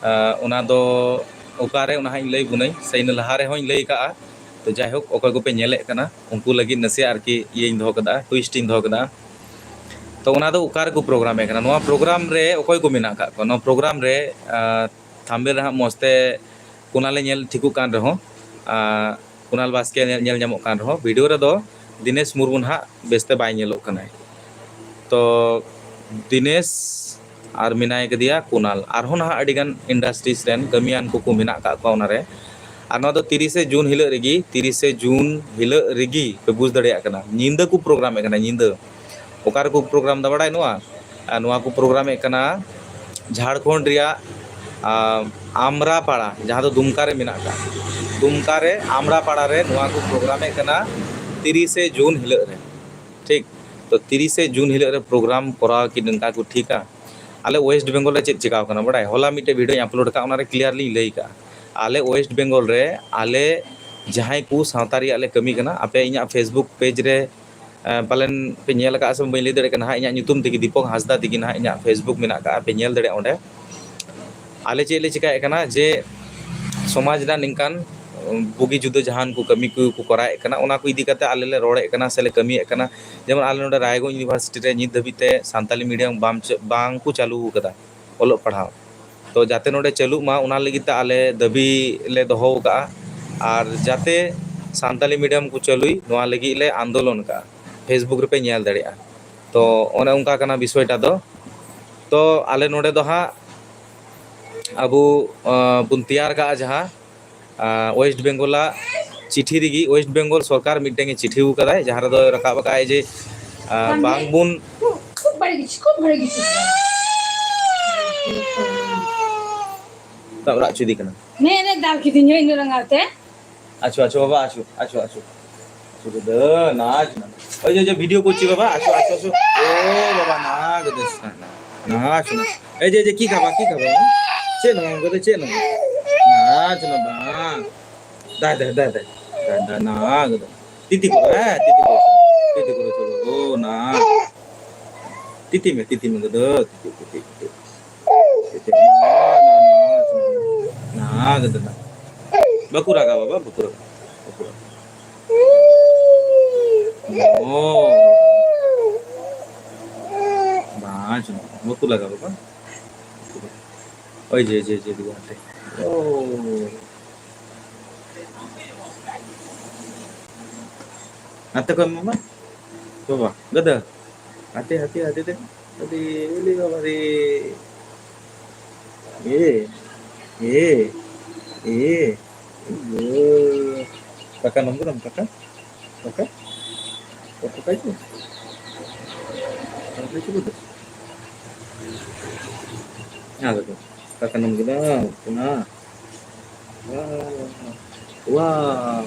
ᱟᱸ, ᱚᱱᱟ ᱫᱚ ᱚᱠᱟᱨᱮ, ᱚᱱᱟ ᱦᱟᱸᱜ ᱤᱧ ᱞᱟᱹᱭ ᱵᱚᱱᱟᱹᱧ, ᱥᱮ ᱤᱱᱟᱹ ᱞᱟᱦᱟ ᱨᱮᱦᱚᱸᱧ ᱞᱟᱹᱭ ᱠᱟᱜᱼᱟ᱾ ᱛᱚ ᱡᱟᱭᱦᱳᱠ, ᱚᱠᱚᱭ ᱠᱚᱯᱮ ᱧᱮᱞᱮᱫ ᱠᱟᱱᱟ, ᱩᱱᱠᱩ ᱞᱟᱹᱜᱤᱫ ᱱᱟᱥᱮᱭᱟᱜ ᱟᱨᱠᱤ ᱤᱭᱟᱹᱧ ᱫᱚᱦᱚ ᱠᱟᱫᱟ, twist ᱤᱧ ᱫᱚᱦᱚ ᱠᱟᱫᱟ᱾ ᱛᱚ ᱚᱱᱟ ᱫᱚ ᱚᱠᱟ ᱨᱮᱠᱚ ᱯᱨᱳᱜᱨᱟᱢᱮᱫ ᱠᱟᱱᱟ, ᱱᱚᱣᱟ ᱯᱨᱳᱜᱨᱟᱢ ᱨᱮ ᱚᱠᱚᱭ ᱠᱚ ᱢᱮᱱᱟᱜ ᱟᱠᱟᱫ ᱠᱚᱣᱟ, ᱱᱚᱣᱟ ᱯᱨᱳᱜᱨᱟᱢ ᱨᱮ, ᱟᱸ, thumbnail ᱨᱮ ᱦᱟᱸᱜ ᱢᱚᱡᱽ ᱛᱮ ᱠᱩᱱᱟᱞᱮ ᱧᱮᱞ ᱴᱷᱤᱠᱚᱜ ᱠᱟᱱ ᱨᱮᱦᱚᱸ, ᱟᱸ, ᱠᱩᱱᱟᱞ ᱵᱟᱥᱠᱮ ᱧᱮᱞ, ᱧᱮᱞ ᱧᱟᱢᱚᱜ ᱠᱟᱱ ᱨᱮᱦᱚᱸ, video ᱨᱮᱫᱚ ᱫᱤᱱᱮᱥ ᱢᱩᱨᱢᱩ ᱱᱟᱦᱟᱜ ᱵᱮᱥᱛᱮ ᱵᱟᱭ ᱧᱮᱞᱚᱜ ᱠᱟᱱᱟᱭ᱾ ᱛᱚ ᱫᱤᱱᱮᱥ ᱟᱨ ᱢᱮᱱᱟᱭ ᱠᱟᱫᱮᱭᱟ ᱠᱩᱱᱟᱞ, ᱟᱨᱦᱚᱸ ᱱᱟᱦᱟᱜ ᱟᱹᱰᱤᱜᱟᱱ industries ᱨᱮᱱ ᱠᱟᱹᱢᱤᱭᱟᱱ ᱠᱚᱠᱚ ᱢᱮᱱᱟᱜ ᱟᱠᱟᱫ ᱠᱚᱣᱟ ᱚᱱᱟᱨᱮ᱾ ᱟᱨ ᱱᱚᱣᱟ ᱫᱚ ᱛᱤᱨᱤᱥᱮ ᱡᱩᱱ ᱦᱤᱞᱳᱜ ᱨᱮᱜᱮ, ᱛᱤᱨᱤᱥᱮ ᱡᱩᱱ ᱦᱤᱞᱳᱜ ᱨᱮᱜᱮ ᱯᱮ ᱵᱩᱡᱽ ᱫᱟᱲᱮᱭᱟᱜ ᱠᱟᱱᱟ, ᱧᱤᱫᱟᱹ ᱠᱚ ᱯᱨᱳᱜᱨᱟᱢᱮᱫ ᱠᱟᱱᱟ, ᱧᱤᱫᱟᱹ᱾ ᱚᱠᱟ ᱨᱮᱠᱚ ᱯᱨᱳᱜᱨᱟᱢ ᱮᱫᱟ ᱵᱟᱲᱟᱭ ᱱᱚᱣᱟ? ᱟᱨ ᱱᱚᱣᱟ ᱠᱚ ᱯᱨᱳᱜᱨᱟᱢᱮᱫ ᱠᱟᱱᱟ ᱡᱷᱟᱲᱠᱷᱚᱸᱰ ᱨᱮᱭᱟᱜ, ᱟᱢ, ᱟᱢᱨᱟᱯᱟᱲᱟ, ᱡᱟᱦᱟᱸ ᱫᱚ ᱫᱩᱢᱠᱟ ᱨᱮ ᱢᱮᱱᱟᱜ ᱟᱠᱟᱫ, ᱫᱩᱢᱠᱟ ᱨᱮ ᱟᱢᱨᱟᱯᱟᱲᱟ ᱨᱮ ᱱᱚᱣᱟ ᱠᱚ ᱯᱨᱳᱜᱨᱟᱢᱮᱫ ᱠᱟᱱᱟ ᱛᱤᱨᱤᱥᱮ ᱡᱩᱱ ᱦᱤᱞᱳᱜ ᱨᱮ᱾ ᱴᱷᱤᱠ, ᱛᱚ ᱛᱤᱨᱤᱥᱮ ᱡᱩᱱ ᱦᱤᱞᱳᱜ ᱨᱮ ᱯᱨᱳᱜᱨᱟᱢ ᱠᱚᱨᱟᱣ ᱠᱤ ᱱᱚᱝᱠᱟ ᱠᱚ ᱴᱷᱤᱠᱟ? ᱟᱞᱮ ᱳᱭᱮᱥᱴ ᱵᱮᱝᱜᱚᱞ ᱨᱮ ᱪᱮᱫ ᱪᱤᱠᱟᱣ ᱠᱟᱱᱟ ᱵᱟᱲᱟᱭ? ᱦᱚᱞᱟ ᱢᱤᱫᱴᱮᱡ videoᱧ upload ᱟᱠᱟᱫ, ᱚᱱᱟᱨᱮ clearlyᱧ ᱞᱟᱹᱭ ᱟᱠᱟᱫᱼᱟ᱾ ᱟᱞᱮ ᱳᱭᱮᱥᱴ ᱵᱮᱝᱜᱚᱞ ᱨᱮ ᱟᱞᱮ ᱡᱟᱦᱟᱸᱭ ᱠᱚ ᱥᱟᱶᱛᱟ ᱨᱮᱭᱟᱜ ᱞᱮ ᱠᱟᱹᱢᱤ ᱠᱟᱱᱟ, ᱟᱯᱮ ᱤᱧᱟᱹᱜ Facebook page ᱨᱮ, ᱮᱸ, ᱯᱟᱞᱮᱱ ᱯᱮ ᱧᱮᱞ ᱟᱠᱟᱫᱼᱟ ᱥᱮ ᱵᱟᱹᱧ ᱞᱟᱹᱭ ᱫᱟᱲᱮᱭᱟᱜ ᱠᱟᱱᱟ ᱦᱟᱸᱜ, ᱤᱧᱟᱹᱜ ᱧᱩᱛᱩᱢ ᱛᱮᱜᱮ, ᱫᱤᱯᱚᱠ ᱦᱟᱸᱥᱫᱟ ᱛᱮᱜᱮ ᱱᱟᱦᱟᱜ ᱤᱧᱟᱹᱜ Facebook ᱢᱮᱱᱟᱜ ᱟᱠᱟᱫᱼᱟ, ᱯᱮ ᱧᱮᱞ ᱫᱟᱲᱮᱭᱟᱜᱼᱟ ᱚᱸᱰᱮ᱾ ᱟᱞᱮ ᱪᱮᱫ ᱞᱮ ᱪᱤᱠᱟᱭᱮᱫ ᱠᱟᱱᱟ ᱡᱮ ᱥᱚᱢᱟᱡᱽ ᱨᱮᱱᱟᱜ ᱱᱤᱝᱠᱟᱱ ᱵᱩᱜᱤ ᱡᱩᱫᱟᱹ ᱡᱟᱦᱟᱱ ᱠᱚ ᱠᱟᱹᱢᱤ ᱠᱚ ᱠᱚ ᱠᱚᱨᱟᱣᱮᱫ ᱠᱟᱱᱟ, ᱚᱱᱟ ᱠᱚ ᱤᱫᱤ ᱠᱟᱛᱮ ᱟᱞᱮ ᱞᱮ ᱨᱚᱲᱮᱫ ᱠᱟᱱᱟ ᱥᱮ ᱞᱮ ᱠᱟᱹᱢᱤᱭᱮᱫ ᱠᱟᱱᱟ᱾ ᱡᱮᱢᱚᱱ ᱟᱞᱮ ᱱᱚᱰᱮ ᱨᱟᱭᱜᱚᱸᱡᱽ university ᱨᱮ ᱱᱤᱛ ᱫᱷᱟᱹᱵᱤᱡ ᱛᱮ ᱥᱟᱱᱛᱟᱞᱤ medium ᱵᱟᱢ ᱪᱮ-, ᱵᱟᱝ ᱠᱚ ᱪᱟᱹᱞᱩ ᱟᱠᱟᱫᱟ ᱚᱞᱚᱜ ᱯᱟᱲᱦᱟᱣ᱾ ᱛᱚ ᱡᱟᱛᱮ ᱱᱚᱰᱮ ᱪᱟᱹᱞᱩᱜ ᱢᱟ, ᱚᱱᱟ ᱞᱟᱹᱜᱤᱫ ᱛᱮ ᱟᱞᱮ ᱫᱟᱹᱵᱤ ᱞᱮ ᱫᱚᱦᱚ ᱟᱠᱟᱫᱼᱟ᱾ ᱟᱨ ᱡᱟᱛᱮ ᱥᱟᱱᱛᱟᱞᱤ medium ᱠᱚ ᱪᱟᱹᱞᱩᱭ, ᱱᱚᱣᱟ ᱞᱟᱹᱜᱤᱫ ᱞᱮ ᱟᱱᱫᱳᱞᱚᱱ ᱟᱠᱟᱫᱼᱟ᱾ Facebook ᱨᱮᱯᱮ ᱧᱮᱞ ᱫᱟᱲᱮᱭᱟᱜᱼᱟ᱾ ᱛᱚ ᱚᱱᱮ ᱚᱱᱠᱟ ᱠᱟᱱᱟ ᱵᱤᱥᱚᱭᱴᱟ ᱫᱚ᱾ ᱛᱚ ᱟᱞᱮ ᱱᱚᱰᱮ ᱫᱚ ᱦᱟᱸᱜ ᱟᱵᱚ, ᱟᱸ, ᱵᱚᱱ ᱛᱮᱭᱟᱨ ᱠᱟᱜᱼᱟ ᱡᱟᱦᱟᱸ, ᱟᱸ, West Bengal ᱟᱜ ᱪᱤᱴᱷᱤ ᱨᱮᱜᱮ, West Bengal ᱥᱚᱨᱠᱟᱨ ᱢᱤᱫᱴᱮᱱ ᱮ ᱪᱤᱴᱷᱤ ᱟᱠᱟᱫᱟᱭ, ᱡᱟᱦᱟᱸ ᱨᱮᱫᱚ ᱨᱟᱠᱟᱵ ᱟᱠᱟᱫᱟᱭ ᱡᱮ, ᱟᱸ, ᱵᱟᱝ ᱵᱚᱱ ᱠᱷᱩᱵ ᱵᱟᱹᱲᱤᱡ ᱜᱮ, ᱠᱷᱩᱵ ᱵᱟᱹᱲᱤᱡ ᱜᱮ᱾ ᱫᱟᱜ ᱨᱟᱜ ᱦᱚᱪᱚᱭᱮᱫᱮ ᱠᱟᱱᱟ᱾ ᱢᱮ ᱮᱱᱮᱡ ᱫᱟᱞ ᱠᱤᱫᱤᱧ ᱤᱧ ᱨᱟᱸᱜᱟᱣ ᱛᱮ᱾ ᱟᱪᱪᱷᱟ, ᱟᱪᱪᱷᱟ, ᱵᱟᱵᱟ, ᱟᱪᱪᱷᱟ, ᱟᱪᱪᱷᱟ, ᱟᱪᱪᱷᱟ᱾ ᱟᱪᱪᱷᱟ, ᱫᱟᱹ, ᱱᱟᱪ, ᱱᱟᱪ᱾ ᱳᱭ ᱡᱮ, ᱡᱮ, video ᱠᱚ ᱪᱮᱫ ᱵᱟᱵᱟ? ᱟᱪᱪᱷᱟ, ᱟᱪᱪᱷᱟ, ᱟᱪᱪᱷᱟ᱾ ᱳ ᱵᱟᱵᱟ, ᱱᱟᱪ, ᱱᱟᱪ, ᱱᱟᱪ᱾ ᱮᱭ ᱡᱮ, ᱡᱮ, ᱠᱤ ᱠᱟᱵᱟ, ᱠᱤ ᱠᱟᱵᱟ? ᱪᱮᱫ ᱱᱚᱣᱟ ᱠᱚᱫᱚ, ᱪᱮᱫ ᱱᱚᱣᱟ? ᱱᱟᱪ, ᱱᱟᱪ, ᱵᱟᱝ᱾ ᱫᱟᱭ, ᱫᱟᱭ, ᱫᱟᱭ, ᱫᱟᱭ᱾ ᱫᱟᱭ, ᱫᱟᱭ, ᱱᱟᱪ, ᱫᱟᱭ᱾ ᱛᱤᱛᱤ ᱠᱚ, ᱦᱮᱸ, ᱛᱤᱛᱤ ᱠᱚ᱾ ᱛᱤᱛᱤ ᱠᱚ, ᱪᱚᱞᱚ᱾ ᱳ, ᱱᱟᱪ᱾ ᱛᱤᱛᱤ ᱢᱮ, ᱛᱤᱛᱤ ᱢᱮ, ᱜᱚᱫᱚ, ᱛᱤᱛᱤ, ᱛᱤᱛᱤ, ᱛᱤᱛᱤ᱾ ᱛᱤᱛᱤ ᱢᱮ᱾ ᱱᱟ, ᱱᱟ, ᱱᱟ, ᱜᱚᱫᱚ, ᱱᱟ᱾ ᱵᱟᱠᱚ ᱨᱟᱜᱟ, ᱵᱟᱵᱟ, ᱵᱟᱠᱚ ᱨᱟᱜᱟ᱾ ᱵᱟᱠᱚ ᱨᱟᱜᱟ᱾ ᱳ᱾ ᱵᱟᱝ, ᱵᱟᱠᱚ ᱨᱟᱜᱟ, ᱵᱟᱵᱟ᱾ ᱳᱭ ᱡᱮ, ᱡᱮ, ᱡᱮ, ᱫᱤᱫᱤ ᱦᱟᱱᱛᱮ᱾ ᱳ᱾ ᱦᱟᱱᱛᱮ ᱠᱷᱚᱱ ᱢᱟᱢᱟ᱾ ᱵᱟᱵᱟ, ᱜᱟᱫᱟ᱾ ᱦᱟᱱᱛᱮ, ᱦᱟᱱᱛᱮ, ᱦᱟᱱᱛᱮ ᱛᱮ᱾ ᱟᱹᱰᱤ, ᱩᱞᱤ ᱵᱟᱵᱟ ᱨᱮ᱾ ᱮ, ᱮ, ᱮ, ᱮ᱾ ᱠᱟᱠᱟ ᱱᱚᱢ ᱠᱮᱫᱟᱢ, ᱠᱟᱠᱟ? ᱠᱟᱠᱟ? ᱠᱟᱠᱟ ᱠᱟᱭ ᱪᱚ? ᱠᱟᱠᱟ ᱠᱟᱭ ᱪᱚ ᱵᱚᱞᱮ? ᱦᱮᱸ, ᱠᱟᱠᱟ᱾ ᱠᱟᱠᱟ ᱱᱚᱢ ᱠᱮᱫᱟᱢ? ᱠᱟᱱᱟ᱾ ᱣᱟᱣ᱾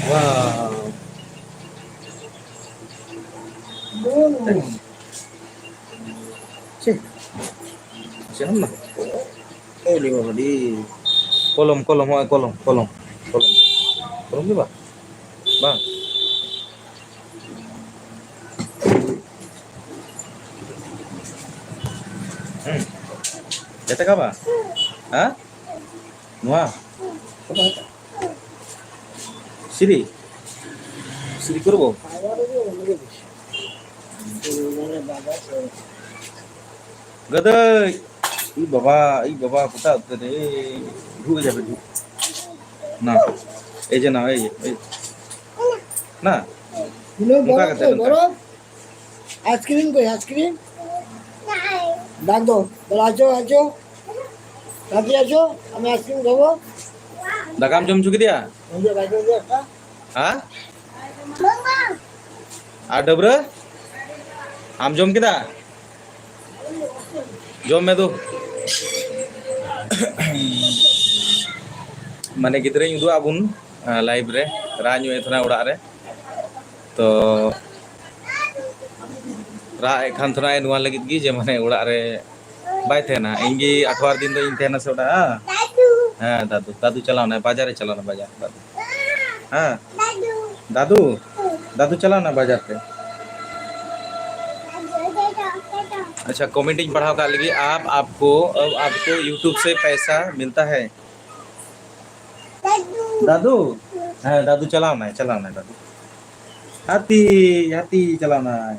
ᱣᱟᱣ᱾ ᱪᱮᱫ? ᱪᱮᱫ ᱮᱢ ᱞᱟᱜᱟᱣ? ᱟᱹᱰᱤ ᱵᱟᱵᱟ ᱟᱹᱰᱤ᱾ ᱠᱚᱞᱚᱢ, ᱠᱚᱞᱚᱢ, ᱦᱚᱸᱜᱼᱚᱭ ᱠᱚᱞᱚᱢ, ᱠᱚᱞᱚᱢ, ᱠᱚᱞᱚᱢ᱾ ᱠᱚᱞᱚᱢ ᱜᱮ ᱵᱟ? ᱵᱟᱝ᱾ ᱦᱩᱸ᱾ ᱡᱟᱛᱮ ᱠᱟᱵᱟ? ᱦᱮᱸ? ᱱᱚᱣᱟ? ᱥᱤᱨᱤ? ᱥᱤᱨᱤ ᱠᱚᱨᱵᱚ? ᱜᱟᱹᱫᱟᱹᱭ! ᱤ ᱵᱟᱵᱟ, ᱤ ᱵᱟᱵᱟ, ᱜᱚᱴᱟ ᱩᱛᱟᱹᱨ ᱨᱮ᱾ ᱮᱭ, ᱡᱷᱩᱜ ᱮ ᱡᱟᱵᱮ, ᱡᱷᱩᱜ᱾ ᱱᱟ, ᱮᱭ ᱡᱮ ᱱᱟ, ᱮᱭ, ᱮᱭ᱾ ᱱᱟ, ᱛᱤᱱᱟᱹᱜ ᱱᱚᱝᱠᱟ ᱵᱚᱨᱚᱯ ᱠᱟᱛᱮ, ᱛᱮ ᱱᱚᱝᱠᱟ᱾ ᱵᱚᱨᱚᱯ? ᱟᱭᱤᱥᱠᱨᱤᱢ ᱠᱚ, ᱟᱭᱤᱥᱠᱨᱤᱢ? ᱰᱟᱠ ᱫᱚ, ᱵᱚᱞᱮ, ᱟᱡᱚ, ᱟᱡᱚ᱾ ᱫᱟᱫᱤ, ᱟᱡᱚ, ᱟᱢ ᱟᱭᱤᱥᱠᱨᱤᱢ ᱠᱷᱟᱵᱚ᱾ ᱫᱟᱠᱟᱢ ᱡᱚᱢ ᱦᱚᱪᱚ ᱠᱮᱫᱮᱭᱟ? ᱚᱸᱰᱮ ᱵᱟᱭ ᱡᱚᱢ ᱜᱮᱭᱟ, ᱚᱠᱟ? ᱦᱮᱸ? ᱟᱨ ᱰᱟᱹᱵᱽᱨᱟᱹ? ᱟᱢ ᱡᱚᱢ ᱠᱮᱫᱟ? ᱡᱚᱢ ᱢᱮ ᱫᱩ᱾ ᱢᱟᱱᱮ ᱜᱤᱫᱽᱨᱟᱹᱧ ᱩᱫᱩᱜ ᱟᱵᱚᱱ, ᱟᱸ, live ᱨᱮ᱾ ᱨᱟᱜ ᱧᱚᱜ ᱮ ᱛᱟᱦᱮᱱᱟ ᱚᱲᱟᱜ ᱨᱮ᱾ ᱛᱚ, ᱨᱟᱜ ᱮᱫ ᱠᱷᱟᱱ ᱛᱟᱦᱮᱱᱟᱭ ᱱᱚᱣᱟ ᱞᱟᱹᱜᱤᱫ ᱜᱮ ᱡᱮ ᱢᱟᱱᱮ ᱚᱲᱟᱜ ᱨᱮ ᱵᱟᱭ ᱛᱟᱦᱮᱱᱟ᱾ ᱤᱧ ᱜᱮ ᱟᱴᱷᱣᱟᱨ ᱫᱤᱱ ᱫᱚ ᱤᱧ ᱛᱟᱦᱮᱱᱟ ᱥᱮ ᱚᱲᱟᱜ? ᱦᱮᱸ, ᱫᱟᱫᱩ, ᱫᱟᱫᱩ ᱪᱟᱞᱟᱣ ᱱᱟᱭ, ᱵᱟᱡᱟᱨ ᱮ ᱪᱟᱞᱟᱣ ᱱᱟ, ᱵᱟᱡᱟᱨ, ᱫᱟᱫᱩ᱾ ᱦᱮᱸ, ᱫᱟᱫᱩ, ᱫᱟᱫᱩ ᱪᱟᱞᱟᱣ ᱱᱟ ᱵᱟᱡᱟᱨ ᱛᱮ᱾ ᱟᱪᱪᱷᱟ, comment ᱤᱧ ᱯᱟᱲᱦᱟᱣ ᱠᱟᱜ ᱞᱟᱹᱜᱤᱫ, ᱟᱯ, ᱟᱯᱠᱳ, ᱟᱯᱠᱳ YouTube ᱥᱮ ᱯᱟᱭᱥᱟ ᱢᱤᱞᱛᱟ ᱦᱟᱭ? ᱫᱟᱫᱩ? ᱦᱮᱸ, ᱫᱟᱫᱩ ᱪᱟᱞᱟᱣ ᱱᱟᱭ, ᱪᱟᱞᱟᱣ ᱱᱟᱭ ᱫᱟᱫᱩ᱾ ᱦᱟᱹᱛᱤ, ᱦᱟᱹᱛᱤ ᱪᱟᱞᱟᱣ ᱱᱟᱭ᱾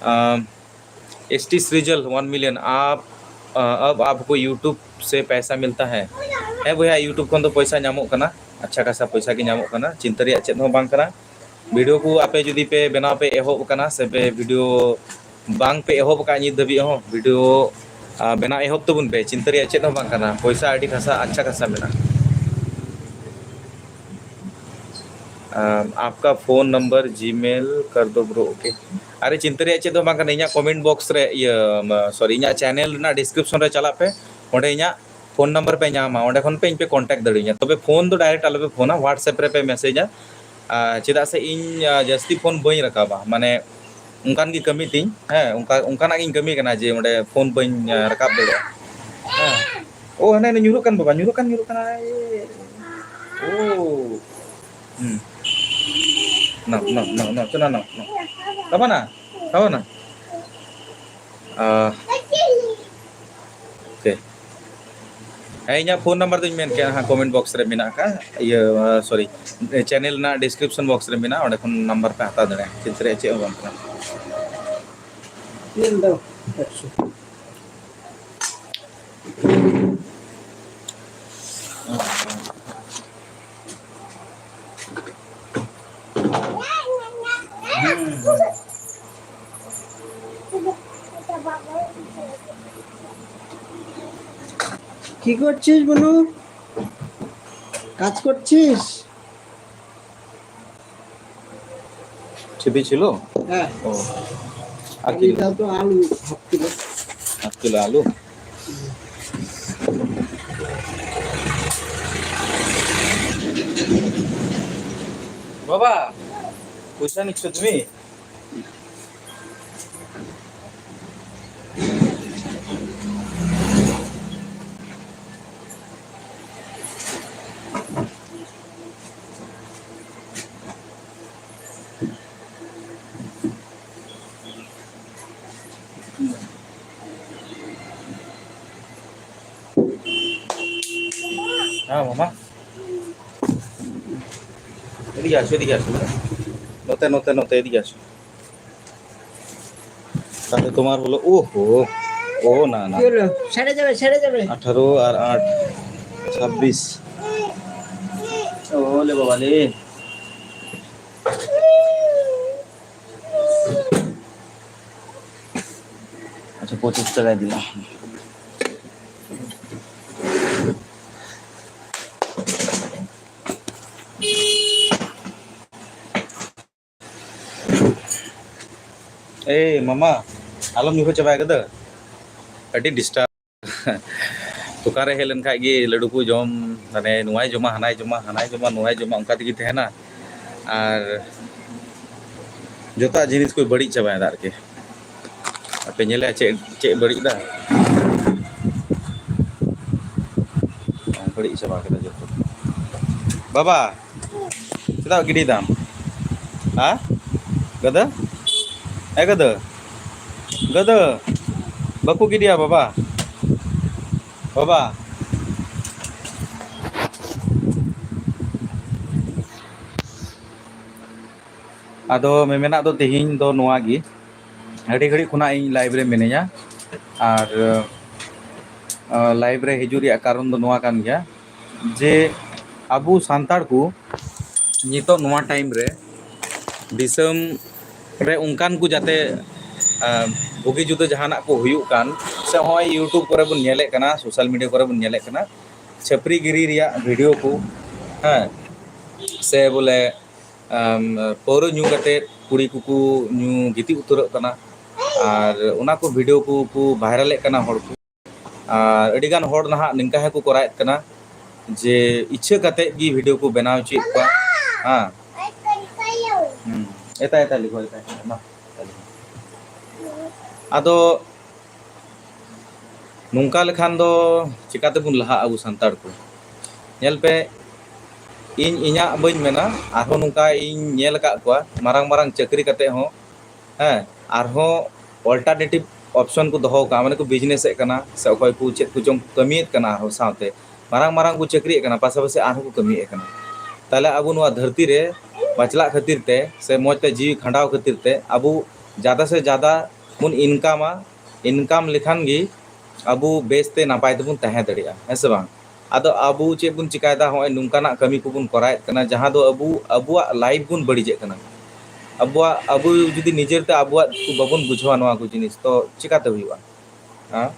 ᱟᱢ, S T Srijal one million, ᱟᱯ, ᱟ, ᱟᱵ ᱟᱯᱠᱳ YouTube ᱥᱮ ᱯᱟᱭᱥᱟ ᱢᱤᱞᱛᱟ ᱦᱟᱭ? ᱦᱮᱸ ᱵᱚᱭᱦᱟ, YouTube ᱠᱷᱚᱱ ᱫᱚ ᱯᱚᱭᱥᱟ ᱧᱟᱢᱚᱜ ᱠᱟᱱᱟ, ᱟᱪᱪᱷᱟ ᱠᱷᱟᱥᱟ ᱯᱚᱭᱥᱟ ᱜᱮ ᱧᱟᱢᱚᱜ ᱠᱟᱱᱟ, ᱪᱤᱱᱛᱟᱹ ᱨᱮᱭᱟᱜ ᱪᱮᱫ ᱦᱚᱸ ᱵᱟᱝ ᱠᱟᱱᱟ᱾ ᱵᱷᱤᱰᱤᱭᱳ ᱠᱚ ᱟᱯᱮ ᱡᱩᱫᱤ ᱯᱮ ᱵᱮᱱᱟᱣ ᱯᱮ ᱮᱦᱚᱵ ᱟᱠᱟᱱᱟ ᱥᱮ ᱯᱮ ᱵᱷᱤᱰᱤᱭᱳ ᱵᱟᱝ ᱯᱮ ᱮᱦᱚᱵ ᱟᱠᱟᱫ ᱱᱤᱛ ᱫᱷᱟᱹᱵᱤᱡ ᱦᱚᱸ, ᱵᱷᱤᱰᱤᱭᱳ, ᱟ, ᱵᱮᱱᱟᱣ ᱮᱦᱚᱵ ᱛᱟᱵᱚᱱ ᱯᱮ, ᱪᱤᱱᱛᱟᱹ ᱨᱮᱭᱟᱜ ᱪᱮᱫ ᱦᱚᱸ ᱵᱟᱝ ᱠᱟᱱᱟ, ᱯᱚᱭᱥᱟ ᱟᱹᱰᱤ ᱠᱷᱟᱥᱟ, ᱟᱪᱪᱷᱟ ᱠᱷᱟᱥᱟ ᱢᱮᱱᱟᱜᱼᱟ᱾ ᱟᱢ, ᱟᱯᱠᱟ ᱯᱷᱳᱱ ᱱᱟᱢᱵᱟᱨ Gmail ᱠᱟᱨ ᱫᱚ ᱵᱨᱳ, OK᱾ ᱟᱨᱮ, ᱪᱤᱱᱛᱟᱹ ᱨᱮᱭᱟᱜ ᱪᱮᱫ ᱦᱚᱸ ᱵᱟᱝ ᱠᱟᱱᱟ, ᱤᱧᱟᱹᱜ comment box ᱨᱮ, ᱤᱭᱟᱹ, ᱢᱟ, sorry, ᱤᱧᱟᱹᱜ channel ᱨᱮᱱᱟᱜ description ᱨᱮ ᱪᱟᱞᱟᱜ ᱯᱮ, ᱚᱸᱰᱮ ᱤᱧᱟᱹᱜ ᱯᱷᱳᱱ ᱱᱟᱢᱵᱟᱨ ᱯᱮ ᱧᱟᱢᱟ, ᱚᱸᱰᱮ ᱠᱷᱚᱱ ᱯᱮ ᱤᱧ ᱯᱮ contact ᱫᱟᱲᱮᱭᱟᱹᱧᱟ᱾ ᱛᱚᱵᱮ ᱯᱷᱳᱱ ᱫᱚ direct ᱟᱞᱚ ᱯᱮ ᱯᱷᱳᱱᱟ, WhatsApp ᱨᱮ ᱯᱮ message ᱟ᱾ ᱟᱨ ᱪᱮᱫᱟᱜ ᱥᱮ ᱤᱧ, ᱟ, ᱡᱟᱹᱥᱛᱤ ᱯᱷᱳᱱ ᱵᱟᱹᱧ ᱨᱟᱠᱟᱵᱟ, ᱢᱟᱱᱮ ᱚᱱᱠᱟᱱ ᱜᱮ ᱠᱟᱹᱢᱤ ᱛᱤᱧ, ᱦᱮᱸ, ᱚᱱᱠᱟ, ᱚᱱᱠᱟᱱᱟᱜ ᱜᱤᱧ ᱠᱟᱹᱢᱤ ᱠᱟᱱᱟ ᱡᱮ ᱚᱸᱰᱮ ᱯᱷᱳᱱ ᱵᱟᱹᱧ, ᱟ, ᱨᱟᱠᱟᱵ ᱫᱟᱲᱮᱭᱟᱜᱼᱟ᱾ ᱦᱮᱸ᱾ ᱳ, ᱦᱟᱱᱮ, ᱦᱟᱱᱮ ᱧᱩᱨᱩᱜ ᱠᱟᱱ ᱵᱟᱵᱟ, ᱧᱩᱨᱩᱜ ᱠᱟᱱ, ᱧᱩᱨᱩᱜ ᱠᱟᱱᱟᱭ᱾ ᱳ᱾ ᱦᱩᱸ᱾ ᱱᱟ, ᱱᱟ, ᱱᱟ, ᱱᱟ, ᱪᱚ, ᱱᱟ, ᱱᱟ, ᱱᱟ᱾ ᱛᱟᱵᱟᱱᱟ? ᱛᱟᱵᱟᱱᱟ? ᱟ, OK᱾ ᱦᱮᱸ, ᱤᱧᱟᱹᱜ ᱯᱷᱳᱱ ᱱᱟᱢᱵᱟᱨ ᱫᱚᱧ ᱢᱮᱱ ᱠᱮᱜᱼᱟ ᱦᱟᱸᱜ, comment box ᱨᱮ ᱢᱮᱱᱟᱜ ᱟᱠᱟᱫ, ᱤᱭᱟᱹ, sorry, channel ᱨᱮᱱᱟᱜ description box ᱨᱮ ᱢᱮᱱᱟᱜᱼᱟ, ᱚᱸᱰᱮ ᱠᱷᱚᱱ ᱱᱟᱢᱵᱟᱨ ᱯᱮ ᱦᱟᱛᱟᱣ ᱫᱟᱲᱮᱭᱟᱜᱼᱟ, ᱪᱤᱱᱛᱟᱹ ᱨᱮᱭᱟᱜ ᱪᱮᱫ ᱦᱚᱸ ᱵᱟᱝ ᱠᱟᱱᱟ᱾ ᱛᱤᱱ ᱫᱚ ᱮᱠᱥᱚ᱾ কি করছিস, বনু? কাজ করছিস? ছিপি ছিল? হ্যাঁ। ও। আর আর কি? এটা তো আলু, হাফ কিলো। হাফ কিলো আলু? বাবা, পয়সা নিচ্ছ তুমি? হ্যাঁ, মামা। এদিকে আসো, এদিকে আসো। নতে, নতে, নতে, এদিকে আসো। তাহলে তোমার হলো, ওহো, ও না, না। কি হলো? সেরে যাবে, সেরে যাবে। আঠারো আর আট, ছাব্বিশ। ও লে বাবা লে। আচ্ছা, পঁচিশ টাকায় দিলাম। ᱮᱭ ᱢᱟᱢᱟ, ᱟᱞᱚᱢ ᱧᱩᱨᱦᱟᱹ ᱪᱟᱵᱟᱭ ᱠᱟᱫᱟ, ᱟᱹᱰᱤ ᱰᱤᱥᱴᱟᱨᱵ᱾ ᱫᱚᱠᱟᱱ ᱨᱮ ᱦᱮᱡ ᱞᱮᱱᱠᱷᱟᱡ ᱜᱮ ᱞᱟᱹᱰᱩ ᱠᱚ ᱡᱚᱢ, ᱢᱟᱱᱮ ᱱᱚᱣᱟᱭ ᱡᱚᱢᱟ, ᱦᱟᱱᱟᱭ ᱡᱚᱢᱟ, ᱦᱟᱱᱟᱭ ᱡᱚᱢᱟ, ᱱᱚᱣᱟᱭ ᱡᱚᱢᱟ, ᱚᱱᱠᱟ ᱛᱮᱜᱮ ᱛᱟᱦᱮᱱᱟ᱾ ᱟᱨ ᱡᱚᱛᱚᱣᱟᱜ ᱡᱤᱱᱤᱥ ᱠᱚ ᱵᱟᱹᱲᱤᱡ ᱪᱟᱵᱟᱭᱮᱫᱟ ᱟᱨᱠᱤ᱾ ᱟᱯᱮ ᱧᱮᱞᱮᱜᱼᱟ ᱪᱮᱫ, ᱪᱮᱫ ᱵᱟᱹᱲᱤᱡ ᱫᱟ? ᱵᱟᱹᱲᱤᱡ ᱪᱟᱵᱟ ᱠᱮᱫᱟ ᱡᱚᱛᱚ᱾ ᱵᱟᱵᱟ, ᱪᱮᱫᱟᱜ ᱜᱤᱰᱤᱭ ᱫᱟᱢ? ᱦᱟ? ᱜᱟᱹᱫᱟᱹ? ᱮ ᱜᱟᱹᱫᱟᱹ? ᱜᱟᱹᱫᱟᱹ? ᱵᱟᱠᱚ ᱜᱤᱰᱤᱭᱟ ᱵᱟᱵᱟ? ᱵᱟᱵᱟ? ᱟᱫᱚ ᱢᱮᱢᱮᱱᱟᱜ ᱫᱚ ᱛᱮᱦᱮᱧ ᱫᱚ ᱱᱚᱣᱟ ᱜᱮ, ᱟᱹᱰᱤ ᱜᱷᱟᱹᱲᱤᱡ ᱠᱷᱚᱱᱟᱜ ᱤᱧ ᱞᱟᱭᱤᱵᱷ ᱨᱮ ᱢᱤᱱᱟᱹᱧᱟ᱾ ᱟᱨ, ᱟᱸ, ᱞᱟᱭᱤᱵᱷ ᱨᱮ ᱦᱤᱡᱩᱜ ᱨᱮᱭᱟᱜ ᱠᱟᱨᱚᱱ ᱫᱚ ᱱᱚᱣᱟ ᱠᱟᱱ ᱜᱮᱭᱟ ᱡᱮ ᱟᱵᱚ ᱥᱟᱱᱛᱟᱲ ᱠᱚ ᱱᱤᱛᱚᱜ ᱱᱚᱣᱟ ᱴᱟᱭᱤᱢ ᱨᱮ ᱫᱤᱥᱚᱢ ᱨᱮ ᱚᱱᱠᱟᱱ ᱠᱚ ᱡᱟᱛᱮ, ᱟᱸ, ᱵᱩᱜᱤ ᱡᱩᱫᱟᱹ ᱡᱟᱦᱟᱱᱟᱜ ᱠᱚ ᱦᱩᱭᱩᱜ ᱠᱟᱱ, ᱱᱚᱜᱼᱚᱭ YouTube ᱠᱚᱨᱮ ᱵᱚᱱ ᱧᱮᱞᱮᱫ ᱠᱟᱱᱟ, social media ᱠᱚᱨᱮ ᱵᱚᱱ ᱧᱮᱞᱮᱫ ᱠᱟᱱᱟ, ᱪᱷᱟᱹᱯᱨᱤ ᱜᱤᱨᱤ ᱨᱮᱭᱟᱜ video ᱠᱚ, ᱦᱮᱸ, ᱥᱮ ᱵᱚᱞᱮ ᱟᱢ, ᱯᱟᱹᱣᱨᱟᱹ ᱧᱩ ᱠᱟᱛᱮ ᱠᱩᱲᱤ ᱠᱚᱠᱚ ᱧᱩ ᱜᱤᱛᱤᱡ ᱩᱛᱟᱹᱨᱚᱜ ᱠᱟᱱᱟ, ᱟᱨ ᱚᱱᱟ ᱠᱚ video ᱠᱚ ᱠᱚ viralᱮᱫ ᱠᱟᱱᱟ ᱦᱚᱲ ᱠᱚ᱾ ᱟᱨ ᱟᱹᱰᱤᱜᱟᱱ ᱦᱚᱲ ᱱᱟᱦᱟᱜ ᱱᱤᱝᱠᱟ ᱦᱚᱸᱠᱚ ᱠᱚᱨᱟᱣᱮᱫ ᱠᱟᱱᱟ ᱡᱮ ᱤᱪᱪᱷᱟᱹ ᱠᱟᱛᱮ ᱜᱮ video ᱠᱚ ᱵᱮᱱᱟᱣ ᱦᱚᱪᱚᱭᱮᱫ ᱠᱚᱣᱟ᱾ ᱦᱮᱸ᱾ ᱦᱩᱸ᱾ ᱮᱛᱟ, ᱮᱛᱟ, ᱞᱤᱠᱷᱚ, ᱮᱛᱟ, ᱮᱛᱟ, ᱢᱟ, ᱮᱛᱟ, ᱞᱤᱠᱷᱚ᱾ ᱟᱫᱚ ᱱᱚᱝᱠᱟ ᱞᱮᱠᱷᱟᱱ ᱫᱚ ᱪᱤᱠᱟᱹ ᱛᱮᱵᱚᱱ ᱞᱟᱦᱟᱜᱼᱟ ᱟᱵᱚ ᱥᱟᱱᱛᱟᱲ ᱠᱚ? ᱧᱮᱞ ᱯᱮ, ᱤᱧ ᱤᱧᱟᱹᱜ ᱵᱟᱹᱧ ᱢᱮᱱᱟ, ᱟᱨᱦᱚᱸ ᱱᱚᱝᱠᱟ ᱤᱧ ᱧᱮᱞ ᱟᱠᱟᱫ ᱠᱚᱣᱟ, ᱢᱟᱨᱟᱝ ᱢᱟᱨᱟᱝ ᱪᱟᱹᱠᱨᱤ ᱠᱟᱛᱮ ᱦᱚᱸ, ᱦᱮᱸ, ᱟᱨᱦᱚᱸ alternative option ᱠᱚ ᱫᱚᱦᱚ ᱠᱟᱜᱼᱟ, ᱢᱟᱱᱮ ᱠᱚ business ᱮᱫ ᱠᱟᱱᱟ, ᱥᱮ ᱚᱠᱚᱭ ᱠᱚ ᱪᱮᱫ ᱠᱚᱪᱚᱝ ᱠᱟᱹᱢᱤᱭᱮᱫ ᱠᱟᱱᱟ, ᱟᱨᱦᱚᱸ ᱥᱟᱶᱛᱮ ᱢᱟᱨᱟᱝ ᱢᱟᱨᱟᱝ ᱠᱚ ᱪᱟᱹᱠᱨᱤᱭᱮᱫ ᱠᱟᱱᱟ, ᱯᱟᱥᱟᱯᱟᱥᱤ ᱟᱨᱦᱚᱸ ᱠᱚ ᱠᱟᱹᱢᱤᱭᱮᱫ ᱠᱟᱱᱟ᱾ ᱛᱟᱦᱚᱞᱮ ᱟᱵᱚ ᱱᱚᱣᱟ ᱫᱷᱟᱹᱨᱛᱤ ᱨᱮ ᱵᱟᱪᱞᱟᱜ ᱠᱷᱟᱹᱛᱤᱨ ᱛᱮ ᱥᱮ ᱢᱚᱡᱽ ᱛᱮ ᱡᱤᱣᱤ ᱠᱷᱟᱸᱰᱟᱣ ᱠᱷᱟᱹᱛᱤᱨ ᱛᱮ ᱟᱵᱚ ᱡᱟᱫᱟ ᱥᱮ ᱡᱟᱫᱟ ᱵᱚᱱ ᱤᱱᱠᱟᱢᱟ, ᱤᱱᱠᱟᱢ ᱞᱮᱠᱷᱟᱱ ᱜᱮ ᱟᱵᱚ ᱵᱮᱥᱛᱮ ᱱᱟᱯᱟᱭ ᱛᱮᱵᱚᱱ ᱛᱟᱦᱮᱸ ᱫᱟᱲᱮᱭᱟᱜᱼᱟ, ᱦᱮᱸ ᱥᱮ ᱵᱟᱝ? ᱟᱫᱚ ᱟᱵᱚ ᱪᱮᱫ ᱵᱚᱱ ᱪᱤᱠᱟᱭᱮᱫᱟ? ᱦᱚᱸᱜᱼᱚᱭ ᱱᱚᱝᱠᱟᱱᱟᱜ ᱠᱟᱹᱢᱤ ᱠᱚᱵᱚᱱ ᱠᱚᱨᱟᱣᱮᱫ ᱠᱟᱱᱟ, ᱡᱟᱦᱟᱸ ᱫᱚ ᱟᱵᱚ, ᱟᱵᱚᱣᱟᱜ life ᱵᱚᱱ ᱵᱟᱹᱲᱤᱡᱮᱫ ᱠᱟᱱᱟ, ᱟᱵᱚᱣᱟᱜ, ᱟᱵᱚ ᱡᱩᱫᱤ ᱱᱤᱡᱮᱨᱛᱮ ᱟᱵᱚᱣᱟᱜ ᱵᱟᱵᱚᱱ ᱵᱩᱡᱷᱟᱹᱣᱟ ᱱᱚᱣᱟ ᱠᱚ ᱡᱤᱱᱤᱥ, ᱛᱚ ᱪᱤᱠᱟᱛᱮ ᱦᱩᱭᱩᱜᱼᱟ? ᱦᱮᱸ,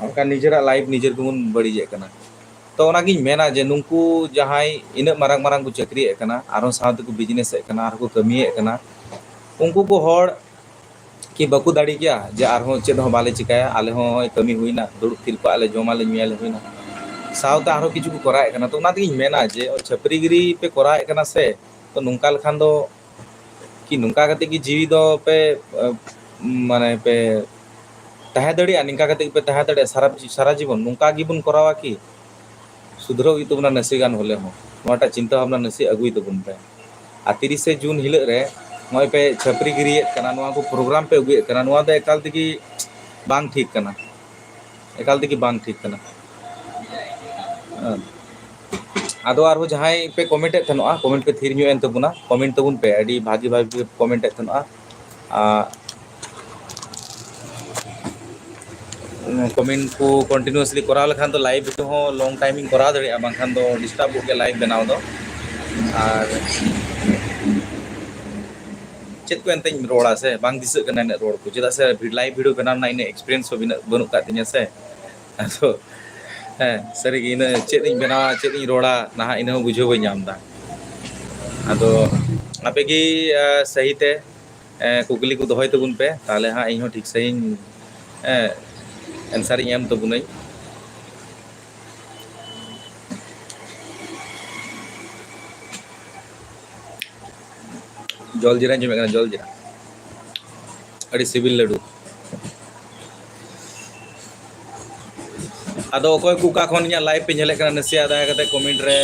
ᱚᱱᱠᱟ ᱱᱤᱡᱮᱨᱟᱜ life ᱱᱤᱡᱮᱨ ᱜᱮᱵᱚᱱ ᱵᱟᱹᱲᱤᱡᱮᱫ ᱠᱟᱱᱟ᱾ ᱛᱚ ᱚᱱᱟᱜᱤᱧ ᱢᱮᱱᱟ ᱡᱮ ᱱᱩᱠᱩ ᱡᱟᱦᱟᱸᱭ ᱤᱱᱟᱹᱜ ᱢᱟᱨᱟᱝ ᱢᱟᱨᱟᱝ ᱠᱚ ᱪᱟᱹᱠᱨᱤᱭᱮᱫ ᱠᱟᱱᱟ, ᱟᱨᱦᱚᱸ ᱥᱟᱶ ᱛᱮᱠᱚ business ᱮᱫ ᱠᱟᱱᱟ, ᱟᱨᱦᱚᱸ ᱠᱚ ᱠᱟᱹᱢᱤᱭᱮᱫ ᱠᱟᱱᱟ, ᱩᱱᱠᱩ ᱠᱚ ᱦᱚᱲ ᱠᱤ ᱵᱟᱠᱚ ᱫᱟᱲᱮ ᱠᱮᱭᱟ ᱡᱮ ᱟᱨᱦᱚᱸ ᱪᱮᱫ ᱦᱚᱸ ᱵᱟᱞᱮ ᱪᱤᱠᱟᱹᱭᱟ, ᱟᱞᱮ ᱦᱚᱸ ᱱᱚᱜᱼᱚᱭ ᱠᱟᱹᱢᱤ ᱦᱩᱭᱱᱟ, ᱫᱩᱲᱩᱵ ᱛᱷᱤᱨ ᱠᱚᱜ ᱟᱞᱮ, ᱡᱚᱢᱟᱞᱮ ᱧᱩᱭᱟᱞᱮ ᱦᱩᱭᱱᱟ, ᱥᱟᱶᱛᱮ ᱟᱨᱦᱚᱸ ᱠᱤᱪᱷᱩ ᱠᱚ ᱠᱚᱨᱟᱣᱮᱫ ᱠᱟᱱᱟ? ᱛᱚ ᱚᱱᱟ ᱛᱮᱜᱤᱧ ᱢᱮᱱᱟ ᱡᱮ ᱪᱷᱟᱹᱯᱨᱤ ᱜᱤᱨᱤ ᱯᱮ ᱠᱚᱨᱟᱣᱮᱫ ᱠᱟᱱᱟ ᱥᱮ, ᱛᱚ ᱱᱚᱝᱠᱟ ᱞᱮᱠᱷᱟᱱ ᱫᱚ ᱠᱤ ᱱᱚᱝᱠᱟ ᱠᱟᱛᱮ ᱜᱮ ᱡᱤᱣᱤ ᱫᱚ ᱯᱮ, ᱟᱸ, ᱢᱟᱱᱮ ᱯᱮ ᱛᱟᱦᱮᱸ ᱫᱟᱲᱮᱭᱟᱜᱼᱟ? ᱱᱚᱝᱠᱟ ᱠᱟᱛᱮ ᱜᱮ ᱯᱮ ᱛᱟᱦᱮᱸ ᱫᱟᱲᱮᱭᱟᱜᱼᱟ ᱥᱟᱨᱟ, ᱥᱟᱨᱟ ᱡᱤᱵᱚᱱ? ᱱᱚᱝᱠᱟ ᱜᱮᱵᱚᱱ ᱠᱚᱨᱟᱣᱟ ᱠᱤ? ᱥᱩᱫᱷᱨᱟᱹᱣ ᱦᱩᱭᱩᱜ ᱛᱟᱵᱚᱱᱟ ᱱᱟᱥᱮ ᱜᱟᱱ ᱦᱚᱞᱮ ᱦᱚᱸ᱾ ᱱᱚᱣᱟᱴᱟᱜ ᱪᱤᱱᱛᱟᱹ ᱵᱷᱟᱵᱽᱱᱟ ᱱᱟᱥᱮ ᱟᱹᱜᱩᱭ ᱛᱟᱵᱚᱱ ᱯᱮ᱾ ᱟᱨ ᱛᱤᱨᱤᱥᱮ ᱡᱩᱱ ᱦᱤᱞᱳᱜ ᱨᱮ ᱱᱚᱜᱼᱚᱭ ᱯᱮ ᱪᱷᱟᱹᱯᱨᱤ ᱜᱤᱨᱤᱭᱮᱫ ᱠᱟᱱᱟ, ᱱᱚᱣᱟ ᱠᱚ program ᱯᱮ ᱟᱹᱜᱩᱭᱮᱫ ᱠᱟᱱᱟ, ᱱᱚᱣᱟ ᱫᱚ ᱮᱠᱟᱞ ᱛᱮᱜᱮ ᱵᱟᱝ ᱴᱷᱤᱠ ᱠᱟᱱᱟ, ᱮᱠᱟᱞ ᱛᱮᱜᱮ ᱵᱟᱝ ᱴᱷᱤᱠ ᱠᱟᱱᱟ᱾ ᱦᱮᱸ᱾ ᱟᱫᱚ ᱟᱨᱦᱚᱸ ᱡᱟᱦᱟᱸᱭ ᱯᱮ comment ᱮᱫ ᱛᱟᱦᱮᱱᱚᱜᱼᱟ, comment ᱯᱮ ᱛᱷᱤᱨ ᱧᱚᱜ ᱮᱱ ᱛᱟᱵᱚᱱᱟ, comment ᱛᱟᱵᱚᱱ ᱯᱮ, ᱟᱹᱰᱤ ᱵᱷᱟᱜᱤ ᱵᱷᱟᱜᱤ ᱯᱮ comment ᱮᱫ ᱛᱟᱦᱮᱱᱚᱜᱼᱟ᱾ ᱟᱨ comment ᱠᱚ continuously ᱠᱚᱨᱟᱣ ᱞᱮᱠᱷᱟᱱ ᱫᱚ live video ᱦᱚᱸ long time ᱤᱧ ᱠᱚᱨᱟᱣ ᱫᱟᱲᱮᱭᱟᱜᱼᱟ, ᱵᱟᱝᱠᱷᱟᱱ ᱫᱚ disturb ᱚᱜ ᱜᱮᱭᱟ live ᱵᱮᱱᱟᱣ ᱫᱚ᱾ ᱟᱨ ᱪᱮᱫ ᱠᱚ ᱮᱱᱛᱮᱧ ᱨᱚᱲᱟ ᱥᱮ, ᱵᱟᱝ ᱫᱤᱥᱟᱹᱜ ᱠᱟᱱᱟ ᱤᱱᱟᱹᱜ ᱨᱚᱲ ᱠᱚ, ᱪᱮᱫᱟᱜ ᱥᱮ ᱵᱷᱤ-, live video ᱵᱮᱱᱟᱣ ᱨᱮᱱᱟᱜ ᱤᱱᱟᱹᱜ experience ᱦᱚᱸ ᱵᱤᱱᱟᱹᱜ ᱵᱟᱹᱱᱩᱜ ᱠᱟᱜ ᱛᱤᱧᱟᱹ ᱥᱮ᱾ ᱟᱫᱚ ᱦᱮᱸ, ᱥᱟᱹᱨᱤᱜᱮ ᱤᱱᱟᱹ ᱪᱮᱫ ᱤᱧ ᱵᱮᱱᱟᱣᱟ, ᱪᱮᱫ ᱤᱧ ᱨᱚᱲᱟ, ᱱᱟᱦᱟᱜ ᱤᱱᱟᱹ ᱦᱚᱸ ᱵᱩᱡᱷᱟᱹᱣ ᱵᱟᱹᱧ ᱧᱟᱢ ᱮᱫᱟ᱾ ᱟᱫᱚ ᱟᱯᱮᱜᱮ, ᱟᱸ, ᱥᱟᱹᱦᱤᱛᱮ, ᱮᱸ, ᱠᱩᱠᱞᱤ ᱠᱚ ᱫᱚᱦᱚᱭ ᱛᱟᱵᱚᱱ ᱯᱮ, ᱛᱟᱦᱚᱞᱮ ᱦᱟᱸᱜ ᱤᱧᱦᱚᱸ ᱴᱷᱤᱠ ᱥᱟᱹᱦᱤᱧ, ᱮᱸ, answer ᱤᱧ ᱮᱢ ᱛᱟᱵᱚᱱᱟᱹᱧ᱾ ᱡᱚᱞ ᱡᱤᱨᱟᱧ ᱡᱚᱢᱮᱫ ᱠᱟᱱᱟ, ᱡᱚᱞ ᱡᱤᱨᱟ᱾ ᱟᱹᱰᱤ ᱥᱤᱵᱤᱞ ᱞᱟᱹᱰᱩ᱾ ᱟᱫᱚ ᱚᱠᱚᱭ ᱠᱚ ᱚᱠᱟ ᱠᱷᱚᱱ ᱤᱧᱟᱹᱜ live ᱯᱮ ᱧᱮᱞᱮᱫ ᱠᱟᱱᱟ, ᱱᱟᱥᱮᱭᱟᱜ ᱫᱟᱭᱟ ᱠᱟᱛᱮ comment ᱨᱮ,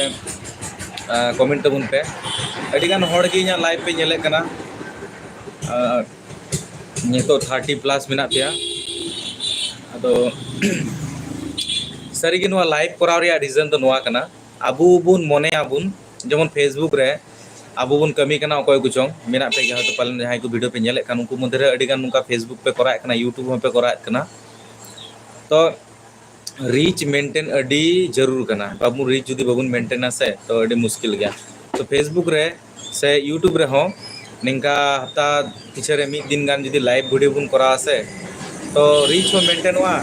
ᱟᱸ, comment ᱛᱟᱵᱚᱱ ᱯᱮ᱾ ᱟᱹᱰᱤᱜᱟᱱ ᱦᱚᱲ ᱜᱮ ᱤᱧᱟᱹᱜ live ᱯᱮ ᱧᱮᱞᱮᱫ ᱠᱟᱱᱟ᱾ ᱟᱸ, ᱱᱤᱛᱚᱜ thirty plus ᱢᱮᱱᱟᱜ ᱯᱮᱭᱟ᱾ ᱟᱫᱚ ᱥᱟᱹᱨᱤᱜᱮ ᱱᱚᱣᱟ live ᱠᱚᱨᱟᱣ ᱨᱮᱭᱟᱜ reason ᱫᱚ ᱱᱚᱣᱟ ᱠᱟᱱᱟ, ᱟᱵᱚ ᱵᱚᱱ ᱢᱚᱱᱮᱭᱟᱵᱚᱱ, ᱡᱮᱢᱚᱱ Facebook ᱨᱮ ᱟᱵᱚ ᱵᱚᱱ ᱠᱟᱹᱢᱤ ᱠᱟᱱᱟ, ᱚᱠᱚᱭ ᱠᱚᱪᱚᱝ ᱢᱮᱱᱟᱜ ᱯᱮ ᱜᱮᱭᱟ, ᱦᱚᱭᱛᱳ ᱯᱟᱞᱮᱱ ᱡᱟᱦᱟᱸᱭ ᱠᱚ video ᱯᱮ ᱧᱮᱞᱮᱫ ᱠᱟᱱ, ᱩᱱᱠᱩ ᱢᱚᱫᱽᱫᱷᱮ ᱨᱮ ᱟᱹᱰᱤ ᱜᱟᱱ ᱱᱚᱝᱠᱟ Facebook ᱯᱮ ᱠᱚᱨᱟᱣᱮᱫ ᱠᱟᱱᱟ, YouTube ᱦᱚᱸᱯᱮ ᱠᱚᱨᱟᱣᱮᱫ ᱠᱟᱱᱟ᱾ ᱛᱚ reach maintain ᱟᱹᱰᱤ ᱡᱟᱹᱨᱩᱲ ᱠᱟᱱᱟ᱾ ᱵᱟᱵᱚᱱ reach ᱡᱩᱫᱤ ᱵᱟᱵᱚᱱ maintainᱟ ᱥᱮ, ᱛᱚ ᱟᱹᱰᱤ ᱢᱩᱥᱠᱤᱞ ᱜᱮᱭᱟ᱾ ᱛᱚ Facebook ᱨᱮ ᱥᱮ YouTube ᱨᱮᱦᱚᱸ ᱱᱤᱝᱠᱟ ᱦᱟᱯᱛᱟ ᱯᱤᱪᱷᱮ ᱨᱮ ᱢᱤᱫ ᱫᱤᱱ ᱜᱟᱱ ᱡᱩᱫᱤ live video ᱵᱚᱱ ᱠᱚᱨᱟᱣᱟ ᱥᱮ, ᱛᱚ reach ᱦᱚᱸ maintainᱚᱜᱼᱟ᱾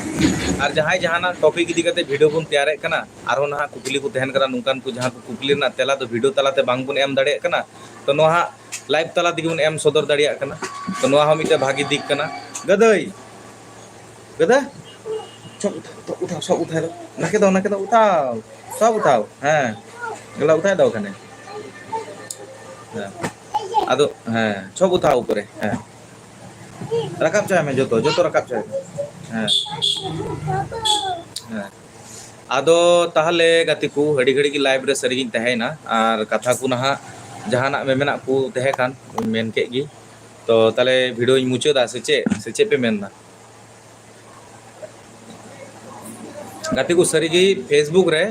ᱟᱨ ᱡᱟᱦᱟᱸᱭ ᱡᱟᱦᱟᱱᱟᱜ topic ᱤᱫᱤ ᱠᱟᱛᱮ video ᱵᱚᱱ ᱛᱮᱭᱟᱨᱮᱫ ᱠᱟᱱᱟ, ᱟᱨᱦᱚᱸ ᱱᱟᱦᱟᱜ ᱠᱩᱠᱞᱤ ᱠᱚ ᱛᱟᱦᱮᱱ ᱠᱟᱱᱟ, ᱱᱚᱝᱠᱟᱱ ᱠᱚ ᱡᱟᱦᱟᱸ ᱠᱚ ᱠᱩᱠᱞᱤ ᱨᱮᱱᱟᱜ ᱛᱮᱞᱟ ᱫᱚ video ᱛᱟᱞᱟᱛᱮ ᱵᱟᱝ ᱵᱚᱱ ᱮᱢ ᱫᱟᱲᱮᱭᱟᱜ ᱠᱟᱱᱟ, ᱛᱚ ᱱᱚᱣᱟ ᱦᱟᱸᱜ live ᱛᱟᱞᱟ ᱛᱮᱜᱮ ᱵᱚᱱ ᱮᱢ ᱥᱚᱫᱚᱨ ᱫᱟᱲᱮᱭᱟᱜ ᱠᱟᱱᱟ᱾ ᱛᱚ ᱱᱚᱣᱟ ᱦᱚᱸ ᱢᱤᱫᱴᱮᱱ ᱵᱷᱟᱜᱤ ᱫᱤᱠ ᱠᱟᱱᱟ᱾ ᱜᱟᱹᱫᱟᱹᱭ, ᱜᱟᱹᱫᱟᱹ, ᱥᱚᱵ ᱩᱴᱷᱟᱣ, ᱩᱴᱷᱟᱣ, ᱥᱚᱵ ᱩᱴᱷᱟᱣ ᱫᱚ᱾ ᱱᱟᱠᱮ ᱫᱚ, ᱱᱟᱠᱮ ᱫᱚ ᱩᱴᱷᱟᱣ, ᱥᱚᱵ ᱩᱴᱷᱟᱣ᱾ ᱦᱮᱸ, ᱜᱮᱞᱟ ᱩᱴᱷᱟᱣ ᱫᱚ ᱠᱟᱱᱮ᱾ ᱦᱮᱸ, ᱟᱫᱚ ᱦᱮᱸ, ᱥᱚᱵ ᱩᱴᱷᱟᱣ ᱩᱯᱚᱨᱮ᱾ ᱦᱮᱸ, ᱨᱟᱠᱟᱵ ᱪᱟᱭ ᱢᱮ ᱡᱚᱛᱚ, ᱡᱚᱛᱚ ᱨᱟᱠᱟᱵ ᱪᱟᱭ ᱢᱮ᱾ ᱦᱮᱸ, ᱦᱮᱸ᱾ ᱟᱫᱚ ᱛᱟᱦᱚᱞᱮ ᱜᱟᱛᱮ ᱠᱚ, ᱟᱹᱰᱤ ᱜᱷᱟᱹᱲᱤᱡ ᱜᱮ live ᱨᱮ ᱥᱟᱹᱨᱤᱜᱤᱧ ᱛᱟᱦᱮᱸᱭᱮᱱᱟ, ᱟᱨ ᱠᱟᱛᱷᱟ ᱠᱚ ᱱᱟᱦᱟᱜ ᱡᱟᱦᱟᱱᱟᱜ ᱢᱮᱢᱮᱱᱟᱜ ᱠᱚ ᱛᱟᱦᱮᱸ ᱠᱷᱟᱱ ᱢᱮᱱ ᱠᱮᱫ ᱜᱮ᱾ ᱛᱚ ᱛᱟᱦᱚᱞᱮ videoᱧ ᱢᱩᱪᱟᱹᱫᱟ ᱥᱮ ᱪᱮᱫ, ᱥᱮ ᱪᱮᱫ ᱯᱮ ᱢᱮᱱᱫᱟ? ᱜᱟᱛᱮ ᱠᱚ, ᱥᱟᱹᱨᱤᱜᱮ Facebook ᱨᱮ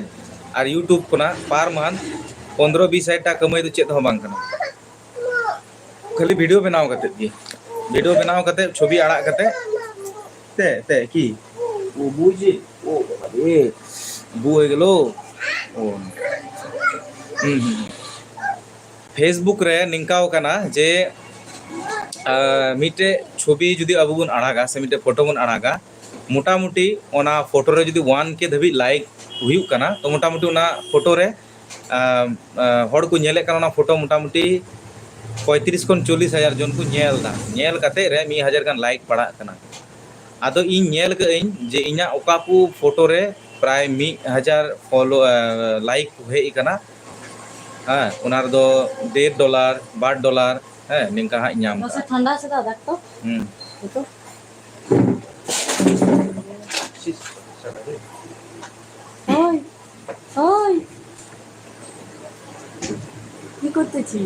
ᱟᱨ YouTube ᱠᱷᱚᱱᱟᱜ per month ᱯᱚᱱᱫᱽᱨᱚ ᱵᱤᱥ ᱦᱟᱡᱟᱨ ᱴᱟᱠᱟ ᱠᱟᱹᱢᱟᱹᱭ ᱫᱚ ᱪᱮᱫ ᱦᱚᱸ ᱵᱟᱝ ᱠᱟᱱᱟ᱾ ᱠᱷᱟᱹᱞᱤ video ᱵᱮᱱᱟᱣ ᱠᱟᱛᱮᱫ ᱜᱮ, video ᱵᱮᱱᱟᱣ ᱠᱟᱛᱮᱫ, ᱪᱷᱚᱵᱤ ᱟᱲᱟᱜ ᱠᱟᱛᱮᱫ᱾ ᱛᱮ, ᱛᱮ, ᱠᱤ? ᱚ, ᱵᱩᱡᱽ? ᱚ, ᱵᱟᱵᱟ ᱨᱮ, ᱵᱩ ᱦᱩᱭ ᱜᱮᱞᱚ᱾ ᱚ᱾ ᱦᱩᱸ, ᱦᱩᱸ᱾ Facebook ᱨᱮ ᱱᱤᱝᱠᱟᱣ ᱠᱟᱱᱟ ᱡᱮ ᱟᱨ ᱢᱤᱫᱴᱮᱡ ᱪᱷᱚᱵᱤ ᱡᱩᱫᱤ ᱟᱵᱚ ᱵᱚᱱ ᱟᱲᱟᱜᱟ ᱥᱮ ᱢᱤᱫᱴᱮᱡ ᱯᱷᱳᱴᱳ ᱵᱚᱱ ᱟᱲᱟᱜᱟ, ᱢᱚᱴᱟᱢᱩᱴᱤ ᱚᱱᱟ ᱯᱷᱳᱴᱳ ᱨᱮ ᱡᱩᱫᱤ ᱳᱣᱟᱱ ᱠᱮ ᱫᱷᱟᱹᱵᱤᱡ ᱞᱟᱭᱤᱠ ᱦᱩᱭᱩᱜ ᱠᱟᱱᱟ, ᱛᱚ ᱢᱚᱴᱟᱢᱩᱴᱤ ᱚᱱᱟ ᱯᱷᱳᱴᱳ ᱨᱮ ᱟᱸ, ᱟᱸ, ᱦᱚᱲ ᱠᱚ ᱧᱮᱞᱮᱫ ᱠᱟᱱᱟ ᱚᱱᱟ ᱯᱷᱳᱴᱳ ᱢᱚᱴᱟᱢᱩᱴᱤ ᱯᱚᱸᱭᱛᱨᱤᱥ ᱠᱷᱚᱱ ᱪᱚᱞᱞᱤᱥ ᱦᱟᱡᱟᱨ ᱡᱚᱱ ᱠᱚ ᱧᱮᱞ ᱮᱫᱟ᱾ ᱧᱮᱞ ᱠᱟᱛᱮ ᱨᱮ ᱢᱤᱫ ᱦᱟᱡᱟᱨ ᱜᱟᱱ ᱞᱟᱭᱤᱠ ᱯᱟᱲᱟᱜ ᱠᱟᱱᱟ᱾ ᱟᱫᱚ ᱤᱧ ᱧᱮᱞ ᱠᱟᱜ ᱟᱹᱧ ᱡᱮ ᱤᱧᱟᱹᱜ ᱚᱠᱟ ᱠᱚ ᱯᱷᱳᱴᱳ ᱨᱮ ᱯᱨᱟᱭ ᱢᱤᱫ ᱦᱟᱡᱟᱨ ᱯᱷᱚᱞᱳ, ᱟᱸ, ᱞᱟᱭᱤᱠ ᱠᱚ ᱦᱮᱡ ᱟᱠᱟᱱᱟ, ᱦᱮᱸ, ᱚᱱᱟ ᱨᱮᱫᱚ ᱰᱮᱲ ᱰᱚᱞᱟᱨ, ᱵᱟᱨ ᱰᱚᱞᱟᱨ, ᱦᱮᱸ, ᱱᱤᱝᱠᱟ ᱦᱟᱸᱜ ᱤᱧ ᱧᱟᱢ ᱱᱟᱥᱮ ᱠᱟᱜᱼᱟ᱾ ᱴᱷᱟᱱᱰᱟ ᱥᱮ ᱫᱟᱜ ᱫᱟᱜ ᱛᱚ? ᱦᱩᱸ᱾ ᱦᱳᱭ᱾ ᱦᱳᱭ᱾ কি করতেছি?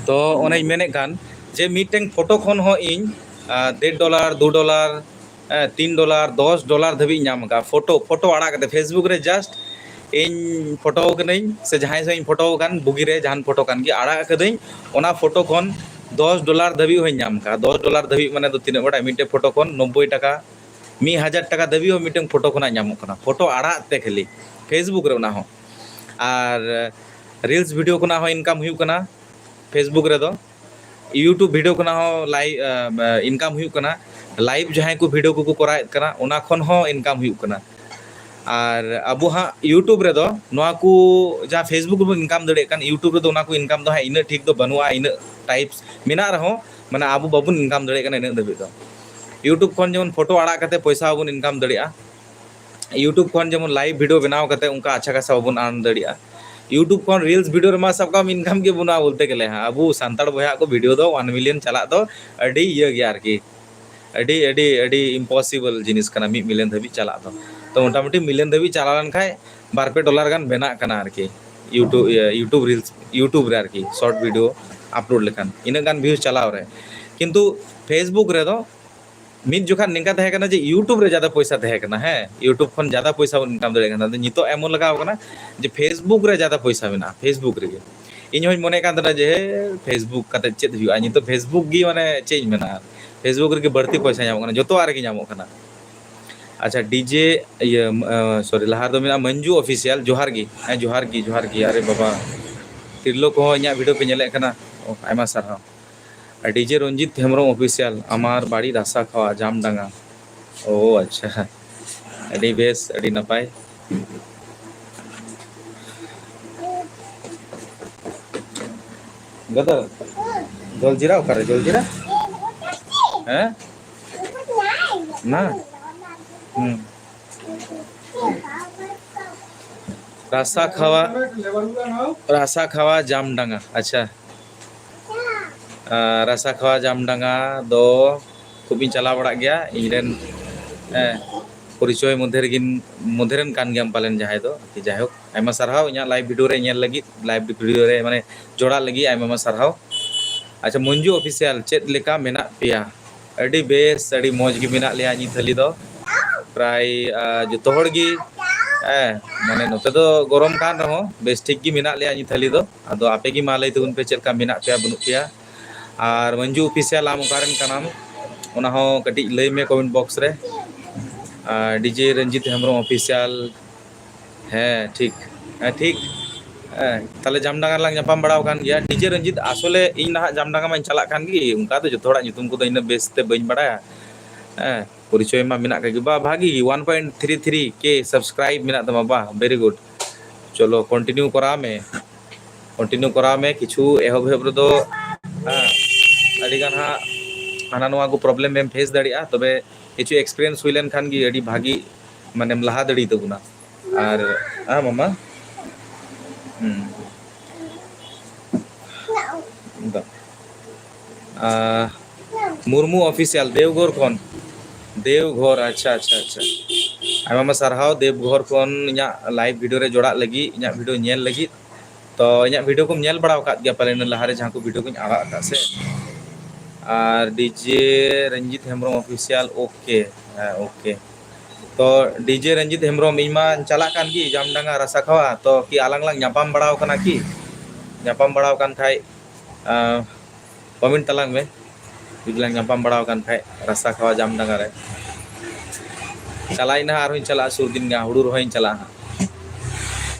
ᱛᱚ ᱚᱱᱮᱧ ᱢᱮᱱᱮᱫ ᱠᱟᱱ ᱡᱮ ᱢᱤᱫᱴᱮᱱ ᱯᱷᱳᱴᱳ ᱠᱷᱚᱱ ᱦᱚᱸ ᱤᱧ, ᱟᱸ, ᱰᱮᱲ ᱰᱚᱞᱟᱨ, ᱫᱩ ᱰᱚᱞᱟᱨ, ᱦᱮᱸ, ᱛᱤᱱ ᱰᱚᱞᱟᱨ, ᱫᱚᱥ ᱰᱚᱞᱟᱨ ᱫᱷᱟᱹᱵᱤᱡ ᱤᱧ ᱧᱟᱢ ᱟᱠᱟᱫᱼᱟ᱾ ᱯᱷᱳᱴᱳ, ᱯᱷᱳᱴᱳ ᱟᱲᱟᱜ ᱠᱟᱛᱮ Facebook ᱨᱮ just ᱤᱧ ᱯᱷᱳᱴᱳ ᱠᱟᱹᱱᱟᱹᱧ ᱥᱮ ᱡᱟᱦᱟᱸᱭ ᱥᱟᱶ ᱤᱧ ᱯᱷᱳᱴᱳ ᱟᱠᱟᱱ, ᱵᱩᱜᱤ ᱨᱮ ᱡᱟᱦᱟᱱ ᱯᱷᱳᱴᱳ ᱠᱟᱱ ᱜᱮ, ᱟᱲᱟᱜ ᱠᱟᱹᱫᱟᱹᱧ, ᱚᱱᱟ ᱯᱷᱳᱴᱳ ᱠᱷᱚᱱ ᱫᱚᱥ ᱰᱚᱞᱟᱨ ᱫᱷᱟᱹᱵᱤᱡ ᱦᱚᱸᱧ ᱧᱟᱢ ᱟᱠᱟᱫᱼᱟ᱾ ᱫᱚᱥ ᱰᱚᱞᱟᱨ ᱫᱷᱟᱹᱵᱤᱡ ᱢᱟᱱᱮ ᱫᱚ ᱛᱤᱱᱟᱹᱜ ᱵᱟᱲᱟᱭ? ᱢᱤᱫᱴᱮᱡ ᱯᱷᱳᱴᱳ ᱠᱷᱚᱱ ᱱᱚᱵᱵᱳᱭ ᱴᱟᱠᱟ, ᱢᱤᱫ ᱦᱟᱡᱟᱨ ᱴᱟᱠᱟ ᱫᱷᱟᱹᱵᱤᱡ ᱦᱚᱸ ᱢᱤᱫᱴᱮᱱ ᱯᱷᱳᱴᱳ ᱠᱷᱚᱱᱟᱜ ᱧᱟᱢᱚᱜ ᱠᱟᱱᱟ, ᱯᱷᱳᱴᱳ ᱟᱲᱟᱜ ᱛᱮ ᱠᱷᱟᱹᱞᱤ, Facebook ᱨᱮ ᱚᱱᱟ ᱦᱚᱸ᱾ ᱟᱨ reels video ᱠᱷᱚᱱᱟᱜ ᱦᱚᱸ income ᱦᱩᱭᱩᱜ ᱠᱟᱱᱟ Facebook ᱨᱮᱫᱚ᱾ YouTube video ᱠᱷᱚᱱᱟᱜ ᱦᱚᱸ ᱞᱟᱭ-, ᱟᱸ, income ᱦᱩᱭᱩᱜ ᱠᱟᱱᱟ᱾ Live ᱡᱟᱦᱟᱸᱭ ᱠᱚ video ᱠᱚᱠᱚ ᱠᱚᱨᱟᱣᱮᱫ ᱠᱟᱱᱟ, ᱚᱱᱟ ᱠᱷᱚᱱ ᱦᱚᱸ income ᱦᱩᱭᱩᱜ ᱠᱟᱱᱟ᱾ ᱟᱨ ᱟᱵᱚ ᱦᱟᱸᱜ YouTube ᱨᱮᱫᱚ ᱱᱚᱣᱟ ᱠᱚ ᱡᱟᱦᱟᱸ Facebook ᱨᱮᱵᱚᱱ income ᱫᱟᱲᱮᱭᱟᱜ ᱠᱟᱱ, YouTube ᱨᱮᱫᱚ ᱚᱱᱟ ᱠᱚ income ᱫᱚ ᱦᱟᱸᱜ ᱤᱱᱟᱹᱜ ᱴᱷᱤᱠ ᱫᱚ ᱵᱟᱹᱱᱩᱜᱼᱟ, ᱤᱱᱟᱹᱜ types ᱢᱮᱱᱟᱜ ᱨᱮᱦᱚᱸ, ᱢᱟᱱᱮ, ᱟᱵᱚ ᱵᱟᱵᱚᱱ income ᱫᱟᱲᱮᱭᱟᱜ ᱠᱟᱱᱟ ᱤᱱᱟᱹᱜ ᱫᱷᱟᱹᱵᱤᱡ ᱫᱚ᱾ YouTube ᱠᱷᱚᱱ ᱡᱮᱢᱚᱱ ᱯᱷᱳᱴᱳ ᱟᱲᱟᱜ ᱠᱟᱛᱮ ᱯᱚᱭᱥᱟ ᱦᱚᱸᱵᱚᱱ income ᱫᱟᱲᱮᱭᱟᱜᱼᱟ᱾ YouTube ᱠᱷᱚᱱ ᱡᱮᱢᱚᱱ live video ᱵᱮᱱᱟᱣ ᱠᱟᱛᱮ ᱚᱱᱠᱟ ᱟᱪᱪᱷᱟ ᱠᱷᱟᱥᱟ ᱦᱚᱸᱵᱚᱱ earn ᱫᱟᱲᱮᱭᱟᱜᱼᱟ᱾ YouTube ᱠᱷᱚᱱ reels video ᱨᱮᱢᱟ ᱥᱟᱵ ᱠᱟᱜ ᱢᱮ income ᱜᱮ ᱵᱟᱹᱱᱩᱜᱼᱟ ᱵᱚᱞᱛᱮ ᱜᱮᱞᱮ ᱦᱟᱸᱜ᱾ ᱟᱵᱚ ᱥᱟᱱᱛᱟᱲ ᱵᱚᱭᱦᱟ ᱠᱚ video ᱫᱚ one million ᱪᱟᱞᱟᱜ ᱫᱚ ᱟᱹᱰᱤ ᱤᱭᱟᱹ ᱜᱮᱭᱟ ᱟᱨᱠᱤ, ᱟᱹᱰᱤ, ᱟᱹᱰᱤ, ᱟᱹᱰᱤ impossible ᱡᱤᱱᱤᱥ ᱠᱟᱱᱟ ᱢᱤᱫ million ᱫᱷᱟᱹᱵᱤᱡ ᱪᱟᱞᱟᱜ ᱫᱚ᱾ ᱛᱚ ᱢᱚᱴᱟᱢᱩᱴᱤ million ᱫᱷᱟᱹᱵᱤᱡ ᱪᱟᱞᱟᱣ ᱞᱮᱱᱠᱷᱟᱡ ᱵᱟᱨ ᱯᱮ ᱰᱚᱞᱟᱨ ᱜᱟᱱ ᱵᱮᱱᱟᱜ ᱠᱟᱱᱟ ᱟᱨᱠᱤ, YouTube, ᱤᱭᱟᱹ, YouTube reels, YouTube ᱨᱮ ᱟᱨᱠᱤ, short video upload ᱞᱮᱠᱷᱟᱱ ᱤᱱᱟᱹᱜ ᱜᱟᱱ views ᱪᱟᱞᱟᱣ ᱨᱮ᱾ ᱠᱤᱱᱛᱩ Facebook ᱨᱮᱫᱚ ᱢᱤᱫ ᱡᱚᱠᱷᱟᱱ ᱱᱤᱝᱠᱟ ᱛᱟᱦᱮᱸ ᱠᱟᱱᱟ ᱡᱮ YouTube ᱨᱮ ᱡᱟᱫᱟ ᱯᱚᱭᱥᱟ ᱛᱟᱦᱮᱸ ᱠᱟᱱᱟ, ᱦᱮᱸ, YouTube ᱠᱷᱚᱱ ᱡᱟᱫᱟ ᱯᱚᱭᱥᱟ ᱵᱚᱱ income ᱫᱟᱲᱮᱭᱟᱜ ᱠᱟᱱᱟ᱾ ᱟᱫᱚ ᱱᱤᱛᱚᱜ ᱮᱢᱚᱱ ᱞᱟᱜᱟᱣ ᱠᱟᱱᱟ ᱡᱮ Facebook ᱨᱮ ᱡᱟᱫᱟ ᱯᱚᱭᱥᱟ ᱢᱮᱱᱟᱜᱼᱟ, Facebook ᱨᱮᱜᱮ᱾ ᱤᱧ ᱦᱚᱧ ᱢᱚᱱᱮᱭᱮᱫ ᱠᱟᱱ ᱛᱟᱦᱮᱱᱟ ᱡᱮ, "ᱦᱮ, Facebook ᱠᱟᱛᱮ ᱪᱮᱫ ᱦᱩᱭᱩᱜᱼᱟ?" ᱱᱤᱛᱚᱜ Facebook ᱜᱮ, ᱢᱟᱱᱮ, ᱪᱮᱫ ᱤᱧ ᱢᱮᱱᱟ, ᱟᱨ Facebook ᱨᱮᱜᱮ ᱵᱟᱹᱲᱛᱤ ᱯᱚᱭᱥᱟ ᱧᱟᱢᱚᱜ ᱠᱟᱱᱟ, ᱡᱚᱛᱚᱣᱟᱜ ᱨᱮᱜᱮ ᱧᱟᱢᱚᱜ ᱠᱟᱱᱟ᱾ ᱟᱪᱪᱷᱟ, ᱰᱤᱡᱮ, ᱤᱭᱟᱹ, ᱥᱚᱨᱤ, ᱞᱟᱦᱟ ᱨᱮᱫᱚ ᱢᱮᱱᱟᱜᱼᱟ ᱢᱚᱧᱡᱩ ᱚᱯᱷᱤᱥᱤᱭᱟᱞ᱾ ᱡᱚᱦᱟᱨ ᱜᱮ᱾ ᱦᱮᱸ, ᱡᱚᱦᱟᱨ ᱜᱮ, ᱡᱚᱦᱟᱨ ᱜᱮ᱾ ᱟᱨᱮ ᱵᱟᱵᱟ, ᱛᱤᱨᱞᱟᱹ ᱠᱚᱦᱚᱸ ᱤᱧᱟᱹᱜ ᱵᱷᱤᱰᱤᱭᱳ ᱯᱮ ᱧᱮᱞᱮᱫ ᱠᱟᱱᱟ? ᱚ, ᱟᱭᱢᱟ ᱥᱟᱨᱦᱟᱣ᱾ ᱟᱨ ᱰᱤᱡᱮ ᱨᱚᱧᱡᱤᱛ ᱦᱮᱢᱵᱨᱚᱢ ᱚᱯᱷᱤᱥᱤᱭᱟᱞ, ᱟᱢᱟᱨ ᱵᱟᱲᱤ ᱨᱟᱥᱟ ᱠᱷᱟᱣᱟ, ᱡᱟᱢᱰᱟᱸᱜᱟ᱾ ᱳ ᱟᱪᱪᱷᱟ, ᱟᱹᱰᱤ ᱵᱮᱥ, ᱟᱹᱰᱤ ᱱᱟᱯᱟᱭ᱾ ᱜᱟᱫᱟ, ᱡᱚᱞᱡᱤᱨᱟ ᱚᱠᱟᱨᱮ? ᱡᱚᱞᱡᱤᱨᱟ? ᱦᱮᱸ? ᱱᱟ? ᱦᱩᱸ᱾ ᱨᱟᱥᱟ ᱠᱷᱟᱣᱟ, ᱨᱟᱥᱟ ᱠᱷᱟᱣᱟ ᱡᱟᱢᱰᱟᱸᱜᱟ᱾ ᱟᱪᱪᱷᱟ᱾ ᱟᱨ ᱨᱟᱥᱟ ᱠᱷᱟᱣᱟ ᱡᱟᱢᱰᱟᱸᱜᱟ ᱫᱚ ᱠᱷᱩᱵ ᱤᱧ ᱪᱟᱞᱟᱣ ᱵᱟᱲᱟᱜ ᱜᱮᱭᱟ᱾ ᱤᱧ ᱨᱮᱱ, ᱦᱮᱸ, ᱯᱚᱨᱤᱪᱚᱭ ᱢᱚᱫᱽᱫᱷᱮ ᱨᱮᱜᱤᱱ, ᱢᱚᱫᱽᱫᱷᱮ ᱨᱮᱱ ᱠᱟᱱ ᱜᱮᱭᱟᱢ ᱯᱟᱞᱮᱱ ᱡᱟᱦᱟᱸᱭ ᱫᱚ᱾ ᱡᱟᱭᱦᱳᱠ, ᱟᱭᱢᱟ ᱥᱟᱨᱦᱟᱣ ᱤᱧᱟᱹᱜ ᱞᱟᱭᱤᱵᱷ ᱵᱷᱤᱰᱤᱭᱳ ᱨᱮ ᱧᱮᱞ ᱞᱟᱹᱜᱤᱫ, ᱞᱟᱭᱤᱵᱷ ᱵᱷᱤᱰᱤᱭᱳ ᱨᱮ ᱢᱟᱱᱮ ᱡᱚᱲᱟᱜ ᱞᱟᱹᱜᱤᱫ ᱟᱭᱢᱟ ᱟᱭᱢᱟ ᱥᱟᱨᱦᱟᱣ᱾ ᱟᱪᱪᱷᱟ, ᱢᱚᱧᱡᱩ ᱚᱯᱷᱤᱥᱤᱭᱟᱞ, ᱪᱮᱫ ᱞᱮᱠᱟ ᱢᱮᱱᱟᱜ ᱯᱮᱭᱟ? ᱟᱹᱰᱤ ᱵᱮᱥ, ᱟᱹᱰᱤ ᱢᱚᱡᱽ ᱜᱮ ᱢᱮᱱᱟᱜ ᱞᱮᱭᱟ ᱱᱤᱛ ᱦᱟᱹᱞᱤ ᱫᱚ᱾ ᱯᱨᱟᱭ, ᱟ, ᱡᱚᱛᱚ ᱦᱚᱲ ᱜᱮ, ᱦᱮᱸ, ᱢᱟᱱᱮ ᱱᱚᱛᱮ ᱫᱚ ᱜᱚᱨᱚᱢ ᱠᱟᱱ ᱨᱮᱦᱚᱸ ᱵᱮᱥ ᱴᱷᱤᱠ ᱜᱮ ᱢᱮᱱᱟᱜ ᱞᱮᱭᱟ ᱱᱤᱛ ᱦᱟᱹᱞᱤ ᱫᱚ᱾ ᱟᱫᱚ ᱟᱯᱮ ᱜᱮ ᱢᱟ ᱞᱟᱹᱭ ᱛᱟᱵᱚᱱ ᱯᱮ ᱪᱮᱫ ᱞᱮᱠᱟ ᱢᱮᱱᱟᱜ ᱯᱮᱭᱟ, ᱵᱟᱹᱱᱩᱜ ᱯᱮᱭᱟ? ᱟᱨ ᱢᱚᱧᱡᱩ ᱚᱯᱷᱤᱥᱤᱭᱟᱞ, ᱟᱢ ᱚᱠᱟ ᱨᱮᱱ ᱠᱟᱱᱟᱢ? ᱚᱱᱟ ᱦᱚᱸ ᱠᱟᱹᱴᱤᱡ ᱞᱟᱹᱭ ᱢᱮ ᱠᱚᱢᱮᱱᱴ ᱵᱚᱠᱥ ᱨᱮ᱾ ᱟᱨ ᱰᱤᱡᱮ ᱨᱚᱧᱡᱤᱛ ᱦᱮᱢᱵᱨᱚᱢ ᱚᱯᱷᱤᱥᱤᱭᱟᱞ, ᱦᱮᱸ, ᱴᱷᱤᱠ᱾ ᱦᱮᱸ, ᱴᱷᱤᱠ᱾ ᱦᱮᱸ, ᱛᱟᱦᱞᱮ ᱡᱟᱢᱰᱟᱸᱜᱟ ᱨᱮᱞᱟᱝ ᱧᱟᱯᱟᱢ ᱵᱟᱲᱟ ᱟᱠᱟᱱ ᱜᱮᱭᱟ᱾ ᱰᱤᱡᱮ ᱨᱚᱧᱡᱤᱛ, ᱟᱥᱚᱞᱮ ᱤᱧ ᱱᱟᱦᱟᱜ ᱡᱟᱢᱰᱟᱸᱜᱟ ᱢᱟᱧ ᱪᱟᱞᱟᱜ ᱠᱟᱱ ᱜᱮ, ᱚᱱᱠᱟ ᱫᱚ ᱡᱚᱛᱚ ᱦᱚᱲᱟᱜ ᱧᱩᱛᱩᱢ ᱠᱚᱫᱚ ᱤᱱᱟᱹᱜ ᱵᱮᱥ ᱛᱮ ᱵᱟᱹᱧ ᱵᱟᱲᱟᱭᱟ᱾ ᱦᱮᱸ, ᱯᱚᱨᱤᱪᱚᱭ ᱢᱟ ᱢᱮᱱᱟᱜ ᱠᱟᱜ ᱜᱮ᱾ ᱵᱟ, ᱵᱷᱟᱜᱤ ᱜᱮ, one point three three K subscribe ᱢᱮᱱᱟᱜ ᱛᱟᱢᱟ, ᱵᱟ, very good᱾ ᱪᱚᱞᱚ, continue ᱠᱚᱨᱟᱣ ᱢᱮ, continue ᱠᱚᱨᱟᱣ ᱢᱮ᱾ ᱠᱤᱪᱷᱩ ᱮᱦᱚᱵ ᱮᱦᱚᱵ ᱨᱮᱫᱚ, ᱦᱮᱸ, ᱟᱹᱰᱤ ᱜᱟᱱ ᱦᱟᱸᱜ ᱦᱟᱱᱟ ᱱᱚᱣᱟ ᱠᱚ problem ᱮᱢ face ᱫᱟᱲᱮᱭᱟᱜᱼᱟ, ᱛᱚᱵᱮ ᱠᱤᱪᱷᱩ experience ᱦᱩᱭ ᱞᱮᱱᱠᱷᱟᱱ ᱜᱮ ᱟᱹᱰᱤ ᱵᱷᱟᱜᱤ, ᱢᱟᱱᱮᱢ ᱞᱟᱦᱟ ᱫᱟᱲᱮ ᱛᱟᱵᱚᱱᱟ᱾ ᱟᱨ, ᱦᱮᱸ, ᱢᱟᱢᱟ? ᱦᱩᱸ᱾ ᱫᱟ᱾ ᱟᱨ ᱢᱩᱨᱢᱩ ᱚᱯᱷᱤᱥᱤᱭᱟᱞ, ᱫᱮᱣᱜᱷᱚᱨ ᱠᱷᱚᱱ᱾ ᱫᱮᱣᱜᱷᱚᱨ, ᱟᱪᱪᱷᱟ, ᱟᱪᱪᱷᱟ, ᱟᱪᱪᱷᱟ᱾ ᱟᱭᱢᱟ ᱟᱭᱢᱟ ᱥᱟᱨᱦᱟᱣ ᱫᱮᱣᱜᱷᱚᱨ ᱠᱷᱚᱱ ᱤᱧᱟᱹᱜ ᱞᱟᱭᱤᱵᱷ ᱵᱷᱤᱰᱤᱭᱳ ᱨᱮ ᱡᱚᱲᱟᱜ ᱞᱟᱹᱜᱤᱫ, ᱤᱧᱟᱹᱜ ᱵᱷᱤᱰᱤᱭᱳ ᱧᱮᱞ ᱞᱟᱹᱜᱤᱫ᱾ ᱛᱚ, ᱤᱧᱟᱹᱜ ᱵᱷᱤᱰᱤᱭᱳ ᱠᱚᱢ ᱧᱮᱞ ᱵᱟᱲᱟ ᱟᱠᱟᱫ ᱜᱮᱭᱟ ᱯᱟᱞᱮᱱ, ᱞᱟᱦᱟᱨᱮ ᱡᱟᱦᱟᱸ ᱠᱚ ᱵᱷᱤᱰᱤᱭᱳ ᱠᱚᱧ ᱟᱲᱟᱜ ᱟᱠᱟᱫ ᱥᱮ᱾ ᱟᱨ DJ Ranjit Hembrom official, okay, ᱦᱮᱸ, ᱳᱠᱮ᱾ ᱛᱚ, ᱰᱤᱡᱮ ᱨᱚᱧᱡᱤᱛ ᱦᱮᱢᱵᱨᱚᱢ, ᱤᱧ ᱢᱟ ᱪᱟᱞᱟᱜ ᱠᱟᱱ ᱜᱮ ᱡᱟᱢᱰᱟᱸᱜᱟ ᱨᱟᱥᱟ ᱠᱷᱟᱣᱟ, ᱛᱚ ᱠᱤ ᱟᱞᱟᱝ ᱞᱟᱝ ᱧᱟᱯᱟᱢ ᱵᱟᱲᱟᱣ ᱠᱟᱱᱟ ᱠᱤ? ᱧᱟᱯᱟᱢ ᱵᱟᱲᱟᱣ ᱠᱟᱱ ᱠᱷᱟᱡ, ᱟᱸ, ᱠᱚᱢᱮᱱᱴ ᱛᱟᱞᱟᱝ ᱢᱮ, ᱡᱩᱫᱤ ᱞᱟᱝ ᱧᱟᱯᱟᱢ ᱵᱟᱲᱟᱣ ᱠᱟᱱ ᱠᱷᱟᱡ ᱨᱟᱥᱟ ᱠᱷᱟᱣᱟ ᱡᱟᱢᱰᱟᱸᱜᱟ ᱨᱮ᱾ ᱪᱟᱞᱟᱜ ᱟᱹᱧ ᱱᱟᱦᱟᱜ, ᱟᱨᱦᱚᱸᱧ ᱪᱟᱞᱟᱜᱼᱟ, ᱥᱩᱨ ᱫᱤᱱ ᱜᱮ ᱦᱟᱸᱜ ᱦᱩᱲᱩ ᱨᱚᱦᱚᱭᱤᱧ ᱪᱟᱞᱟᱜᱼᱟ ᱦᱟᱸᱜ᱾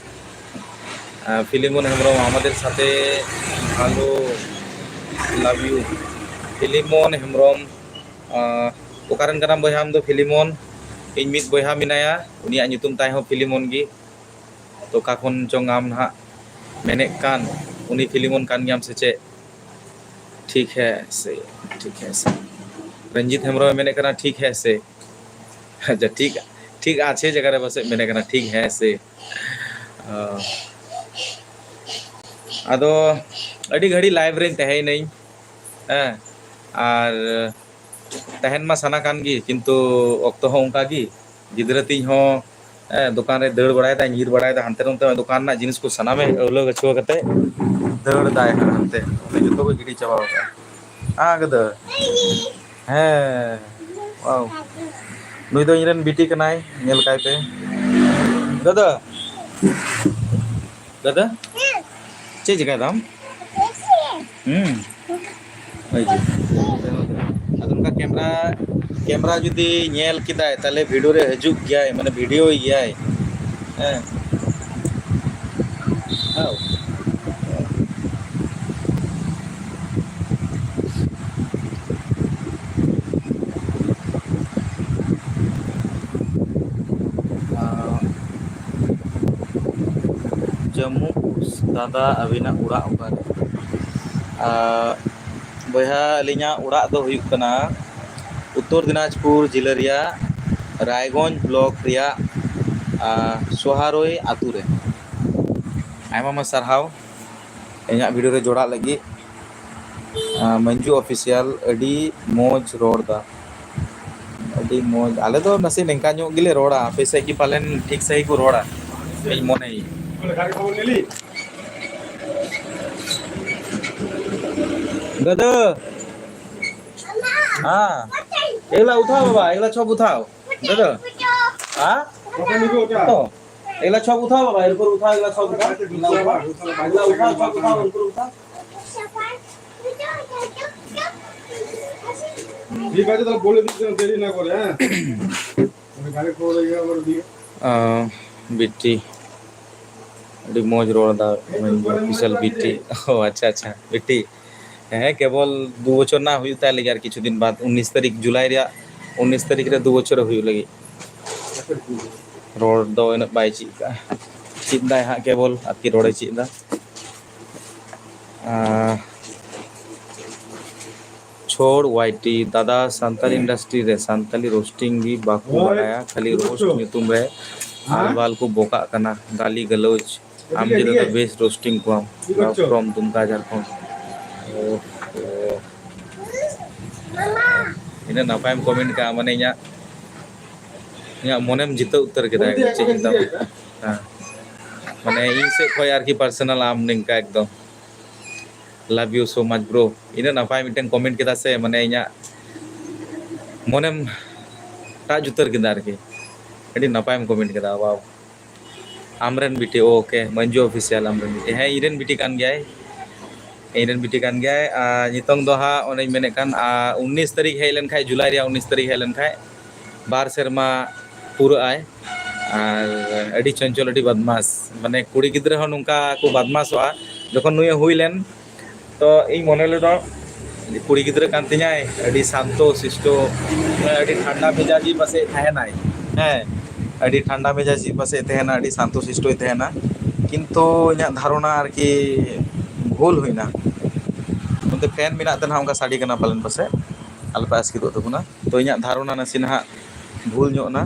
ᱟᱨ ᱯᱷᱤᱞᱤᱢᱚᱱ ᱦᱮᱢᱵᱨᱚᱢ, ᱟᱢᱟᱫᱮᱨ ᱥᱟᱛᱷᱮ ᱵᱷᱟᱞᱳ, love you᱾ ᱯᱷᱤᱞᱤᱢᱚᱱ ᱦᱮᱢᱵᱨᱚᱢ, ᱟᱸ, ᱚᱠᱟᱨᱮᱱ ᱠᱟᱱᱟᱢ ᱵᱚᱭᱦᱟ ᱟᱢ ᱫᱚ? ᱯᱷᱤᱞᱤᱢᱚᱱ, ᱤᱧ ᱢᱤᱫ ᱵᱚᱭᱦᱟ ᱢᱮᱱᱟᱭᱟ, ᱩᱱᱤᱭᱟᱜ ᱧᱩᱛᱩᱢ ᱛᱟᱭ ᱦᱚᱸ ᱯᱷᱤᱞᱤᱢᱚᱱ ᱜᱮ᱾ ᱛᱚ ᱚᱠᱟ ᱠᱷᱚᱱ ᱪᱚᱝ ᱟᱢ ᱱᱟᱦᱟᱜ ᱢᱮᱱᱮᱫ ᱠᱟᱱ, ᱩᱱᱤ ᱯᱷᱤᱞᱤᱢᱚᱱ ᱠᱟᱱ ᱜᱮᱭᱟᱢ ᱥᱮ ᱪᱮᱫ? ᱴᱷᱤᱠ ᱦᱮ ᱥᱮ, ᱴᱷᱤᱠ ᱦᱮ ᱥᱮ᱾ ᱨᱚᱧᱡᱤᱛ ᱦᱮᱢᱵᱨᱚᱢᱮ ᱢᱮᱱᱮᱫ ᱠᱟᱱᱟ, ᱴᱷᱤᱠ ᱦᱮ ᱥᱮ? ᱟᱪᱪᱷᱟ, ᱴᱷᱤᱠ, ᱴᱷᱤᱠ ᱟᱪᱷᱮ ᱡᱟᱭᱜᱟ ᱨᱮ ᱯᱟᱥᱮᱡ ᱢᱮᱱᱮᱫ ᱠᱟᱱᱟ, ᱴᱷᱤᱠ ᱦᱮ ᱥᱮ᱾ ᱚ᱾ ᱟᱫᱚ ᱟᱹᱰᱤ ᱜᱷᱟᱹᱲᱤᱡ live ᱨᱮᱧ ᱛᱟᱦᱮᱸᱭᱮᱱᱟᱹᱧ, ᱦᱮᱸ, ᱟᱨ ᱛᱟᱦᱮᱱ ᱢᱟ ᱥᱟᱱᱟ ᱠᱟᱱ ᱜᱮ, ᱠᱤᱱᱛᱩ ᱚᱠᱛᱚ ᱦᱚᱸ ᱚᱱᱠᱟ ᱜᱮ᱾ ᱜᱤᱫᱽᱨᱟᱹ ᱛᱤᱧ ᱦᱚᱸ, ᱮ, ᱫᱚᱠᱟᱱ ᱨᱮ ᱫᱟᱹᱲ ᱵᱟᱲᱟᱭᱮᱫᱟᱭ, ᱧᱤᱨ ᱵᱟᱲᱟᱭᱮᱫᱟ, ᱦᱟᱱᱛᱮ ᱱᱚᱱᱛᱮ ᱫᱚᱠᱟᱱ ᱨᱮᱱᱟᱜ ᱡᱤᱱᱤᱥ ᱠᱚ ᱥᱟᱱᱟᱢᱮ ᱟᱹᱣᱞᱟᱹ ᱜᱟᱹᱪᱷᱩᱣᱟᱹ ᱠᱟᱛᱮ ᱫᱟᱹᱲ ᱫᱟᱭ ᱦᱟᱸᱜ ᱦᱟᱱᱛᱮ᱾ ᱚᱸᱰᱮ ᱡᱚᱛᱚ ᱠᱚ ᱜᱤᱰᱤ ᱪᱟᱵᱟ ᱟᱠᱟᱫᱟ᱾ ᱦᱮᱸ, ᱜᱟᱹᱫᱟᱹ᱾ ᱦᱮᱸ, wow᱾ ᱱᱩᱭ ᱫᱚ ᱤᱧ ᱨᱮᱱ ᱵᱤᱴᱤ ᱠᱟᱱᱟᱭ, ᱧᱮᱞ ᱠᱟᱭ ᱯᱮ᱾ ᱜᱟᱹᱫᱟᱹ, ᱜᱟᱹᱫᱟᱹ, ᱪᱮᱫ ᱪᱤᱠᱟᱹᱭ ᱫᱟᱢ? ᱦᱩᱸ᱾ ᱦᱳᱭ ᱡᱮ᱾ ᱟᱫᱚ ᱱᱚᱝᱠᱟ camera, camera ᱡᱩᱫᱤ ᱧᱮᱞ ᱠᱮᱫᱟᱭ, ᱛᱟᱦᱞᱮ video ᱨᱮ ᱦᱤᱡᱩᱜ ᱜᱮᱭᱟᱭ, ᱢᱟᱱᱮ video ᱭ ᱜᱮᱭᱟᱭ᱾ ᱦᱮᱸ᱾ ᱦᱮᱸ᱾ ᱟᱸ, ᱡᱟᱹᱢᱩ ᱫᱟᱫᱟ, ᱟᱹᱵᱤᱱᱟᱜ ᱚᱲᱟᱜ ᱚᱠᱟᱨᱮ? ᱟᱨ ᱵᱚᱭᱦᱟ, ᱟᱹᱞᱤᱧᱟᱜ ᱚᱲᱟᱜ ᱫᱚ ᱦᱩᱭᱩᱜ ᱠᱟᱱᱟ ᱩᱛᱛᱚᱨ ᱫᱤᱱᱟᱡᱽᱯᱩᱨ ᱡᱤᱞᱟᱹ ᱨᱮᱭᱟᱜ ᱨᱟᱭᱜᱚᱸᱡᱽ block ᱨᱮᱭᱟᱜ, ᱟᱨ, ᱥᱳᱦᱟᱨᱳᱭ ᱟᱹᱛᱩ ᱨᱮ᱾ ᱟᱭᱢᱟ ᱟᱭᱢᱟ ᱥᱟᱨᱦᱟᱣ ᱤᱧᱟᱹᱜ video ᱨᱮ ᱡᱚᱲᱟᱜ ᱞᱟᱹᱜᱤᱫ᱾ ᱟᱨ, ᱢᱟᱹᱧᱡᱩ Official, ᱟᱹᱰᱤ ᱢᱚᱡᱽ ᱨᱚᱲ ᱫᱟ᱾ ᱟᱹᱰᱤ ᱢᱚᱡᱽ᱾ ᱟᱞᱮ ᱫᱚ ᱱᱟᱥᱮ ᱱᱤᱝᱠᱟ ᱧᱚᱜ ᱜᱮᱞᱮ ᱨᱚᱲᱟ, ᱟᱯᱮ ᱥᱮᱫ ᱜᱮ ᱯᱟᱞᱮᱱ ᱴᱷᱤᱠ ᱥᱟᱺᱦᱤᱡ ᱠᱚ ᱨᱚᱲᱟ, ᱤᱧ ᱢᱚᱱᱮᱭᱮᱫ᱾ ᱜᱟᱹᱫᱟᱹ! हाँ, एगला उठाओ बाबा, एगला छप उठाओ। दादा। हाँ? तो, एगला छप उठाओ बाबा, एगला उठाओ, एगला छप उठाओ। एगला उठाओ, छप उठाओ, एगला उठाओ। ठीक है, तो बोले दीजिए, देरी ना करे, हैं? ᱟᱸ, ᱵᱤᱴᱤ, ᱟᱹᱰᱤ ᱢᱚᱡᱽ ᱨᱚᱲ ᱫᱟ, ᱚᱯᱷᱤᱥᱤᱭᱟᱞ ᱵᱤᱴᱤ᱾ ᱚ, ᱟᱪᱪᱷᱟ, ᱟᱪᱪᱷᱟ, ᱵᱤᱴᱤ᱾ ᱦᱮᱸ, ᱠᱮᱵᱚᱞ ᱫᱩ ᱵᱚᱪᱷᱚᱨ ᱨᱮᱱᱟᱜ ᱦᱩᱭᱩᱜ ᱛᱟᱭ ᱞᱟᱹᱜᱤᱫ ᱟᱨ ᱠᱤᱪᱷᱩ ᱫᱤᱱ ᱵᱟᱫ, ᱩᱱᱤᱥ ᱛᱟᱹᱨᱤᱠᱷ, ᱡᱩᱞᱟᱭ ᱨᱮᱭᱟᱜ ᱩᱱᱤᱥ ᱛᱟᱹᱨᱤᱠᱷ ᱨᱮ ᱫᱩ ᱵᱚᱪᱷᱚᱨ ᱦᱩᱭᱩᱜ ᱞᱟᱹᱜᱤᱫ᱾ ᱨᱚᱲ ᱫᱚ ᱩᱱᱟᱹᱜ ᱵᱟᱭ ᱪᱮᱫ ᱠᱟᱜᱼᱟ, ᱪᱮᱫ ᱫᱟᱭ ᱦᱟᱸᱜ ᱠᱮᱵᱚᱞ, ᱟᱨᱠᱤ ᱨᱚᱲᱮ ᱪᱮᱫ ᱫᱟ᱾ ᱟᱸ, ᱪᱷᱚᱲ ᱣᱟᱭ ᱴᱤ, ᱫᱟᱫᱟ, ᱥᱟᱱᱛᱟᱞᱤ ᱤᱱᱰᱟᱥᱴᱨᱤ ᱨᱮ ᱥᱟᱱᱛᱟᱞᱤ ᱨᱳᱥᱴᱤᱝ ᱜᱮ ᱵᱟᱠᱚ ᱵᱟᱲᱟᱭᱟ, ᱠᱷᱟᱹᱞᱤ ᱨᱳᱥᱴ ᱧᱩᱛᱩᱢ ᱨᱮ ᱟᱞᱵᱟᱞ ᱠᱚ ᱵᱚᱠᱟᱜ ᱠᱟᱱᱟ, ᱜᱟᱹᱞᱤ ᱜᱟᱞᱚᱪ᱾ ᱟᱢ ᱡᱮ ᱫᱟᱫᱟ ᱵᱮᱥ ᱨᱳᱥᱴᱤᱝ ᱠᱚᱣᱟᱢ, from ᱫᱩᱢᱠᱟ, ᱡᱷᱟᱲᱠᱷᱚᱸᱰ᱾ ᱳᱦ, ᱳᱦ᱾ ᱤᱱᱟᱹᱜ ᱱᱟᱯᱟᱭᱮᱢ ᱠᱚᱢᱮᱱᱴ ᱠᱟᱜᱼᱟ, ᱢᱟᱱᱮ ᱤᱧᱟᱹᱜ, ᱤᱧᱟᱹᱜ ᱢᱚᱱᱮᱢ ᱡᱤᱛᱟᱹᱣ ᱩᱛᱟᱹᱨ ᱠᱮᱫᱟ, ᱪᱮᱫ ᱤᱧ ᱢᱮᱛᱟᱢᱟ? ᱦᱮᱸ᱾ ᱢᱟᱱᱮ ᱤᱧ ᱥᱮᱫ ᱠᱷᱚᱡ ᱟᱨᱠᱤ ᱯᱟᱨᱥᱚᱱᱟᱞ ᱟᱢ ᱱᱤᱝᱠᱟ ᱮᱠᱫᱚᱢ᱾ Love you so much, bro. ᱤᱱᱟᱹᱜ ᱱᱟᱯᱟᱭ ᱢᱤᱫᱴᱮᱱ ᱠᱚᱢᱮᱱᱴ ᱠᱮᱫᱟ ᱥᱮ, ᱢᱟᱱᱮ ᱤᱧᱟᱹᱜ ᱢᱚᱱᱮᱢ touch ᱩᱛᱟᱹᱨ ᱠᱮᱫᱟ ᱟᱨᱠᱤ᱾ ᱟᱹᱰᱤ ᱱᱟᱯᱟᱭᱮᱢ ᱠᱚᱢᱮᱱᱴ ᱠᱮᱫᱟ, wow. ᱟᱢᱨᱮᱱ ᱵᱤᱴᱤ, OK, ᱢᱟᱹᱱᱡᱩ ᱚᱯᱷᱤᱥᱤᱭᱟᱞ ᱟᱢᱨᱮᱱ ᱵᱤᱴᱤ᱾ ᱦᱮᱸ, ᱤᱧᱨᱮᱱ ᱵᱤᱴᱤ ᱠᱟᱱ ᱜᱮᱭᱟᱭ, ᱤᱧᱨᱮᱱ ᱵᱤᱴᱤ ᱠᱟᱱ ᱜᱮᱭᱟᱭ᱾ ᱟᱨ ᱱᱤᱛᱚᱝ ᱫᱚ ᱦᱟᱸᱜ ᱚᱱᱮᱧ ᱢᱮᱱᱮᱫ ᱠᱟᱱ, ᱟᱨ ᱩᱱᱤᱥ ᱛᱟᱹᱨᱤᱠᱷ ᱦᱮᱡ ᱞᱮᱱᱠᱷᱟᱡ, ᱡᱩᱞᱟᱭ ᱨᱮᱭᱟᱜ ᱩᱱᱤᱥ ᱛᱟᱹᱨᱤᱠᱷ ᱦᱮᱡ ᱞᱮᱱᱠᱷᱟᱡ ᱵᱟᱨ ᱥᱮᱨᱢᱟ ᱯᱩᱨᱟᱹᱜ ᱟᱭ᱾ ᱟᱨ ᱟᱹᱰᱤ ᱪᱚᱧᱪᱚᱞ, ᱟᱹᱰᱤ ᱵᱟᱫᱢᱟᱥ, ᱢᱟᱱᱮ ᱠᱩᱲᱤ ᱜᱤᱫᱽᱨᱟᱹ ᱦᱚᱸ ᱱᱚᱝᱠᱟ ᱠᱚ ᱵᱟᱫᱢᱟᱥᱚᱜᱼᱟ᱾ ᱡᱚᱠᱷᱚᱱ ᱱᱩᱭᱮ ᱦᱩᱭ ᱞᱮᱱ, ᱛᱚ ᱤᱧ ᱢᱚᱱᱮ ᱞᱮᱫᱟ ᱠᱩᱲᱤ ᱜᱤᱫᱽᱨᱟᱹ ᱠᱟᱱ ᱛᱤᱧᱟᱭ, ᱟᱹᱰᱤ ᱥᱟᱱᱛᱚ ᱥᱤᱥᱴᱚ, ᱟᱹᱰᱤ ᱴᱷᱟᱱᱰᱟ ᱢᱮᱡᱟᱡᱤ ᱯᱟᱥᱮᱡ ᱛᱟᱦᱮᱱᱟᱭ᱾ ᱦᱮᱸ, ᱟᱹᱰᱤ ᱴᱷᱟᱱᱰᱟ ᱢᱮᱡᱟᱡᱤ ᱯᱟᱥᱮᱡ ᱛᱟᱦᱮᱱᱟ, ᱟᱹᱰᱤ ᱥᱟᱱᱛᱚ ᱥᱤᱥᱴᱚᱭ ᱛᱟᱦᱮᱱᱟ᱾ ᱠᱤᱱᱛᱩ ᱤᱧᱟᱹᱜ ᱫᱷᱟᱨᱚᱱᱟ ᱟᱨᱠᱤ ᱵᱷᱩᱞ ᱦᱩᱭᱱᱟ᱾ ᱚᱱᱛᱮ ᱯᱷᱮᱱ ᱢᱮᱱᱟᱜ ᱛᱮ ᱱᱟᱦᱟᱜ ᱚᱱᱠᱟ ᱥᱟᱰᱮ ᱠᱟᱱᱟ ᱯᱟᱞᱮᱱ ᱯᱟᱥᱮᱡ, ᱟᱞᱚᱯᱮ ᱟᱥᱠᱮᱛᱚᱜ ᱛᱟᱵᱚᱱᱟ᱾ ᱛᱚ ᱤᱧᱟᱹᱜ ᱫᱷᱟᱨᱚᱱᱟ ᱱᱟᱥᱮ ᱱᱟᱦᱟᱜ ᱵᱷᱩᱞ ᱧᱚᱜ ᱱᱟ᱾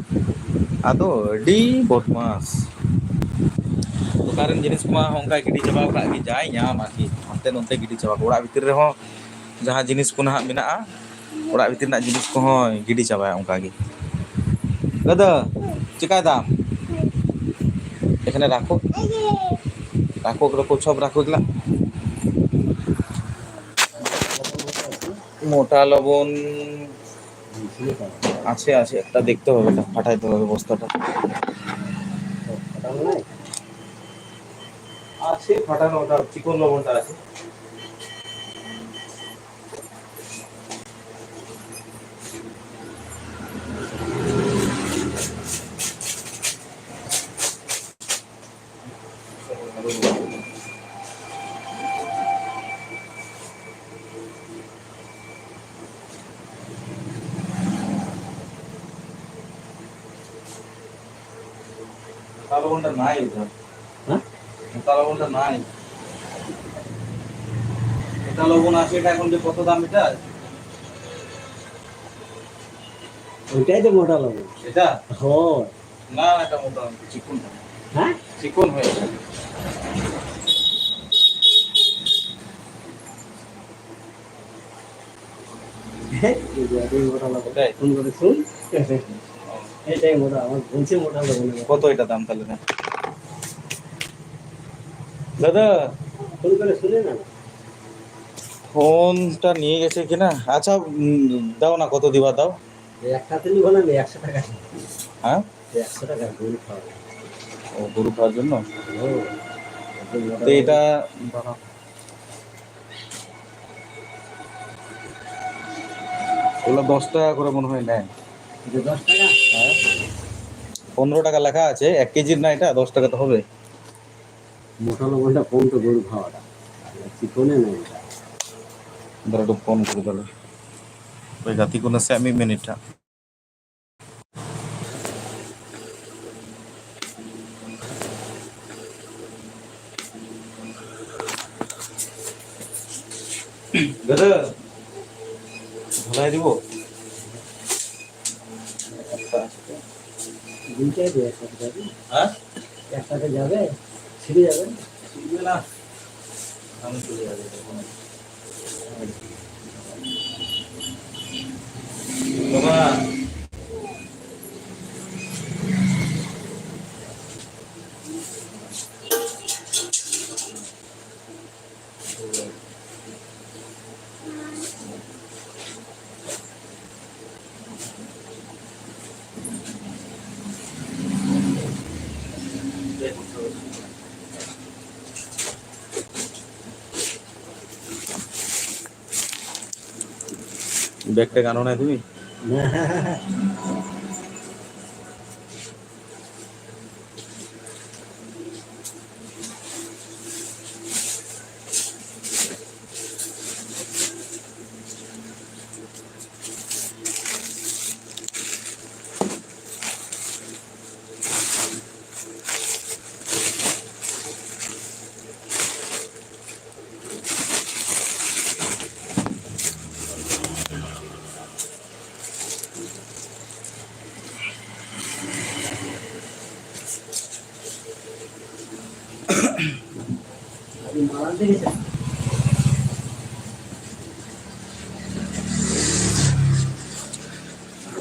ᱟᱫᱚ ᱟᱹᱰᱤ ᱵᱚᱫᱢᱟᱥ᱾ ᱚᱠᱟᱨᱮᱱ ᱡᱤᱱᱤᱥ ᱠᱚᱢᱟ ᱚᱱᱠᱟ ᱜᱤᱰᱤ ᱪᱟᱵᱟ ᱟᱠᱟᱫ ᱜᱮ, ᱡᱟᱭ ᱧᱟᱢ ᱟᱨᱠᱤ, ᱦᱟᱱᱛᱮ ᱱᱚᱱᱛᱮ ᱜᱤᱰᱤ ᱪᱟᱵᱟ ᱠᱚ᱾ ᱚᱲᱟᱜ ᱵᱷᱤᱛᱤᱨ ᱨᱮᱦᱚᱸ ᱡᱟᱦᱟᱸ ᱡᱤᱱᱤᱥ ᱠᱚ ᱱᱟᱦᱟᱜ ᱢᱮᱱᱟᱜᱼᱟ, ᱚᱲᱟᱜ ᱵᱷᱤᱛᱤᱨ ᱨᱮᱱᱟᱜ ᱡᱤᱱᱤᱥ ᱠᱚᱦᱚᱸ ᱜᱤᱰᱤ ᱪᱟᱵᱟᱭᱟ ᱚᱱᱠᱟ ᱜᱮ᱾ ᱫᱟᱫᱟ, ᱪᱮᱠᱟᱭ ᱫᱟᱢ? এখানে রাখো, রাখো, রাখো, সব রাখো এগুলা। মোটা লবণ আছে, আছে, একটা দেখতে হবে, এটা ফাটাইতে হবে বস্তাটা। আছে ফাটানো, ওটা চিকন লবণটা আছে। লবণটা নাই ওটা। হ্যাঁ? মোটা লবণটা নাই। এটা লবণ আছে, এটা এখন যে কত দাম এটা? ওইটাই তো মোটা লবণ। এটা? হয়। না, এটা মোটা লবণ, চিকন হয়। হ্যাঁ? চিকন হয়ে যায়। এই যে, এই মোটা লবণ। ওটাই? ফোন করে শুন। এটাই মোটা, আমার বলছে মোটা লবণ। কত এটা দাম তাহলে? দাদা, ফোন করে শুনে না। ফোনটা নিয়ে গেছে কিনা? আচ্ছা, উম, দাও না, কত দিবা, দাও। এই একটাতে নিবো না, আমি একশো টাকা। হ্যাঁ? এই একশো টাকা গরু খাওয়া। ও, গরু খাওয়ার জন্য? ও, একদম মোটা তো এটা লবণ। দাঁড়াও। ওগুলো দশ টাকা করে মনে হয় নেয়। এটা দশ টাকা? হ্যাঁ, পনেরো টাকা লেখা আছে, এক কেজির না, এটা দশ টাকা তো হবে। মোটা লবণটা কম তো গরু খাওয়াটা, আর চিকনে নেই এটা। ধরো, একটু ফোন করে দিলে। ওই গাতি কোনো স্যামি মিনিটটা। দাদা, ভালাই দিব। দুইটাই দিয়ে একসাথে যাবে। হ্যাঁ? একসাথে যাবে? ছিঁড়ে যাবে না? ছিঁড়বে না। আমি চলে যাবো তখন। বাবা। ব্যাগটা আনো না তুমি?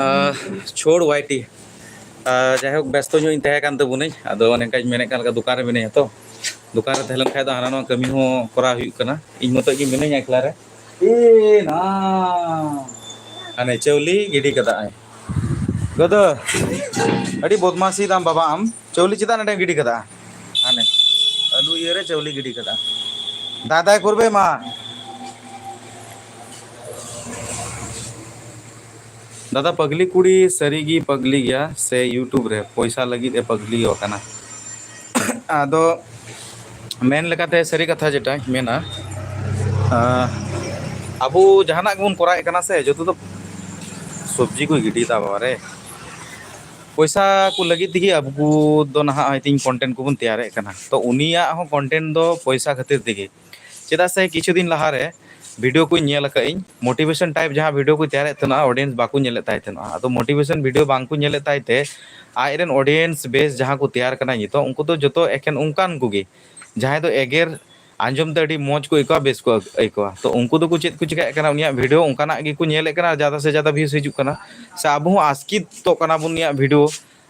ᱟᱦ, ᱪᱷᱳᱲ ᱣᱟᱭ ᱴᱤ᱾ ᱟᱦ, ᱡᱟᱭᱦᱳᱠ, ᱵᱮᱥᱛᱚ ᱧᱚᱜ ᱤᱧ ᱛᱟᱦᱮᱸ ᱠᱟᱱ ᱛᱟᱵᱚᱱᱟᱹᱧ᱾ ᱟᱫᱚ ᱚᱱᱮ ᱚᱱᱠᱟᱧ ᱢᱮᱱᱮᱫ ᱠᱟᱱ ᱞᱮᱠᱟ, ᱫᱚᱠᱟᱱ ᱨᱮ ᱢᱤᱱᱟᱹᱧᱟ ᱛᱚ᱾ ᱫᱚᱠᱟᱱ ᱨᱮ ᱛᱟᱦᱮᱸ ᱞᱮᱱ ᱠᱷᱟᱡ ᱫᱚ ᱦᱟᱱᱟ ᱱᱚᱣᱟ ᱠᱟᱹᱢᱤ ᱦᱚᱸ ᱠᱚᱨᱟᱣ ᱦᱩᱭᱩᱜ ᱠᱟᱱᱟ᱾ ᱤᱧ ᱢᱚᱛᱚᱡ ᱜᱮ ᱢᱤᱱᱟᱹᱧᱟ ᱮᱠᱞᱟ ᱨᱮ᱾ ᱮ ᱱᱟ, ᱦᱟᱱᱮ ᱪᱟᱣᱞᱤ ᱜᱤᱰᱤ ᱠᱟᱫᱟᱭ᱾ ᱜᱚᱫᱚ, ᱟᱹᱰᱤ ᱵᱚᱫᱢᱟᱥᱤ ᱫᱟᱢ ᱵᱟᱵᱟ ᱟᱢ᱾ ᱪᱟᱣᱞᱤ ᱪᱮᱫᱟᱜ ᱱᱚᱰᱮᱢ ᱜᱤᱰᱤ ᱠᱟᱫᱟ? ᱦᱟᱱᱮ ᱟᱹᱞᱩ ᱤᱭᱟᱹ ᱨᱮ ᱪᱟᱣᱞᱤ ᱜᱤᱰᱤ ᱠᱟᱫᱟ᱾ ᱫᱟᱫᱟᱭ ᱠᱚᱨᱵᱮ ᱢᱟ᱾ ᱫᱟᱫᱟ, ᱯᱟᱜᱽᱞᱤ ᱠᱩᱲᱤ ᱥᱟᱹᱨᱤᱜᱮ ᱯᱟᱜᱽᱞᱤ ᱜᱮᱭᱟ ᱥᱮ YouTube ᱨᱮ ᱯᱚᱭᱥᱟ ᱞᱟᱹᱜᱤᱫ ᱮ ᱯᱟᱜᱽᱞᱤ ᱟᱠᱟᱱᱟ? ᱟᱫᱚ ᱢᱮᱱ ᱞᱮᱠᱟᱛᱮ ᱥᱟᱹᱨᱤ ᱠᱟᱛᱷᱟ ᱡᱮᱴᱟᱧ ᱢᱮᱱᱟ, ᱟᱸ, ᱟᱵᱚ ᱡᱟᱦᱟᱱᱟᱜ ᱜᱮᱵᱚᱱ ᱠᱚᱨᱟᱣᱮᱫ ᱠᱟᱱᱟ ᱥᱮ, ᱡᱚᱛᱚ ᱫᱚ ᱥᱚᱵᱽᱡᱤ ᱠᱚ ᱜᱤᱰᱤᱭᱮᱫᱟ ᱵᱟᱵᱟ ᱨᱮ᱾ ᱯᱚᱭᱥᱟ ᱠᱚ ᱞᱟᱹᱜᱤᱫ ᱛᱮᱜᱮ ᱟᱵᱚ ᱫᱚ ᱱᱟᱦᱟᱜ ᱦᱚᱭᱛᱳ content ᱠᱚᱵᱚᱱ ᱛᱮᱭᱟᱨᱮᱫ ᱠᱟᱱᱟ᱾ ᱛᱚ ᱩᱱᱤᱭᱟᱜ ᱦᱚᱸ content ᱫᱚ ᱯᱚᱭᱥᱟ ᱠᱷᱟᱹᱛᱤᱨ ᱛᱮᱜᱮ᱾ ᱪᱮᱫᱟᱜ ᱥᱮ ᱠᱤᱪᱷᱩ ᱫᱤᱱ ᱞᱟᱦᱟᱨᱮ video ᱠᱚᱧ ᱧᱮᱞ ᱟᱠᱟᱫ ᱤᱧ, motivation type ᱡᱟᱦᱟᱸ video ᱠᱚᱭ ᱛᱮᱭᱟᱨᱮᱫ ᱛᱟᱦᱮᱱᱟ, audience ᱵᱟᱠᱚ ᱧᱮᱞᱮᱫ ᱛᱟᱭ ᱛᱟᱦᱮᱱᱟ᱾ ᱟᱫᱚ motivation video ᱵᱟᱝ ᱠᱚ ᱧᱮᱞᱮᱫ ᱛᱟᱭ ᱛᱮ ᱟᱡᱨᱮᱱ audience base ᱡᱟᱦᱟᱸ ᱠᱚ ᱛᱮᱭᱟᱨ ᱠᱟᱱᱟ ᱱᱤᱛᱚᱜ, ᱩᱱᱠᱩ ᱫᱚ ᱡᱚᱛᱚ ᱮᱠᱮᱱ ᱚᱱᱠᱟᱱ ᱠᱚᱜᱮ, ᱡᱟᱦᱟᱸᱭ ᱫᱚ ᱮᱜᱮᱨ ᱟᱸᱡᱚᱢ ᱛᱮ ᱟᱹᱰᱤ ᱢᱚᱡᱽ ᱠᱚ ᱟᱹᱭᱠᱟᱹᱣᱟ, ᱵᱮᱥ ᱠᱚ ᱟᱹᱭᱠᱟᱹᱣᱟ᱾ ᱛᱚ ᱩᱱᱠᱩ ᱫᱚᱠᱚ ᱪᱮᱫ ᱠᱚ ᱪᱤᱠᱟᱹᱭᱮᱫ ᱠᱟᱱᱟ, ᱩᱱᱤᱭᱟᱜ video ᱚᱱᱠᱟᱱᱟᱜ ᱜᱮᱠᱚ ᱧᱮᱞᱮᱫ ᱠᱟᱱᱟ ᱟᱨ ᱡᱟᱫᱟ ᱥᱮ ᱡᱟᱫᱟ views ᱦᱤᱡᱩᱜ ᱠᱟᱱᱟ᱾ ᱥᱮ ᱟᱵᱚ ᱦᱚᱸ ᱟᱥᱠᱤᱛᱚᱜ ᱠᱟᱱᱟ ᱵᱚᱱ ᱩᱱᱤᱭᱟᱜ video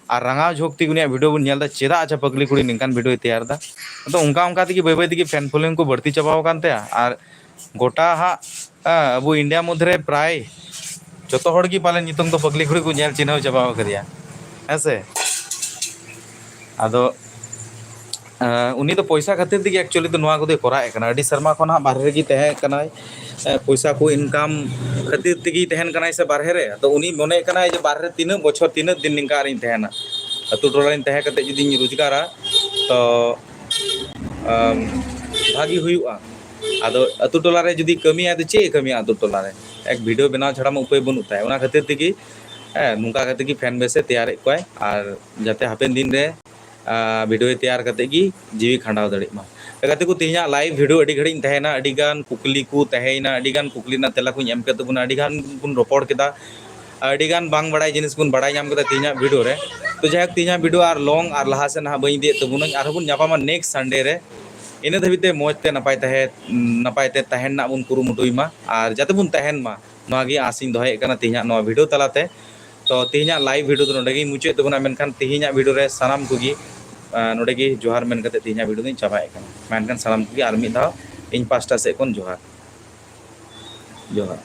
ᱟᱨ ᱨᱟᱸᱜᱟᱣ ᱡᱷᱳᱸᱠ ᱛᱮᱜᱮ ᱩᱱᱤᱭᱟᱜ video ᱵᱚᱱ ᱧᱮᱞ ᱮᱫᱟ, ᱪᱮᱫᱟᱜ ᱟᱪᱪᱷᱟ ᱯᱟᱜᱽᱞᱤ ᱠᱩᱲᱤ ᱱᱤᱝᱠᱟᱱ video ᱭ ᱛᱮᱭᱟᱨ ᱮᱫᱟ᱾ ᱟᱫᱚ ᱚᱱᱠᱟ ᱚᱱᱠᱟ ᱛᱮᱜᱮ ᱵᱟᱹᱭ ᱵᱟᱹᱭ ᱛᱮᱜᱮ fan following ᱠᱚ ᱵᱟᱹᱲᱛᱤ ᱪᱟᱵᱟᱣ ᱟᱠᱟᱱ ᱛᱟᱭᱟ᱾ ᱟᱨ ᱜᱚᱴᱟ ᱦᱟᱸᱜ, ᱦᱮᱸ, ᱟᱵᱚ ᱤᱱᱰᱤᱭᱟ ᱢᱚᱫᱽᱫᱷᱮ ᱨᱮ ᱯᱨᱟᱭ ᱡᱚᱛᱚ ᱦᱚᱲ ᱜᱮ ᱯᱟᱞᱮᱱ ᱱᱤᱛᱚᱝ ᱫᱚ ᱯᱟᱜᱽᱞᱤ ᱠᱩᱲᱤ ᱠᱚ ᱧᱮᱞ ᱪᱤᱱᱦᱟᱹᱣ ᱪᱟᱵᱟᱣ ᱠᱟᱫᱮᱭᱟ, ᱦᱮᱸ ᱥᱮ? ᱟᱫᱚ, ᱮᱸ, ᱩᱱᱤ ᱫᱚ ᱯᱚᱭᱥᱟ ᱠᱷᱟᱹᱛᱤᱨ ᱛᱮᱜᱮ actually ᱫᱚ ᱱᱚᱣᱟ ᱠᱚᱫᱚᱭ ᱠᱚᱨᱟᱣᱮᱫ ᱠᱟᱱᱟ᱾ ᱟᱹᱰᱤ ᱥᱮᱨᱢᱟ ᱠᱷᱚᱱ ᱦᱟᱸᱜ ᱵᱟᱦᱨᱮ ᱨᱮᱜᱮ ᱛᱟᱦᱮᱸ ᱠᱟᱱᱟᱭ᱾ ᱮᱸ, ᱯᱚᱭᱥᱟ ᱠᱚ income ᱠᱷᱟᱹᱛᱤᱨ ᱛᱮᱜᱮᱭ ᱛᱟᱦᱮᱱ ᱠᱟᱱᱟᱭ ᱥᱮ ᱵᱟᱦᱨᱮ ᱨᱮ? ᱟᱫᱚ ᱩᱱᱤ ᱢᱚᱱᱮᱭᱮᱫ ᱠᱟᱱᱟᱭ ᱡᱮ ᱵᱟᱦᱨᱮ ᱨᱮ ᱛᱤᱱᱟᱹᱜ ᱵᱚᱪᱷᱚᱨ, ᱛᱤᱱᱟᱹᱜ ᱫᱤᱱ ᱱᱤᱝᱠᱟ ᱟᱨᱤᱧ ᱛᱟᱦᱮᱱᱟ? ᱟᱹᱛᱩ ᱴᱚᱞᱟ ᱨᱤᱧ ᱛᱟᱦᱮᱸ ᱠᱟᱛᱮᱫ ᱡᱩᱫᱤᱧ ᱨᱳᱡᱽᱜᱟᱨᱟ, ᱛᱚ, ᱟᱢ, ᱵᱷᱟᱜᱤ ᱦᱩᱭᱩᱜᱼᱟ᱾ ᱟᱫᱚ ᱟᱹᱛᱩ ᱴᱚᱞᱟ ᱨᱮ ᱡᱩᱫᱤ ᱠᱟᱹᱢᱤᱭᱟᱭ, ᱟᱫᱚ ᱪᱮᱫ ᱮ ᱠᱟᱹᱢᱤᱭᱟ ᱟᱹᱛᱩ ᱴᱚᱞᱟ ᱨᱮ? ᱮᱠ video ᱵᱮᱱᱟᱣ ᱪᱷᱟᱲᱟ ᱢᱟ ᱩᱯᱟᱹᱭ ᱵᱟᱹᱱᱩᱜ ᱛᱟᱭ᱾ ᱚᱱᱟ ᱠᱷᱟᱹᱛᱤᱨ ᱛᱮᱜᱮ, ᱦᱮᱸ, ᱱᱚᱝᱠᱟ ᱠᱟᱛᱮ ᱜᱮ fan base ᱮ ᱛᱮᱭᱟᱨᱮᱫ ᱠᱚᱣᱟᱭ, ᱟᱨ ᱡᱟᱛᱮ ᱦᱟᱯᱮᱱ ᱫᱤᱱ ᱨᱮ, ᱟ, video ᱛᱮᱭᱟᱨ ᱠᱟᱛᱮ ᱜᱮ ᱡᱤᱣᱤ ᱠᱷᱟᱸᱰᱟᱣ ᱫᱟᱲᱮᱭᱟᱜ ᱢᱟ᱾ ᱜᱟᱛᱮ ᱠᱚ, ᱛᱮᱦᱮᱧᱟᱜ live video ᱟᱹᱰᱤ ᱜᱷᱟᱹᱲᱤᱡ ᱤᱧ ᱛᱟᱦᱮᱸᱭᱮᱱᱟ, ᱟᱹᱰᱤ ᱜᱟᱱ ᱠᱩᱠᱞᱤ ᱠᱚ ᱛᱟᱦᱮᱸᱭᱮᱱᱟ, ᱟᱹᱰᱤ ᱜᱟᱱ ᱠᱩᱠᱞᱤ ᱨᱮᱱᱟᱜ ᱛᱮᱞᱟ ᱠᱚᱧ ᱮᱢ ᱠᱮᱫ ᱛᱟᱵᱚᱱᱟ, ᱟᱹᱰᱤ ᱜᱟᱱ ᱵᱚᱱ ᱨᱚᱯᱚᱲ ᱠᱮᱫᱟ, ᱟᱹᱰᱤ ᱜᱟᱱ ᱵᱟᱝ ᱵᱟᱲᱟᱭ ᱡᱤᱱᱤᱥ ᱵᱚᱱ ᱵᱟᱲᱟᱭ ᱧᱟᱢ ᱠᱮᱫᱟ ᱛᱮᱦᱮᱧᱟᱜ video ᱨᱮ᱾ ᱛᱚ ᱡᱟᱭᱦᱳᱠ, ᱛᱮᱦᱮᱧᱟᱜ video ᱟᱨ long ᱟᱨ ᱞᱟᱦᱟ ᱥᱮᱫ ᱱᱟᱦᱟᱜ ᱵᱟᱹᱧ ᱤᱫᱤᱭᱮᱫ ᱛᱟᱵᱚᱱᱟᱹᱧ, ᱟᱨᱦᱚᱸ ᱵᱚᱱ ᱧᱟᱯᱟᱢᱟ next Sunday ᱨᱮ᱾ ᱤᱱᱟᱹ ᱫᱷᱟᱹᱵᱤᱡ ᱛᱮ ᱢᱚᱡᱽ ᱛᱮ ᱱᱟᱯᱟᱭ ᱛᱟᱦᱮᱸ ᱱᱟᱯᱟᱭ ᱛᱮ ᱛᱟᱦᱮᱱ ᱨᱮᱱᱟᱜ ᱵᱚᱱ ᱠᱩᱨᱩᱢᱩᱴᱩᱭ ᱢᱟ, ᱟᱨ ᱡᱟᱛᱮ ᱵᱚᱱ ᱛᱟᱦᱮᱱ ᱢᱟ, ᱱᱚᱣᱟ ᱜᱮ ᱟᱸᱥ ᱤᱧ ᱫᱚᱦᱚᱭᱮᱫ ᱠᱟᱱᱟ ᱛᱮᱦᱮᱧᱟᱜ ᱱᱚᱣᱟ ᱵᱷᱤᱰᱤᱭᱳ ᱛᱟᱞᱟᱛᱮ᱾ ᱛᱚ ᱛᱮᱦᱮᱧᱟᱜ ᱞᱟᱭᱤᱵᱷ ᱵᱷᱤᱰᱤᱭᱳ ᱫᱚ ᱱᱚᱰᱮ ᱜᱤᱧ ᱢᱩᱪᱟᱹᱫ ᱛᱟᱵᱚᱱᱟ, ᱢᱮᱱᱠᱷᱟᱱ ᱛᱮᱦᱮᱧᱟᱜ ᱵᱷᱤᱰᱤᱭᱳ ᱨᱮ ᱥᱟᱱᱟᱢ ᱠᱚᱜᱮ ᱟᱸ, ᱱᱚᱰᱮ ᱜᱮ ᱡᱚᱦᱟᱨ ᱢᱮᱱ ᱠᱟᱛᱮ ᱛᱮᱦᱮᱧᱟᱜ ᱵᱷᱤᱰᱤᱭᱳ ᱫᱚᱧ ᱪᱟᱵᱟᱭᱮᱫ ᱠᱟᱱᱟ᱾ ᱢᱮᱱᱠᱷᱟᱱ ᱥᱟᱱᱟᱢ ᱠᱚᱜᱮ ᱟᱨ ᱢᱤᱫ ᱫᱷᱟᱣ ᱤᱧ ᱯᱟᱥᱴᱟ ᱥᱮᱫ ᱠᱷᱚᱱ ᱡᱚᱦᱟᱨ, ᱡᱚᱦᱟᱨ᱾